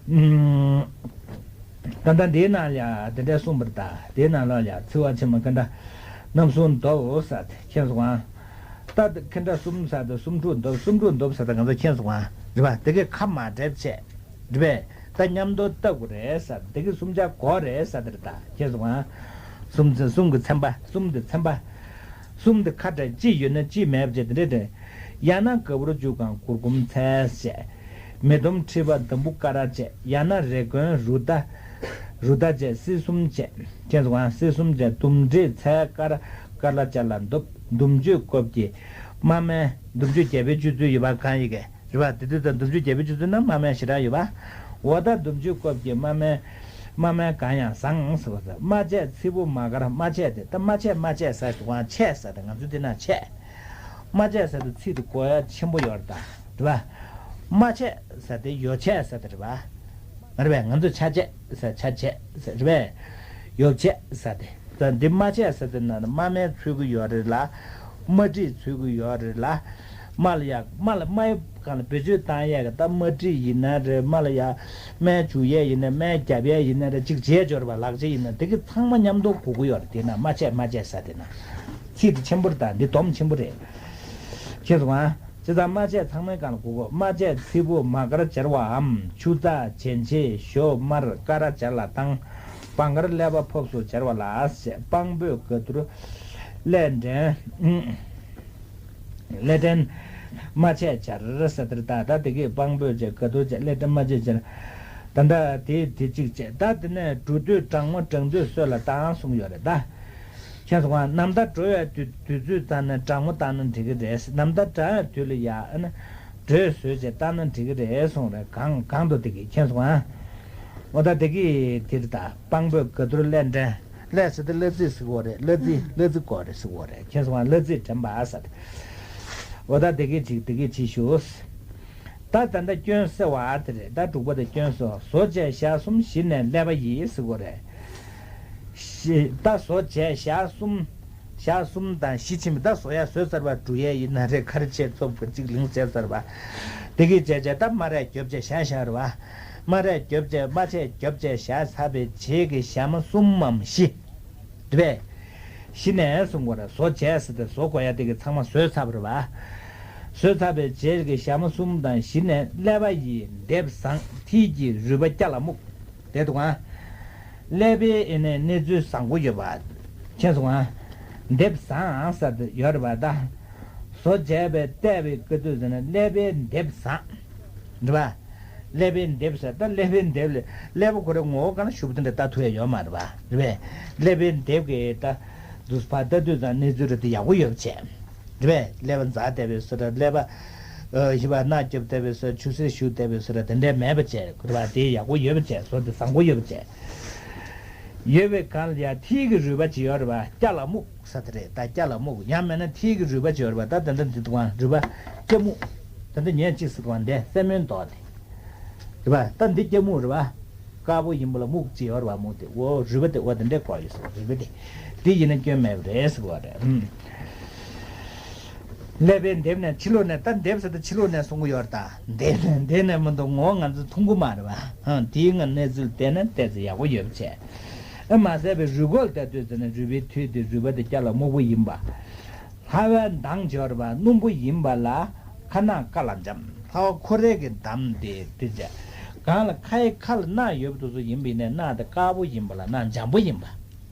ཨུམ། ད་ལྟ་འདིའི་ནང་ལ་ཡ་དེ་འདྲའི་གསུངས་པ་རེད། ད་དེའི་ནང་ལོགས་ལ་ཡ་འཚི་བ་ཕྱེ་མ་འཁན་འདྲ་རྣམ་གསུམ་འདོར་ཟེར་དེ་མཁྱེན་སོང་ཨ། ད་འཁན་འདྲ་གསུམ་ཟེར་དེ་སུམ་ཕྲུགས་འདོར། སུམ་ཕྲུགས་འདོར་ཟེར་དེ་ང་ཚོ་མཁྱེན་སོང་ཨ། རེད་པ། དེ་གའི་ཁ་མ་བྲལ་བྱས། རེད་པས། ད་མཉམ་དུ་བཏབ་དགོས་རེད་ཟེར། དེ་གའི་གསུམ་ཆ་དགོས་རེད་ཟེར་དེ་རེད། ད་མཁྱེན་སོང་ཨ། གསུམ་གསུམ་གྱི་ཚན་པ། གསུམ་དེ་ཚན་པ། གསུམ་དེ་ཁ་བྲལ། གཅིག་ཡོད་ན་གཅིག་མེད་པ་བྱས་དེ་འདྲ་དེ། ཡང་ན་ག་བུར་རྒྱུག་གང་གུར་གུམ་ཚལ་བྱས། མེ་དུམ་མཁྲིས་པ་འདམ་བུ་ཀ་ར་བྱས། ཡང་ན་རེ་གོན་རུ་ད། རུ་ད་བྱས། སྲིད་གསུམ་བྱས། མཁྱེན་སོང་ཨ། སྲིད་གསུམ་བྱས། དུམ་མཁྲིས་ཚལ་དཀར་དཀར་ལ་ཅ་ལ་འདུབ། འདུམ་གཅོད་སྐབས་ཀྱི་རྨ་སྨན། འདུམ་གཅོད་རྒྱལ་པོའི་སྤྱོད་ཚུལ་ཡོད་པ་གང་ཡི་གེ། རེད་པ། དེ་དུས་ད་འདུམ་གཅོད་རྒྱལ་པོའི་སྤྱོད་ཚུལ་ན་རྨ་སྨན་ཞེ་དྲག་ཡོད་པ། འོ་ད་འདུམ་གཅོད་སྐབས་ཀྱི་རྨ་སྨན། རྨ་སྨན་གང་ཡང་བཟང་ཟེར་བ་ཟེར། རྨ་བྱས་ཚིལ་བུ་མ་དཀར་རྨ་བྱས་ཏེ། ད་རྨ་བྱས་རྨ་བྱས་ཟེར་དུས་གང་བྱས་ཟེར་ཏེ་ང་ཚོ་འདི་ན་བྱས། རྨ་བྱས་ཟེར་དུས་ཚིག་དེ་གོ་ཡ་ཆེན་པོ་ཡོད་རེད་ད། རེད་པ། རྨ་བྱས་ཟེར་ཏེ་ཡོ་བྱད་ཟེར་ཏེ་རེད་པ། རེད་པས། ང་ཚོ་ཆ་བྱད་ཟེར། ཆ་བྱད་ཟེར་རེད་པས། ཡོ་བྱད་ཟེར་ཏེ། ད་འདི་རྨ་བྱས་ཟེར་དེ་ན་རྨ་སྨན་འཚོལ་གི་ཡོད་རེད་ལ། རྨ་དཀྲིས་འཚོལ་གི་ཡོད་རེད་ལ། རྨ་ལ་ཡ། རྨ་ལ། རྨ་ཡི་སྒང་ལ་བེད་སྤྱོད་བཏང་ཡས་ཀྱི་ད་རྨ་དཀྲིས་ཡིན་ན་རེད། རྨ་ལ་ཡ་སྨན་བྱུག་ཡས་ཡིན་ན། སྨན་རྒྱབ་ཡས་ཡིན་ན་རེད། ཅིག་བྱས་འབྱོར་བ་ལག་ཆ་ཡིན་ན། དེ་གི་ཚང་མ་མཉམ་དུ་དགོས་ཀྱི་ཡོད་རེད། དེ་ན་རྨ་བྱས་རྨ་བྱས་ཟེར་དེ་ན། ཚིག་དེ་ཆེན་པོ་རེད་ད། འདི་སྡོམ་ཆེན་པོ་རེད། ཁྱེད་ཚོ་ཨ། བྱས་ཙང་རྨ་བྱས་ཚང་མའི་སྒང་ལ་གོ་དགོས། རྨ་བྱས་ཚིལ་བུ་མ་དཀར་སྦྱར་བའམ་ཆུ་ཚགས་བྱན་ཆེ་ཞོ་དམར་ཀ་ར་སྦྱར་ལ་བཏང་། བང་དཀར་ཀླད་པ་ཕོབས་སུ་སྦྱར་བ་ལ་ཞེས་སྤང་སྤོས་ག་དུར་ཀླད་འདྲེན། ཀླད་འདྲེན་རྨ་བྱས་སྦྱར་ཟེར་དེར་ད་ད་དེ་གིས་སྤང་སྤོས་བྱས་ག་དུར་བྱས་ཀླད་འདྲེན་རྨ་བྱས་སྦྱར། ད་ད་དེ་དེ་གཅིག་བྱས། ད་དེ་ནས་འགྲོ་དུས་གྲང་མོ་གྲང་དུས་གསོལ་ལ་བཏང་གསུངས་ཡོད་རེད་ད། མཁྱེན་སོང་ང་། ནམ་ཟླ་དྲོ་བའི་དུས་དུས་ཚོད་ཙམ་ནས་གྲང་མོ་བཏང་ན་འགྲིག་གི་རེད། ནམ་ཟླ་དྲོ་བའི་དུས་ལ་ཡ་ཨ་ནི་དྲོད་བཟོས་བྱས་བཏང་ན་འགྲིག་གི་རེད་གསུངས་རེད། གང་གང་དུ་དེ་གི་མཁྱེན་སོང་ང་། འོ་ད་དེ་གི་དེ་རེད་ད། སྤང་སྤོས་ག་དུར་ཀླད་འདྲེན། ཀླད་ཟེར་དེ་ཀླད་རྩིས་ཟེར་གོ་རེད། ཀླད་རྩིས་ཀླད་རྩིས་གོ་རེད་ཟེར་གོ་རེད། མཁྱེན་སོང་ང་། ཀླད་རྩིས་དྲན་པ་ཟེར། འོ་ད་དེ་གི་ཅིག་དེ་གི་ཅིག་ཞུ། ད་ད་ལྟ་སྐྱོན་སེལ་བ་དེ་རེད། ད་དྲུག་པ་དེ་སྐྱོན་སེལ། ཟོ་བྱས་ཞག་གསུམ་ཞི་ནས་ཀླད་པ་ཡིས་ཟེར་གོ་རེད། ཞི། ད་ཟོ་བྱས་ཞག་གསུམ། ཞག་གསུམ་དང་ཞི་ཕྱིན་པ། ད་ཟོ་ཡ་ཟོས་ཚར་བ་འགྲོ་ཡས་ཡིན་ན་རེད། ག་རེ་བྱས་ཚོ་གཅིག་ལིང་བྱས་ཚར་བ། དེ་གི་བྱས་བྱས་ད་རྨ་རས་རྒྱོབ་བྱས་ཞག་བཞག་རེད་བ། རྨ་རས་རྒྱོབ་བྱས་རྨ་བྱས་རྒྱོབ་བྱས་ཞག་ཚར་བའི་རྗེས་ཀྱི་ཞག་མ་གསུམ་མམ་ཞི། རེད་པས། ཞི་ནས་གསུང་དགོས་རེད། ཟོ་བྱས་ཟེར་ཏེ་ཟོ་དགོས་ཡ་དེ་གི་ཚང་མ་ཟོས་ཚར་བ་རེད་བ། ཟོས་ཚར་བའི་རྗེས་ཀྱི་ཞག་མ་གསུམ་དང་ཞི་ནས་ཀླད་པ་ཡིས་འདེབས་བཟང་མཐིལ་གྱི་རུས་པ་སྐྱ་ལ་སྨུག་དེ་འདུག་ཨ། ཀླད་པའི་ཨེ་ནས་གནས་ཚུལ་བཟང་པོ་ཡོད་པ། མཁྱེན་སོང་ཨ། འདེབས་བཟང་ཟེར་ཏེ་ཡོད་རེད་བ་ད། ཟོ་བྱས་པའི་བལྟས་པའི་སྐབས་དུས་ཟེར་ན་ཀླད་པའི་འདེབས་བཟང་། རེད་བ། ཀླད་པའི་འདེབས་ཟེར་ད་ཀླད་པའི་འདེབས་ལས་ཀླད་པ་ཁོ་རའི་ངོ་བོ་གང་ལ་ཞུགས་པ་དེ་འདྲ་ལྟ་ཐུབ་ཡ་ཡོད་མ་རེད་བ། རེད་པས། ཀླད་པའི་འདེབས་ཀྱི་ད་དུས་ཕར་ལྟ་དུས་ཙང་གནས་ཚུལ་རེ་དེ་ཡག་པོ་ཡོད་པ་བྱས། རེད་པས། ཀླད་པ་འཛག་བསྡད་པའི་བཟོ་འདྲ། ཀླད་པ་ཨ་ཞི་བ་རྣག་རྒྱོབ་བསྡད་པའི་བཟོ། ཆུ་སེར་ཞུ་བསྡད་པའི་བཟོ་འདྲ་དེ་འདྲས་མེད་པ་བྱས། རེད་བ། དེ་ཡག་པོ་ཡོད་པ་བྱས། བཟོ་དེ་བཟང་པོ་ཡོད་པ་བྱས། ཡོད་པའི་སྒང་ལ་ཡ་མཐིལ་གྱི་རུས་པ་ཅིག་ཡོད་རེད་བ། སྐྱ་ལ་སྨུག་ཟེར་དེ་རེད། ད་སྐྱ་ལ་སྨུག་ཡང་མིན་ན་མཐིལ་གྱི་རུས་པ་ཅིག་ཡོད་རེད་བ། ད་དེ་འདྲ་འདི་འདུག་ཨང་། རུས་པ་སྐྱ་སྨུག་དེ་འདྲ་ཉན་གཅིག་ཟེར་དུས་འདི་སེན་མོའི་མདོག་དེ་རེད་བ། ད་འདི་སྐྱ་སྨུག་རེད་བ། དཀར་པོ་ཡིན་པ་ལ་སྨུག་ཅིག་ཡོད་རེད་བ། སྨུག་དེ་འོ་རུས་པ་དེ་འོ་དེ་འདྲས་གོ་ཡོད་ཟེར། རུས་པ་དེ་དེ་ཡིན་ན་སྐྱོན་མེད་པ་རེད་ཟེར་བ་རེད། ཨུམ། ཀླད་པའི་འདེབས་ནས་ཕྱི་ལོགས་ནས། ད་འདེབས་ཟེར་ད་ཕྱི་ལོགས་ནས་གསུང་གི་ཡོད་རེད་ད། འདེབས་ནས་འདེབས་ནས་མི་འདུག་ངོ་ང་ཚོ་མཐོང་གི་མ་རེད་བ། ཧང་། དེའི་ང་གནས་ཚུལ་བལྟས་ན་བལྟས་ཚེ་ཡག་པོ་ཡོད་པ་བྱས། ཨ་མ་ཟད་པའི་རུས་སྐོར་ལྟ་དུས་ཙམ་ནས་རུས་པའི་མཐིལ་དེ་རུས་པ་དེ་སྐྱ་ལ་སྨུག་པོ་ཡིན་པ། ལྷ་བའི་མདངས་སྦྱོར་བ་སྣུམ་པོ་ཡིན་པ་ལ་ཁ་རྣག་དཀར་ལ་འཇམ། ལྷ་བ་ཁོ་རའི་གི་འདམ་དེ་དེ་བྱས། གང་ལ་ཁའི་ཁ་ལ་རྣག་ཡོད་པ་དེ་ཚོ་ཡིན་པ་ཡིན་ནའི་རྣག་དེ་དཀར་པོ་ཡིན་པ་ལ་རྣག་འཇམ་པོ་ཡིན་པ།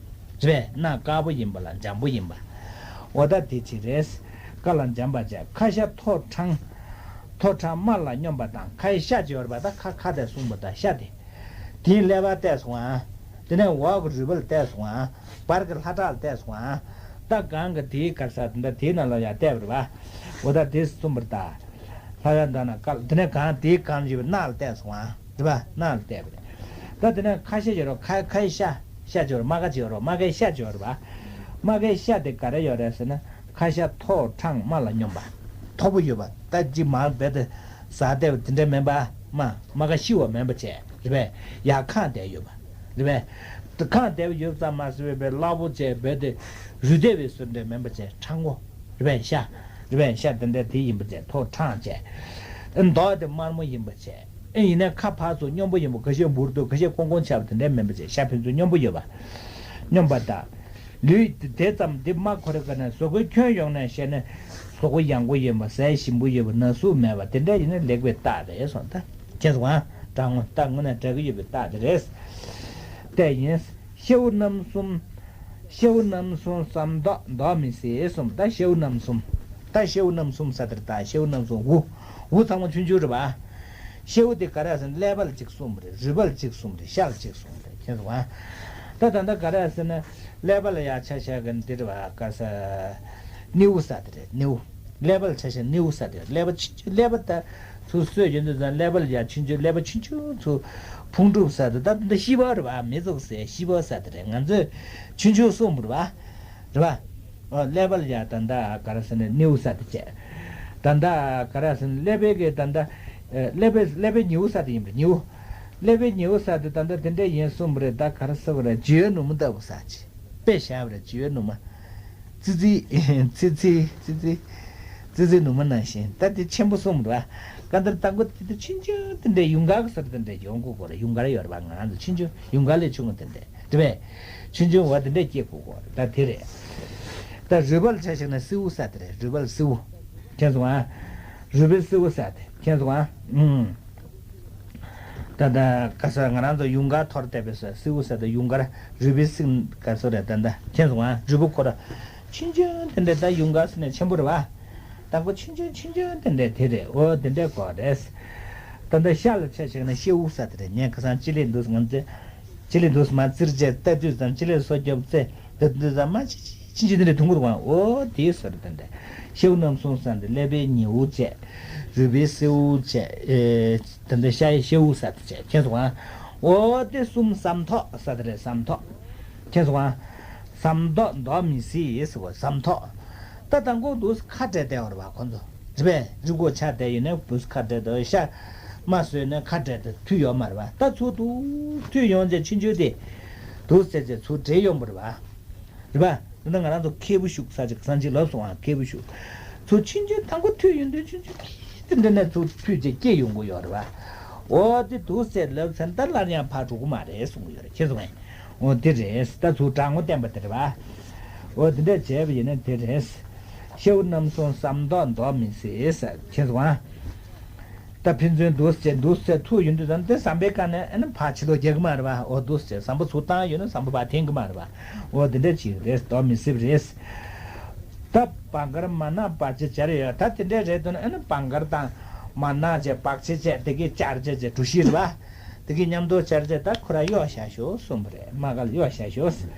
རེད་པས། རྣག་དཀར་པོ་ཡིན་པ་ལ་འཇམ་པོ་ཡིན་པ། འོ་ད་དེ་ཅི་རེད། དཀར་ལ་འཇམ་པ་བྱས། ཁ་ཤ་མཐོ་གྲང་། མཐོ་གྲང་དམར་ལ་སྙོམས་པ་དང་། ཁའི་ཤ་ཅིག་ཡོད་རེད་པ། ད་ཁ་ཁ་དེ་གསུངས་པ་ད་ཤ་དེ། དེའི་ཀླད་པ་བལྟས་སོང་ཨ། དེ་ནས་འོག་གི་རུས་པ་ལ་བལྟས་སོང་ཨ། བར་གྱི་ལྷ་བྲག་ལ་བལྟས་སོང་ཨ། ད་གང་གི་དེའི་ག་རེ་ཟེར་ད་དེའི་ནང་ལ་ཡང་བལྟས་པ་རེད་པ། འོ་ད་དེ་གསུངས་པ་རེད་ད། ལྷ་ཡ་འདྲ་ན་དཀར། དེ་ནས་གང་དེའི་གང་ཡོད་པའི་རྣག་ལ་བལྟས་སོང་ཨ། རེད་པ། རྣག་ལ་བལྟས་པ་རེད། ད་དེ་ནས་ཁ་ཤས་ཅིག་ཡོད་རེད། ཁ་ཁའི་ཤ། ཤ་ཅིག་ཡོད་རེད། རྨ་ཁ་ཅིག་ཡོད་རེད། རྨ་ཁའི་ཤ་ཅིག་ཡོད་རེད་པ། རྨ་ཁའི་ཤ་དེ་ག་རེ་ཡོད་རེད་ཟེར་ན། ཁ་ཤ་མཐོ་གྲང་དམར་ལ་སྙོམས་པ། མཐོ་པོ་ཡོད་པ། ད་ཅིག་མར་རྦད་དེ་ཟགས་བསྡད་པ་དེ་འདྲ་མིན་པ། རྨ་རྨ་ཁ་ཤི་བ་མིན་པ་བྱས། རེད་པས། ཡར་གང་བསྡད་ཡོད་པ། རེད་པས། གང་བསྡད་པ་ཡོད་ཙམ་མ་ཟད་པའི་སླ་པོ་བྱས་རྦད་དེ་རུལ་བསྡད་པའི་བཟོ་འདྲ་མིན་པ་བྱས། གྲང་པོ། རེད་པས། ཤ། རེད་པས། ཤ་དེ་འདྲ་དེ་ཡིན་པ་བྱས། མཐོ་གྲང་བྱས། མདོག་དེ་དམར་མོ་ཡིན་པ་བྱས། ཨེ་ཡིན་ནའི་ཁ་ཕར་ཚུར་སྙོམས་པོ་ཡིན་པ། ཁ་ཤས་འབུར་འདུག་ཁ་ཤས་ཀོང་ཀོང་ཆགས་པ་དེ་འདྲ་མིན་པ་བྱས། ཤ་ཕན་ཚུན་སྙོམས་པོ་ཡོད་པ། སྙོམས་པ་དང་། ལུས་དེ་ཙམ་འདི་མ་གོ་རེ་ག་ནས་གཟུགས་པོའི་ཁྱོན་ཡོངས་ནས་བཤད་ན། གཟུགས་པོ་ཡང་པོ་ཡིན་པ། ཟས་ཞིམ་པོ་ཡོད་པ། ན་ཟུག་མེད་པ། དེ་འདྲ་ཡིན་ན་ལེགས་པའི་རྟགས་རེད་སོང་ད། ཁྱེད་ཚོ་ཨ། དྲང་མོ་ད་དངོས་གནས་དྲག་གི་ཡོད་པའི་རྟགས་དེ་རེད། དེ་ཡིན། ཤེའུ་རྣམ་གསུམ། ཤེའུ་རྣམ་གསུམ་བསམ་མདོག་མདོག་མི་སྲིད་གསུམ། ད་ཤེའུ་རྣམ་གསུམ། ད་ཤེའུ་རྣམ་གསུམ་ཟེར་དེར་ད་ཤེའུ་རྣམ་གསུམ། དབུ། དབུ་ཚང་མ་ཆུང་ཆུང་རེད་པ། ཤེའུ་དེ་ག་རེ་ཟེར་ན་ཀླད་པ་ལ་གཅིག་གསུམ་རེད། རུས་པ་ལ་གཅིག་གསུམ་རེད། ཤ་ལ་གཅིག་གསུམ་རེད། མཁྱེན་སོང་ང་། ད་ད་ལྟ་ག་རེ་ཟེར་ན་ཀླད་པ་ལ་ཡ་ཆ་བཞག་གི་འདི་རེད་པ། ག་ས་སྣེའུ་ཟེར་དེ་རེད། སྣེའུ། ཀླད་པ་ལ་ཆ་བཞག་སྣེའུ་ཟེར་དེ་རེད། ཀླད་པ་ཆུང་ཆུང་། ཀླད་པ་ད་ཚུར་གསོས་ཡོང་དུས་ཙང་ཀླད་པ་ལ་ཡ་ཆུང་ཆུང་། ཀླད་པ་ཆུང་ཆུང་ཚུར་ཕུང་གྲུབ་ཟེར་དེ། ད་འདི་ཤི་བ་རེད་པ། མི་ཚོ་ཟེར་ཤི་བ་ཟེར་དེ་རེད། ང་ཚོས་ཆུང་ཆུང་གསུམ་རེད་པ། རེད་པ། ཨོ། ཀླད་པ་ལ་ཡ་ད་ལྟ་ག་རེ་ཟེར་ན་སྣེའུ་ཟེར་དེ་བྱས། ད་ལྟ་ག་རེ་ཟེར་ན་ཀླད་པའི་གི་ད་ལྟ་ཨེ་ཀླད་པའི་ཀླད་པའི་ཉེའུ་ཟེར་དེ་ཡིན་པ། ཉེའུ། ཀླད་པའི་ཉེའུ་ཟེར་དེ་ད་ལྟ་དེ་འདྲ་ཡིན་གསུངས་པ་རེད། ད་ག་རེ་ཟེར་བ་རེད། བྱིའུའི་ནུ་མ་ལྟ་བུ་ཟེར་ཅིག་དཔེ་བཞག་པ་རེད། བྱིའུའི་ནུ་མ། ཙི་ཙི། ཙི་ཙི། ཙི་ཙི། ཙི་ཙི་ནུ་མ་ནང་བཞིན། ད་དེ་ཆེན་པོ་གསུངས་པ་རེད། གང་ལྟར་ད་མགོ་དེ་དེ་ཆུང་ཆུང་དེ་འདྲ་ཡུངས་དཀར་ཟེར་དེ་འདྲ་ཡོང་གི་གོ་རེད། ཡུངས་དཀར་ཡོད་རེད་པ། ང་རང་ཚོ་ཆུང་ཆུང་ཡུངས་དཀར་ལས་ཆུང་ངུ་དེ་འདྲ་རེད་པས། ཆུང་ཆུང་བ་དེ་འདྲ་སྐྱེ་དགོས་གོ་རེད། ད་དེ་རེད། ད་རུས་པ་ལ་ཆ་བཞག་ན་སེའུ་ཟེར་དེ་རེད། རུས་པ་ལ་སེའུ། མཁྱེན་སོང་ང་། རུས་སྦལ་སེར་པོ་ཟེར་དེ་མཁྱེན་སོང་ཨ། ཨུམ། ད་ལྟ་ག་ས་ང་རང་ཚོ་ཡུངས་ཀར་འཐོར་བསྡད་པའི་སེར་པོ་ཟེར་དེ་ཡུངས་ཀར་རུས་སྦལ་སེར་ག་ས་རེད་ད་ལྟ་མཁྱེན་སོང་ཨ། རུས་སྦལ་ཁོ་ར་ཆུང་ཆུང་དེ་འདྲ་ད་ཡུངས་ཀར་ཟེར་ནས་ཆེན་པོ་རེད་བ། དང་པོ་ཆུང་ཆུང་ཆུང་ཆུང་དེ་འདྲ་དེ་རེད། འོ་དེ་འདྲ་གོ་རེད། ད་ལྟ་ཤ་ལ་ཆ་བཞག་ན་ཤེའུ་ཟེར་དེ་རེད། ངས་ཁ་སང་ཅི་ལས་འདུག་ང་ཚོས་ཅི་ལས་འདུག་མ་ཙིར་བྱས་ལྟ་དུས་ཙམ་ཅི་ལས་སོ་རྒྱོབ་ཙེ་ད་དུས་ཙམ་མ་ཅི་ཅི་ཅི་འདི་འདྲ་ཐུང་གུ་འདུག་ཨང་། འོ་དེའི་སོ་རེད་དེ་འདྲ། ཤེའུ་རྣམ་གསུམ་ཟེར་འདི་ཀླད་པའི་ཉེའུ་བྱས། རུས་པའི་སེའུ་བྱས། ཨེ། དེ་འདྲ་ཤ་ཡི་ཤེའུ་ཟེར་དེ་བྱས་མཁྱེན་སོང་ཨང་། འོ་དེ་གསུམ་ཟམ་ཐོག་ཟེར་དེ་རེད། ཟམ་ཐོག་མཁྱེན་སོང་ཨང་། ཟམ་ཐོག་མདོག་མི་སྲིད་ཟེར་བ་ཟམ་ཐོག་ད་དང་པོ་འདུག་ཁ་བྲལ་བསྡད་པ་རེད་བ་ཁོ་ཚོ། རེད་པས། རི་མགོ་ཆགས་བསྡད་ཡིན་ན་འདུག་ཁ་བྲལ་བསྡད། ཤ་མ་ཟོས་ན་ཁ་བྲལ་བསྡད་དུས་ཡོད་མ་རེད་བ། ད་ཚུར་འདུག་དུས་ཡོང་ཚེ་ཆུང་ཆུང་དེ་འདུག་ཟེར་ཚེ་ཚུར་བྲལ་ཡོང་པ་རེད་བ། རེད་པ། འདི་ན་ང་རང་ཚོ་ཁེ་བུ་ཤུག་ས་ཅིག་སང་ཅིག་ལབ་སོང་ཨ། ཁེ་བུ་ཤུག་ཚུར་ཆུང་ཆུང་དང་པོ་དུས་ཡོང་དུས་ཆུང་ཆུང་དེ་འདྲ་ནས་ཚུར་ཕུད་ཚེ་སྐྱེ་ཡོང་གི་ཡོད་རེད་བ། འོ་དེ་འདུག་ཟེར་ལབ་ཚེ་ད་སླར་ཡང་ཕར་འགྲོ་གི་མ་རེད་གསུང་གི་ཡོད་རེད། མཁྱེན་སོང་ངས། འོ་དེ་རེད། ད་ཚུར་དྲང་མོ་བསྟན་པ་དེ་རེད་བ། འོ་དེ་འདྲ་བྱས་པ་ཡིན་ན་དེ་རེད། ཤེའུ་རྣམ་གསུམ་ཟམ་ཐོག་མདོག་མི་སྲིད་ཟེར་མཁྱེན་སོང་ཨ། ད་ཕན་ཚུན་འདུག་ཟེར་འདུག་ཟེར་ཐུག་ཡོང་དུས་ཙམ་དེ་ཟམ་པའི་སྒང་ནས་ཨ་ནི་ཕར་ཕྱི་ལོགས་རྒྱག་གི་མ་རེད་བ། འོ་འདུག་ཟེར་ཟམ་པ་ཚུར་བཏང་ཡོད་ན་ཟམ་པ་ཕར་འཐེན་གི་མ་རེད་བ། འོ་དེ་འདྲ་ཅིག་རེད། མདོག་མི་སྲིད་རེད། ད་བ་མགར་མ་ནག་བ་ཅི་སྦྱར་ཡོད། ད་དེ་འདྲ་རེད་འདུག་ན་ཨ་ནི་བ་མགར་དང་མ་ནག་བྱས་བག་ཕྱེ་བྱས་དེ་གི་སྦྱར་བྱས་བྱས་གྲུ་བཞི་རེད་བ། དེ་གི་མཉམ་དུ་སྦྱར་བྱས་ད་ཁོ་ར་གཡོག་བཞག་ཤོག་གསུངས་པ་རེད། རྨ་ཁ་ལ་གཡོག་བཞག་ཤོག་ཟེར།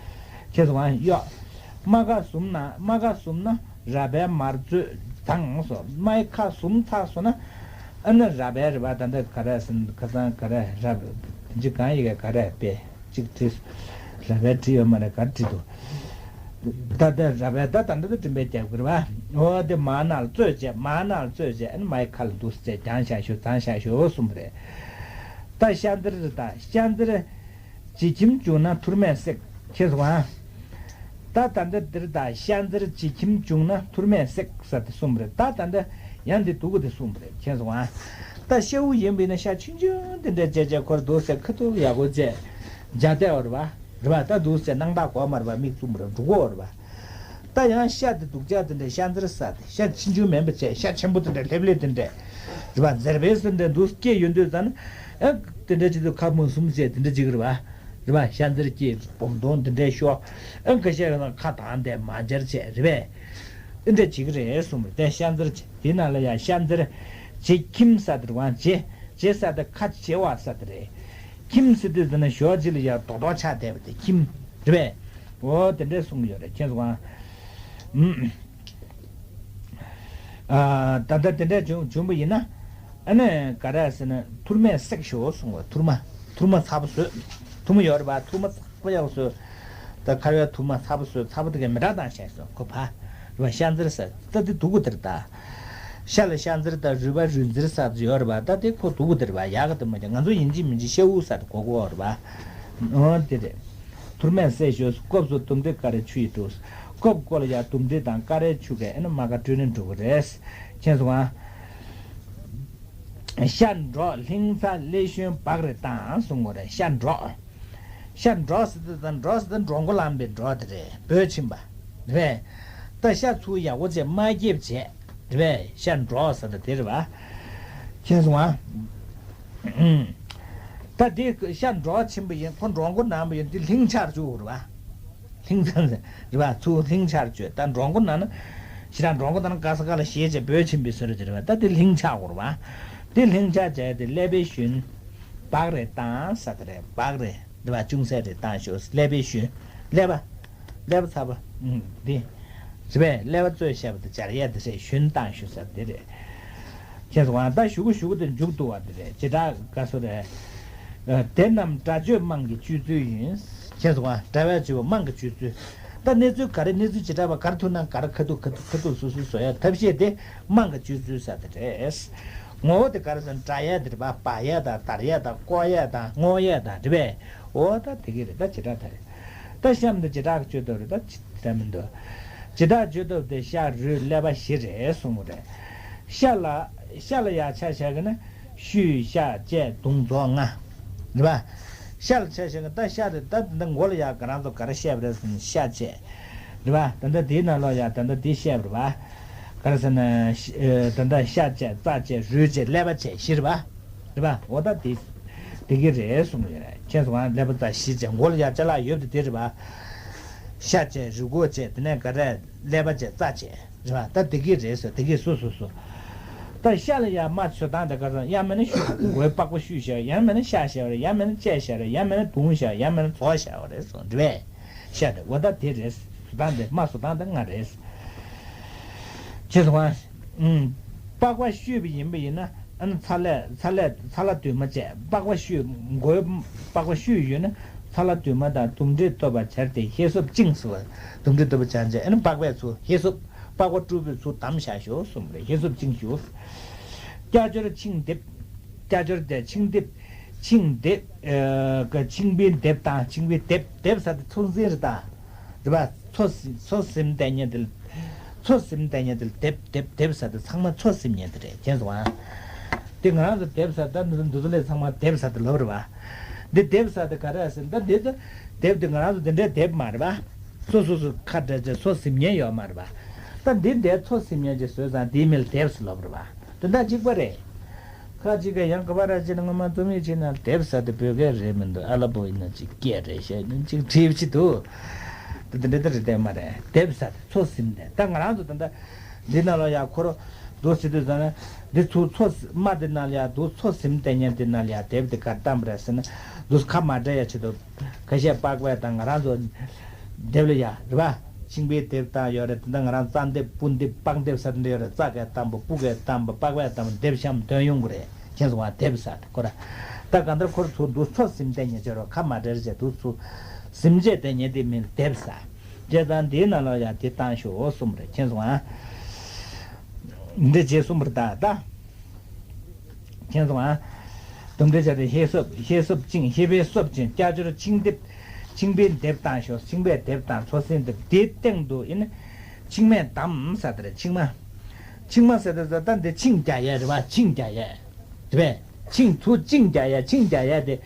ཁྱེད་ཚོ་ང་གཡོག་རྨ་ཁ་ཟུམ་ན་རྨ་ཁ་ཟུམ་ན་ར་བའི་མར་ཚོས་དང་སོ། རྨའི་ཁ་ཟུམ་ཚར་སོང་ན་ཨ་ནི་ར་བའི་རེད་བ། ད་ལྟ་ག་རེ་ཟེར་ཁ་སང་ག་རེ་ར་བའི་འཇིག་གང་ཡི་གེ་ག་རེ་དཔེ། གཅིག་བྲིས། ར་བའི་བྲིས་ཡོད་མ་རེད། ག་རེ་བྲིས་འདུག་ད་ལྟ་ར་བའི་ད་ད་ལྟ་ད་འགྲིམ་པའི་རྒྱབ་ཀྱི་རེད་བ། འོ་དེ་མར་ནང་ལ་བཙོས་བྱས་མར་ནང་ལ་བཙོས་བྱས་ཨ་ནི་མའི་ཁ་ལ་འདུག་ཟེར་བྱས་བརྒྱངས་བཞག་ཤོག་བརྒྱངས་བཞག་ཤོག་གསུངས་པ་རེད། ད་ཤ་འཛེར་ད་ཤ་འཛེར་ལྗིད་ཁྱིམ་བྱུང་ན་ཐུར་མས་བསྲེག་ཁྱེད་སོང་ཨ། ད་ད་ལྟ་འདིར་ད་ཤ་འཛེར་ལྗིད་ཁྱིམ་བྱུང་ན་ཐུར་མས་བསྲེག་ཟེར་ཏེ་གསུངས་པ་རེད། ད་ད་ལྟ་ཡང་འདི་སྡུག་གུ་དེ་གསུངས་པ་རེད། མཁྱེན་སོང་ཨ། ད་ཤ་བོ་ཡིན་པ་ཡིན་ན་ཤ་ཆུང་ཆུང་འདི་འདྲ་བྱས་བྱས་ཁོར་འདུག་ཟེར་ཁ་ཐུག་ཡག་པོ་བྱས་འཇའ་བལྟས་པ་རེད་བ། རེད་བ། ད་འདུག་ཟེར་སྣང་དག་གོ་མ་རེད་བ། མིག་བཙུམ་པ་རེད་འགྲོ་གོ་རེད་བ། ད་ཡང་ཤ་དེ་སྡུག་ཅག་དེ་འདྲ་ཤ་འཛེར་ཟེར་ཏེ་ཤ་ཆུང་ཆུང་མིན་པ་བྱས་ཤ་ཆེན་པོ་དེ་འདྲ་ལྷེབ་ལྷེབ་དེ་འདྲ་རེད་བ། འཛེར་བས་ཟེར་འདྲ་འདུག་སྐྱེས་ཡོང་དུས་ཙང་ཨ་དེ་འདྲ་བྱེད་དུས་ཁ་མུ་སུམ་བྱས་དེ་འདྲ་བྱེད་ཀྱི་རེད་བ། རེད་བ། ཤ་འཛེར་སྐྱེས་སྦོམ་སྟོང་དེ་འདྲའི་ཤོག་ཨ་ཁ་ཤས་ཀྱི་ནང་ཁ་དང་དེ་མ་འབྱར་བྱས་རེད་བས། ཨེ་འདྲ་བྱེད་ཀྱི་རེད་གསུངས་པ་རེད། དེ་ཤ་འཛེར་བྱས་དེ་ནང་ལ་ཡང་ཤ་འཛེར་བྱེད་ཁྱིམ་ས་དེར་དབང་བྱེད་བྱེད་ས་དེ་ཁ་བྱེ་བ་ས་དེ་རེད། ཁྱིམ་ཟེར་དུས་དེ་ནི་ཞོ་གཅིག་ལ་ཡང་རྡོག་རྡོག་ཆགས་བསྡད་པ་དེ་ཁྱིམ་རེད་བས། འོ་དེ་འདྲས་གསུངས་ཡོད་རེད། མཁྱེན་སོང་ཨ། ཨ། ད་ལྟ་དེ་འདྲ་བྱུང་བྱུང་བ་ཡིན་ན། ཨ་ནི་ག་རེ་ཟེར་ན་ཐུར་མས་བསྲེག་ཤོག་གསུང་བ། ཐུར་མ་ཐུར་མ་ཚ་པོ་བཟོས། ཐུར་མ་ཡོད་རེད་པ། ཐུར་མ་ཚ་པོ་ཡག་པོ་བཟོས། ད་ཁ་བའི་ཐུར་མ་ཚ་པོ་བཟོས། ཚ་པོ་དེ་གས་མེ་སྲེག་བཏང་བཞག་སོང་ཁོ་ཕ་རེད་པ། ཤ་འཛེར་ཟེར་ད་དེ་སྡུག་གུ་དེ་རེད་ད། ཤ་ལ་ཤ་འཛེར་དང་རུས་པ་རུས་འཛེར་ཟེར་ཡོད་རེད་པ། ད་དེ་ཁོ་སྡུག་གུ་དེ་རེད་པ། ཡག་གི་དེ་མ་བྱས། ང་ཚོ་ཡིན་གཅིག་མིན་གཅིག་ཤ་བོ་ཟེར་དེ་གོ་གོ་རེད་པ། འོ་དེ་རེད། ཐུར་མས་བསྲེག་ཤོག་སྐབས་སུ་ལྡུམ་རའི་ཀ་རའི་ཆུ་ཡིས་བཀྲུ། སྐབས་ཀོ་ལ་ཡ་ལྡུམ་རའི་དང་ཀ་རའི་ཆུ་གིས་ཨེ་ནི་རྨ་ཁ་བཀྲུས་ནས་འགྲོ་གི་རེད། མཁྱེན་སོང་ཨ། ཤ་འབྲོག་ལྷིང་ཚ་ཀླད་གཞོན་བག་རེ་བཏང་གསུང་གི་རེད། ཤ་འབྲོག་ཤ་འབྲོག་ཟེར་དུས་ད་འབྲོག་ཟེར་དུས་འབྲོང་མགོ་ལངས་པའི་འབྲོག་དེ་རེད། འབོད་ཕྱིན་པ་རེད། ད་ཤ་ཚུར་ཡག་པོ་བྱས་མ་སྐྱེབ་བྱས། རེད་པས། ཤ་འབྲོག་ཟེར་ད་དེ་རེད་པ། མཁྱེན་སོང་ཨ། ད་དེ་ཤ་འབྲོག་ཕྱིན་པ་ཡིན། ཁོ་འབྲོང་མགོ་ནང་པ་ཡིན། དེ་ལྷིང་ཆགས་བཅུག་རེད་པ། ལྷིང་ཚ་རེད་པ། ཚུར་ལྷིང་ཆགས་བཅུག་ད་འབྲོང་མགོ་ནང་ན་ཞེ་དྲག་འབྲོང་མགོ་ནང་ན་ག་ས་ག་ལ་ཞེད་བྱས་འབོད་ཕྱིན་པའི་བཟོ་འདྲ་དེ་རེད་པ། ད་དེ་ལྷིང་ཆགས་དགོས་རེད་པ། དེ་ལྷིང་ཆགས་བྱས་དེ་ཀླད་པའི་ཞུན། བག་རེ་བཏང་ཟེར་དེ་རེད། བག་རེ། འདི་བ་ཅུང་ཟད་རེ་བཏང་ཤོག་ཀླད་པའི་ཞུན། ཀླད་པ། ཀླད་པ་ཚ་པོ། ཨུམ། འདི། རེད་པས། ཀླད་པ་བཙོས་བཞག་པ་དེ་སྦྱར་ཡས་དེ་རེད། ཞུན་བཏང་ཤོག་ཟེར་འདི་རེད། མཁྱེན་སོང་ཨ། ད་ཞུ་གུ་ཞུ་གུ་དེ་མཇུག་བསྡུ་བ་འདི་རེད། བྱེ་བྲག་ག་སོ་རེད། ཨ། དེ་རྣམས་སྒྲ་བརྗོད་དམངས་ཀྱི་སྤྱོད་ཚུལ་ཡིན། མཁྱེན་སོང་ཨ། སྒྲ་བའི་སྤྱོད་པ་དམངས་ཀྱི་སྤྱོད་ཚུལ། ད་གནས་ཚུལ་ག་རེ་གནས་ཚུལ་བྱེ་བྲག་པ་ག་རེ་ཐུག་ན་ག་རེ་ཁ་ཐུག་ཁ་ཐུག་ཁ་ཐུག་སོ་སོའི་བཟོ་ཡ་ཐབས་ཤེས་དེ་དམངས་ཀྱི་སྤྱོད་ཚུལ་ཟེར་དེ་རེད། ངོ་བོ་དེ་ག་རེ་ཟེར་ན་སྒྲ་ཡས་དེ་རེད་པ། འབག་ཡས་དང་འདར་ཡས་དང་བཀོག་ཡས་དང་རྔོག་ཡས་དང་རེད་པས། འོ་ད་དེ་གི་རེད། ད་བྱེ་བྲག་ད་རེད། ད་གཤམ་དུ་བྱེ་བྲག་གི་སྤྱོད་སྟངས་རེད། ད་ཅི་ད་མི་འདུག་བྱེ་བྲག་སྤྱོད་སྟངས་དེ་ཤ་རུས་ཀླད་པ་བཞི་རེད་གསུངས་པ་རེད། ཤ་ལ་ཤ་ལ་ཡ་ཆ་བཞག་གི་ན་ཤུད་ཤ་བཅད་བརྡུང་རྫོགས་ལྔ། རེད་པ། ཤ་ལ་ཆ་བཞག་གི་ད་ཤ་རེད། ད་འདི་མགོ་ལ་ཡ་ག་རང་ཚོ་ག་རེ་བཤད་པ་རེད་ཟེར་ན་ཤ་བཅད། རེད་པ། ད་ལྟ་དེའི་ནང་ལོགས་ཡ་ད་ལྟ་དེ་བཤད་པ་རེད་པ། ག་རེ་ཟེར་ན། ཤ་ཨེ་ད་ལྟ་ཤ་བཅད་རྩ་བཅད་རུས་བཅད་ཀླད་པ་བཅད་བཞི་རེད་པ། རེད་པ། འོ་ད་དེ་དེ་གི་རེད་གསུངས་ཡོད་རེད། མཁྱེན་སོང་ང་། ཀླད་པ་རྩ་བཞི་བཅད་མགོ་ལ་ཡ་ཅ་ལག་ཡོད་དེ་དེ་རེད་པ། ཤ་བཅད་རུས་ཁོག་བཅད་དེ་ནས་ག་རེ་ཀླད་པ་བཅད་རྩ་བཅད་རེད་པ། ད་དེ་གི་རེད་ཟེར། དེ་གི་སོ་སོ་སོ། ད་ཤ་ལ་ཡ་རྨ་བཟོ་སྟངས་དེ་ག་རེ་ཟེར། ཡང་མིན་ན་ཤུ་མགོའི་པགས་པ་བཤུས་བཞག་ཡང་མིན་ན་ཤ་བཞག་རེད། ཡང་མིན་ན་བཅད་བཞག་རེད། ཡང་མིན་ན་བརྡུངས་བཞག་ཡང་མིན་ན་བཙོས་བཞག་རེད་གསུངས་རེད་པས། ཤ་དེ་འོ་ད་དེ་རེད། བཟོ་སྟངས་དེ་རྨ་བཟོ་སྟངས་དེ་ལྔ་རེད། མཁྱེན་སོང་ང་། ཨུམ། པགས་པ་བཤུས་པ་ཡིན་པ་ཡིན་ན་ཨ་ནི་ཚ་ལ་ཚ་ལ་ཚ་ལ་དུ་མ་བཅད། པགས་པ་བཤུས་མགོའི་པགས་པ་བཤུས་ཡོད་ན་ཚ་ལ་དུ་མ་དང་དུམ་གྲའི་བཏོད་པ་སྦྱར་ཏེ་ཤེལ་སོབ་བཅིངས་སོ། དུམ་གྲའི་བཏོད་པ་སྦྱར་བྱས་ཨ་ནི་པགས་པའི་ཚུ་ཤེལ་སོབ་པགས་པ་དཀྲུགས་པའི་ཚུ་བསྡམས་བཞག་ཤོག་གསུངས་པ་རེད། ཤེལ་སོབ་བཅིངས་ཤོག་ཀྱ་ཀྱོར་ཆིངས་འདེབས། ཀྱ་ཀྱོར་དེ་ཆིངས་འདེབས། ཆིངས་འདེབས། ཨ་ག་ཆིངས་འབེན་འདེབས་དང་ཆིངས་འབེན་འདེབས། འདེབས་ཟེར་དེ་ཚོད་འཛིན་རེད་ད། རེད་པ། ཚོད་འཛིན་ཚོད་འཛིན་ལྟས་ངན་དེ། ཚོད་འཛིན་ལྟས་ངན་དེ་འདེབས་འདེབས་འདེབས་ཟེར་དེ་ཚང་མ་ཚོད་འཛིན་ངན་དེ་རེད། མཁྱེན་སོང་ང་། དེ་ང་རང་ཚོ་འདེབས་ཟེར་ད་འདི་འདི་ཚོ་ལས་ཚང་མ་འདེབས་ཟེར་དེ་ལབ་རེད་པ། འདི་འདེབས་ཟེར་དེ་ག་རེ་ཟེར་ད་འདི་ཚོ་འདེབས་དེ་ང་རང་ཚོ་འདི་འདྲའི་འདེབས་མ་རེད་པ། སོ་སོ་སོ་ཁ་བྲལ་བྱས་ཚོད་འཛིན་ངན་ཡོད་མ་རེད་པ། ད་འདི་འདྲའི་ཚོད་འཛིན་ངན་ཅིག་བཟོས་ཙང་དེའི་མིང་ལ་འདེབས་ཟེར་ལབ་རེད་པ། དེ་འདྲ་གཅིག་པ་རེད། ཁ་ཅིག་གིས་ཡང་ག་པར་ར་ཅིག་ནི་སྔོན་མ་རྩོམ་ཡིག་ཅིག་ནང་དེབ་ཟེར་དེ་བོད་སྐད་རེད་མི་འདུག་ཨ་ལ་པོ་ཡིན་ན་ཅིག་སྐད་རེད་ཤག་ནི་ཅིག་བྲིས་ཅི་འདུག་དེ་འདྲ་དེ་རེད་དེ་མ་རེད། དེབ་ཟེར་དེ་ཚོད་ཟིན་དེ་ད་ང་རང་ཚོ་ད་ལྟ་འདི་ནང་ལ་ཡ་ཁོ་ར་འདུག་ཟེར་དུས་ཙང་ན་འདི་ཚོ་ཚོད་མ་དེ་ནང་ལ་ཡ་འདུག་ཚོད་ཟིན་དེ་ཉན་དེ་ནང་ལ་ཡ་དེབ་དེ་གར་བཏང་པ་རེད་ཟེར་ན་འདུག་ཁ་མ་བྲལ་ཡ་ཆེད་དུ། ཁ་ཤས་པགས་པས་དང་ང་རང་ཚོ་དེབ་ལ་ཡ་རེད་པ། ཤིང་པའི་དེབ་བཏང་ཡོད་རེད། དེ་འདྲ་ང་རང་རྩ་འདེབས་སྤུ་འདེབས་པགས་འདེབས་ཟེར་འདྲ་ཡོད་རེད། རྩ་གས་བཏང་པ་སྤུ་གས་བཏང་པ་པགས་པས་བཏང་པ་འདེབས་གཤམ་དོན་ཡོང་གི་རེད། མཁྱེན་སོང་ང་། དེབ་ཟེར་དེ་ཁོ་ར་ད་གང་ལྟར་ཁོ་ར་ཚོ་འདུག་ཚོད་ཟིན་དེ་ཉན་བྱས་རོགས་ཁ་མ་བྲལ་བྱས་འདུག་ཚོད་ཟིན་བྱས་དེ་ཉན་དེ་མིང་དེབ་ཟེར། བྱས་ཙང་འདིའི་ནང་ལ་ཡ་དེ་བཏང་ཤོག་གསུངས་པ་རེད། མཁྱེན་སོང་ང་། འདི་རྗེས་གསུངས་པ་རེད་ད་ད། མཁྱེན་སོང་ཨ། དུམ་སྒྲིལ་བྱ་སྟེ་ཤེས་སོབ་ཤེས་སོབ་བཅིངས་ཤེས་པའི་སོབ་བཅིངས་ཀྱ་ཀྱོར་ཆིངས་འདེབས། ཆིངས་པའི་འདེབས་བཏང་ཤོག་ཆིངས་པའི་འདེབས་དང་ཚོ་སྲིན་འདེབས་དེའི་སྟེང་དུ་ཡིན་ན། ཆིངས་མས་བསྡམས་ཟེར་དེ་རེད། ཆིངས་མ། ཆིངས་མ་ཟེར་དེ་ཟེར་ད་འདི་ཆིངས་རྒྱག་ཡས་རེད་པ། ཆིངས་རྒྱག་ཡས། རེད་པས། ཆིངས་ཚུར་ཆིངས་རྒྱག་ཡས་ཆིངས་རྒྱག་ཡས་དེ།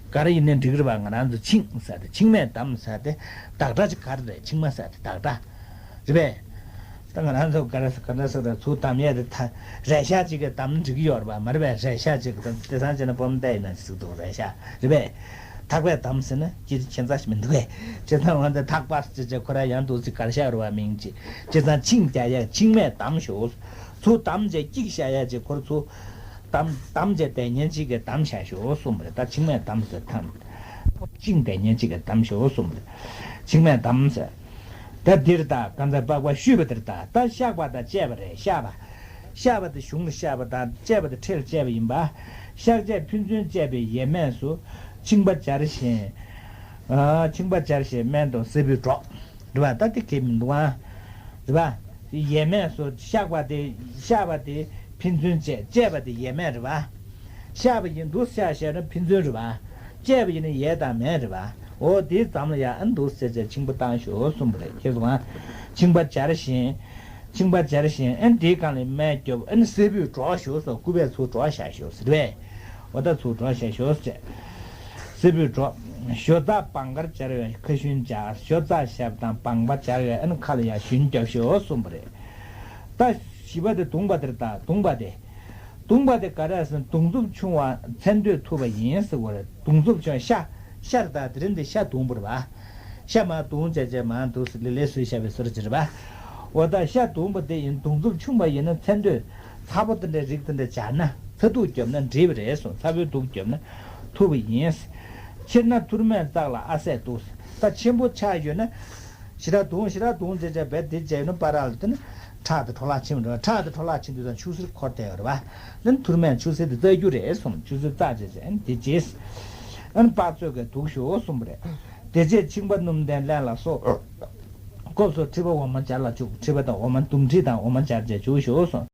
ག་རེ་ཡིན་ནའི་འགྲིག་རེད་པ། ང་རང་ཚོ་ཆིངས་ཟེར་དེ་ཆིངས་མས་བསྡམས་ཟེར་དེ། བདག་སྒྲ་ཅིག་ག་རེ་རེད། ཆིངས་མ་ཟེར་དེ་བདག་སྒྲ། རེད་པས། ད་ང་རང་ཚོ་ག་རེ་ཟེར་ག་འདྲ་ཟེར་ར་ཚུར་བསྡམ་ཡས་རེད་ད། རས་ཤག་ཅིག་གིས་བསྡམས་ན་འགྲིག་གི་ཡོད་རེད་པ། མ་རེད་པས། རས་ཤག་ཅིག་གིས་བསྡམས་དེང་སང་བྱས་ན་སྤོམ་རྟ་ཡིན་ན་ཟེར་འདུག་རས་ཤག་རེད་པས། ཐག་པས་བསྡམས་ཟེར་ན་ཅི་ཁྱད་མཚར་ཞིག་མི་འདུག་གས། བྱས་ཙང་ང་ཚོ་ཐག་པ་ཟེར་བྱས་ཁོ་ར་ཡང་འདུག་ཅིག་གར་ཤག་རེད་པ་མིང་ཅིག་བྱས་ཙང་ཆིངས་རྒྱག་ཡས་ཆིངས་མས་བསྡམས་ཤོག་ཚུར་བསྡམས་བྱས་སྐྱིགས་བཤགས་ཡས་ཅིག་ཁོ་ར་ཚུར་བསྡམས་བསྡམས་བྱས་དེ་ཉིན་ཅིག་གིས་བསྡམས་བཞག་ཤོག་གསུངས་པ་རེད། ད་ཆིངས་མས་བསྡམས་ཟེར་ཐང་། ཆིངས་དེ་ཉིན་ཅིག་གིས་བསྡམས་ཤོག་གསུངས་པ་རེད། ཆིངས་མས་བསྡམས་ཟེར། ད་འདིར་ད་གང་ཚེ་པགས་པ་བཤུས་པ་དེར་ད་ད་བཤགས་པ་དང་བཅས་པ་རེད། བཤགས་པ། བཤགས་པ་དེ་གཞུང་ལ་བཤགས་པ་དང་བཅས་པ་དེ་ཁྲིད་ལ་བཅས་པ་ཡིན་པ། བཤགས་བྱས་ཕན་ཚུན་བཅས་པའི་ཡས་སྨད་སུ། འཆིང་བ་སྦྱར་ཞིང་། ཨ་འཆིང་བ་སྦྱར་ཞིང་སྨན་དང་སྲད་བུས་སྒྲོག་རེད་པ། ད་དེ་གལ་མི་འདུག་ཨ། རེད་པ། ཡས་སྨད་སུ་བཤགས་པ་དེ་བཤགས་པ་དེ་ཕན་ཚུན་བཅས་བཅས་པ་དེ་ཡས་སྨད་རེད་པ། བཤགས་པ་ཡིན་འདུག་བཤགས་བཤད་ན་ཕན་ཚུན་རེད་པ། བཅས་པ་ཡིན་ན་ཡས་དང་སྨད་རེད་པ། འོ་དེའི་མཚམས་ལ་ཡ་ཨ་འདུག་ཟེར་བྱས་འཆིང་བ་བཏང་ཤོག་གསུངས་པ་རེད། ཁྱེད་ཚོ་ང་། འཆིང་བ་སྦྱར་ཞིང་། འཆིང་བ་སྦྱར་ཞིང་ཨ་དེའི་སྒང་ལ་སྨན་རྒྱོབ་ཨ་ནི་སྲད་བུས་སྒྲོག་ཤོག་སོ། སྐུད་པས་ཚུར་སྒྲོག་བཞག་ཤོག་ཟེར་བས། འོ་ད་ཚུར་སྒྲོག་བཞག་ཤོག་ཟེར། སྲད་བུས་སྒྲོག་ཞོ་རྩ་བང་གར་སྦྱར་བའི་ཁ་ཞུན་སྦྱར། ཞོ་རྩ་ཞབས་དང་བང་པ་སྦྱར་བའི་ཨ་ནི་ཁ་ལ་ཡ་ཞུན་རྒྱོབ་ཤོག་གསུངས་པ་རེད། ད་བཞི་པ་དེ་བརྡུངས་པ་དེར་ད་བརྡུངས་པ་དེ། བརྡུངས་པ་དེ་ག་རེ་ཟེར་ན་བརྡུངས་འཚུབ་ཆུང་བ་མཚན་དུས་ཐུབ་པ་ཡིན་ཟེར་བ་རེད། བརྡུངས་འཚུབ་ཆུང་ཤ་ཤར་ད་དེ་རིང་འདི་ཤ་བརྡུངས་པ་རེད་པ། ཤ་མར་བརྡུངས་བྱས་བྱས་མར་འདུག་སེ་ལི་ལི་སུས་བཤད་པའི་སོར་ཅིག་རེད་པ། འོ་ད་ཤ་བརྡུངས་པ་དེ་ཡིན་བརྡུངས་འཚུབ་ཆུང་བ་ཡིན་ན་མཚན་དུས་ཚ་པོ་དེ་འདྲའི་རིགས་དེ་འདྲ་སྦྱར་ན་ཚ་གདུགས་རྒྱོབ་ན་འགྲིག་པ་རེད་གསུངས། ཚ་པོའི་གདུགས་རྒྱོབ་ན་ཐུབ་པ་ཡིན། ཕྱིར་ན་ཐུར་མས་བཙགས་ལ་ཨ་སད་འདུག་ད་ཆེན་པོ་ཆགས་ཡོད་ན། ཞེ་དྲག་བརྡུངས་ཞེ་དྲག་བརྡུངས་བྱས་བྱས་རྦད་དེ་བྱས་ཡོད་ན་པ་རག་ལ་དེ་ནི་ཁྲག་དེ་འཕྲོ་བརླག་ཕྱིན་པ་རེད་པ། ཁྲག་དེ་འཕྲོ་བརླག་ཕྱིན་དུས་ཙང་ཆུ་སེར་འཁོར་བསྡད་ཡོད་རེད་པ། ནི་ཐུར་མས་ཆུ་སེར་དེ་བཙག་རྒྱུ་རེད་གསུངས། ཆུ་སེར་བཙགས་བྱས་བྱས་ཨ་ནི་དེ་རྗེས། ཨ་ནི་པགས་ཚོས་ཀྱིས་བདུག་ཤོག་གསུངས་པ་རེད། དེ་རྗེས་འཆིང་བ་སྣུམ་ལྡན་རླན་ལ་སོགས། སྐབས་སུ་མཁྲིས་པ་འོ་མ་སྦྱར་ལ་བྱུག་མཁྲིས་པ་དང་འོ་མ་འདུམ་མཁྲིས་དང་འོ་མ་སྦྱར་བྱས་བྱུག་ཤོག་གསུངས།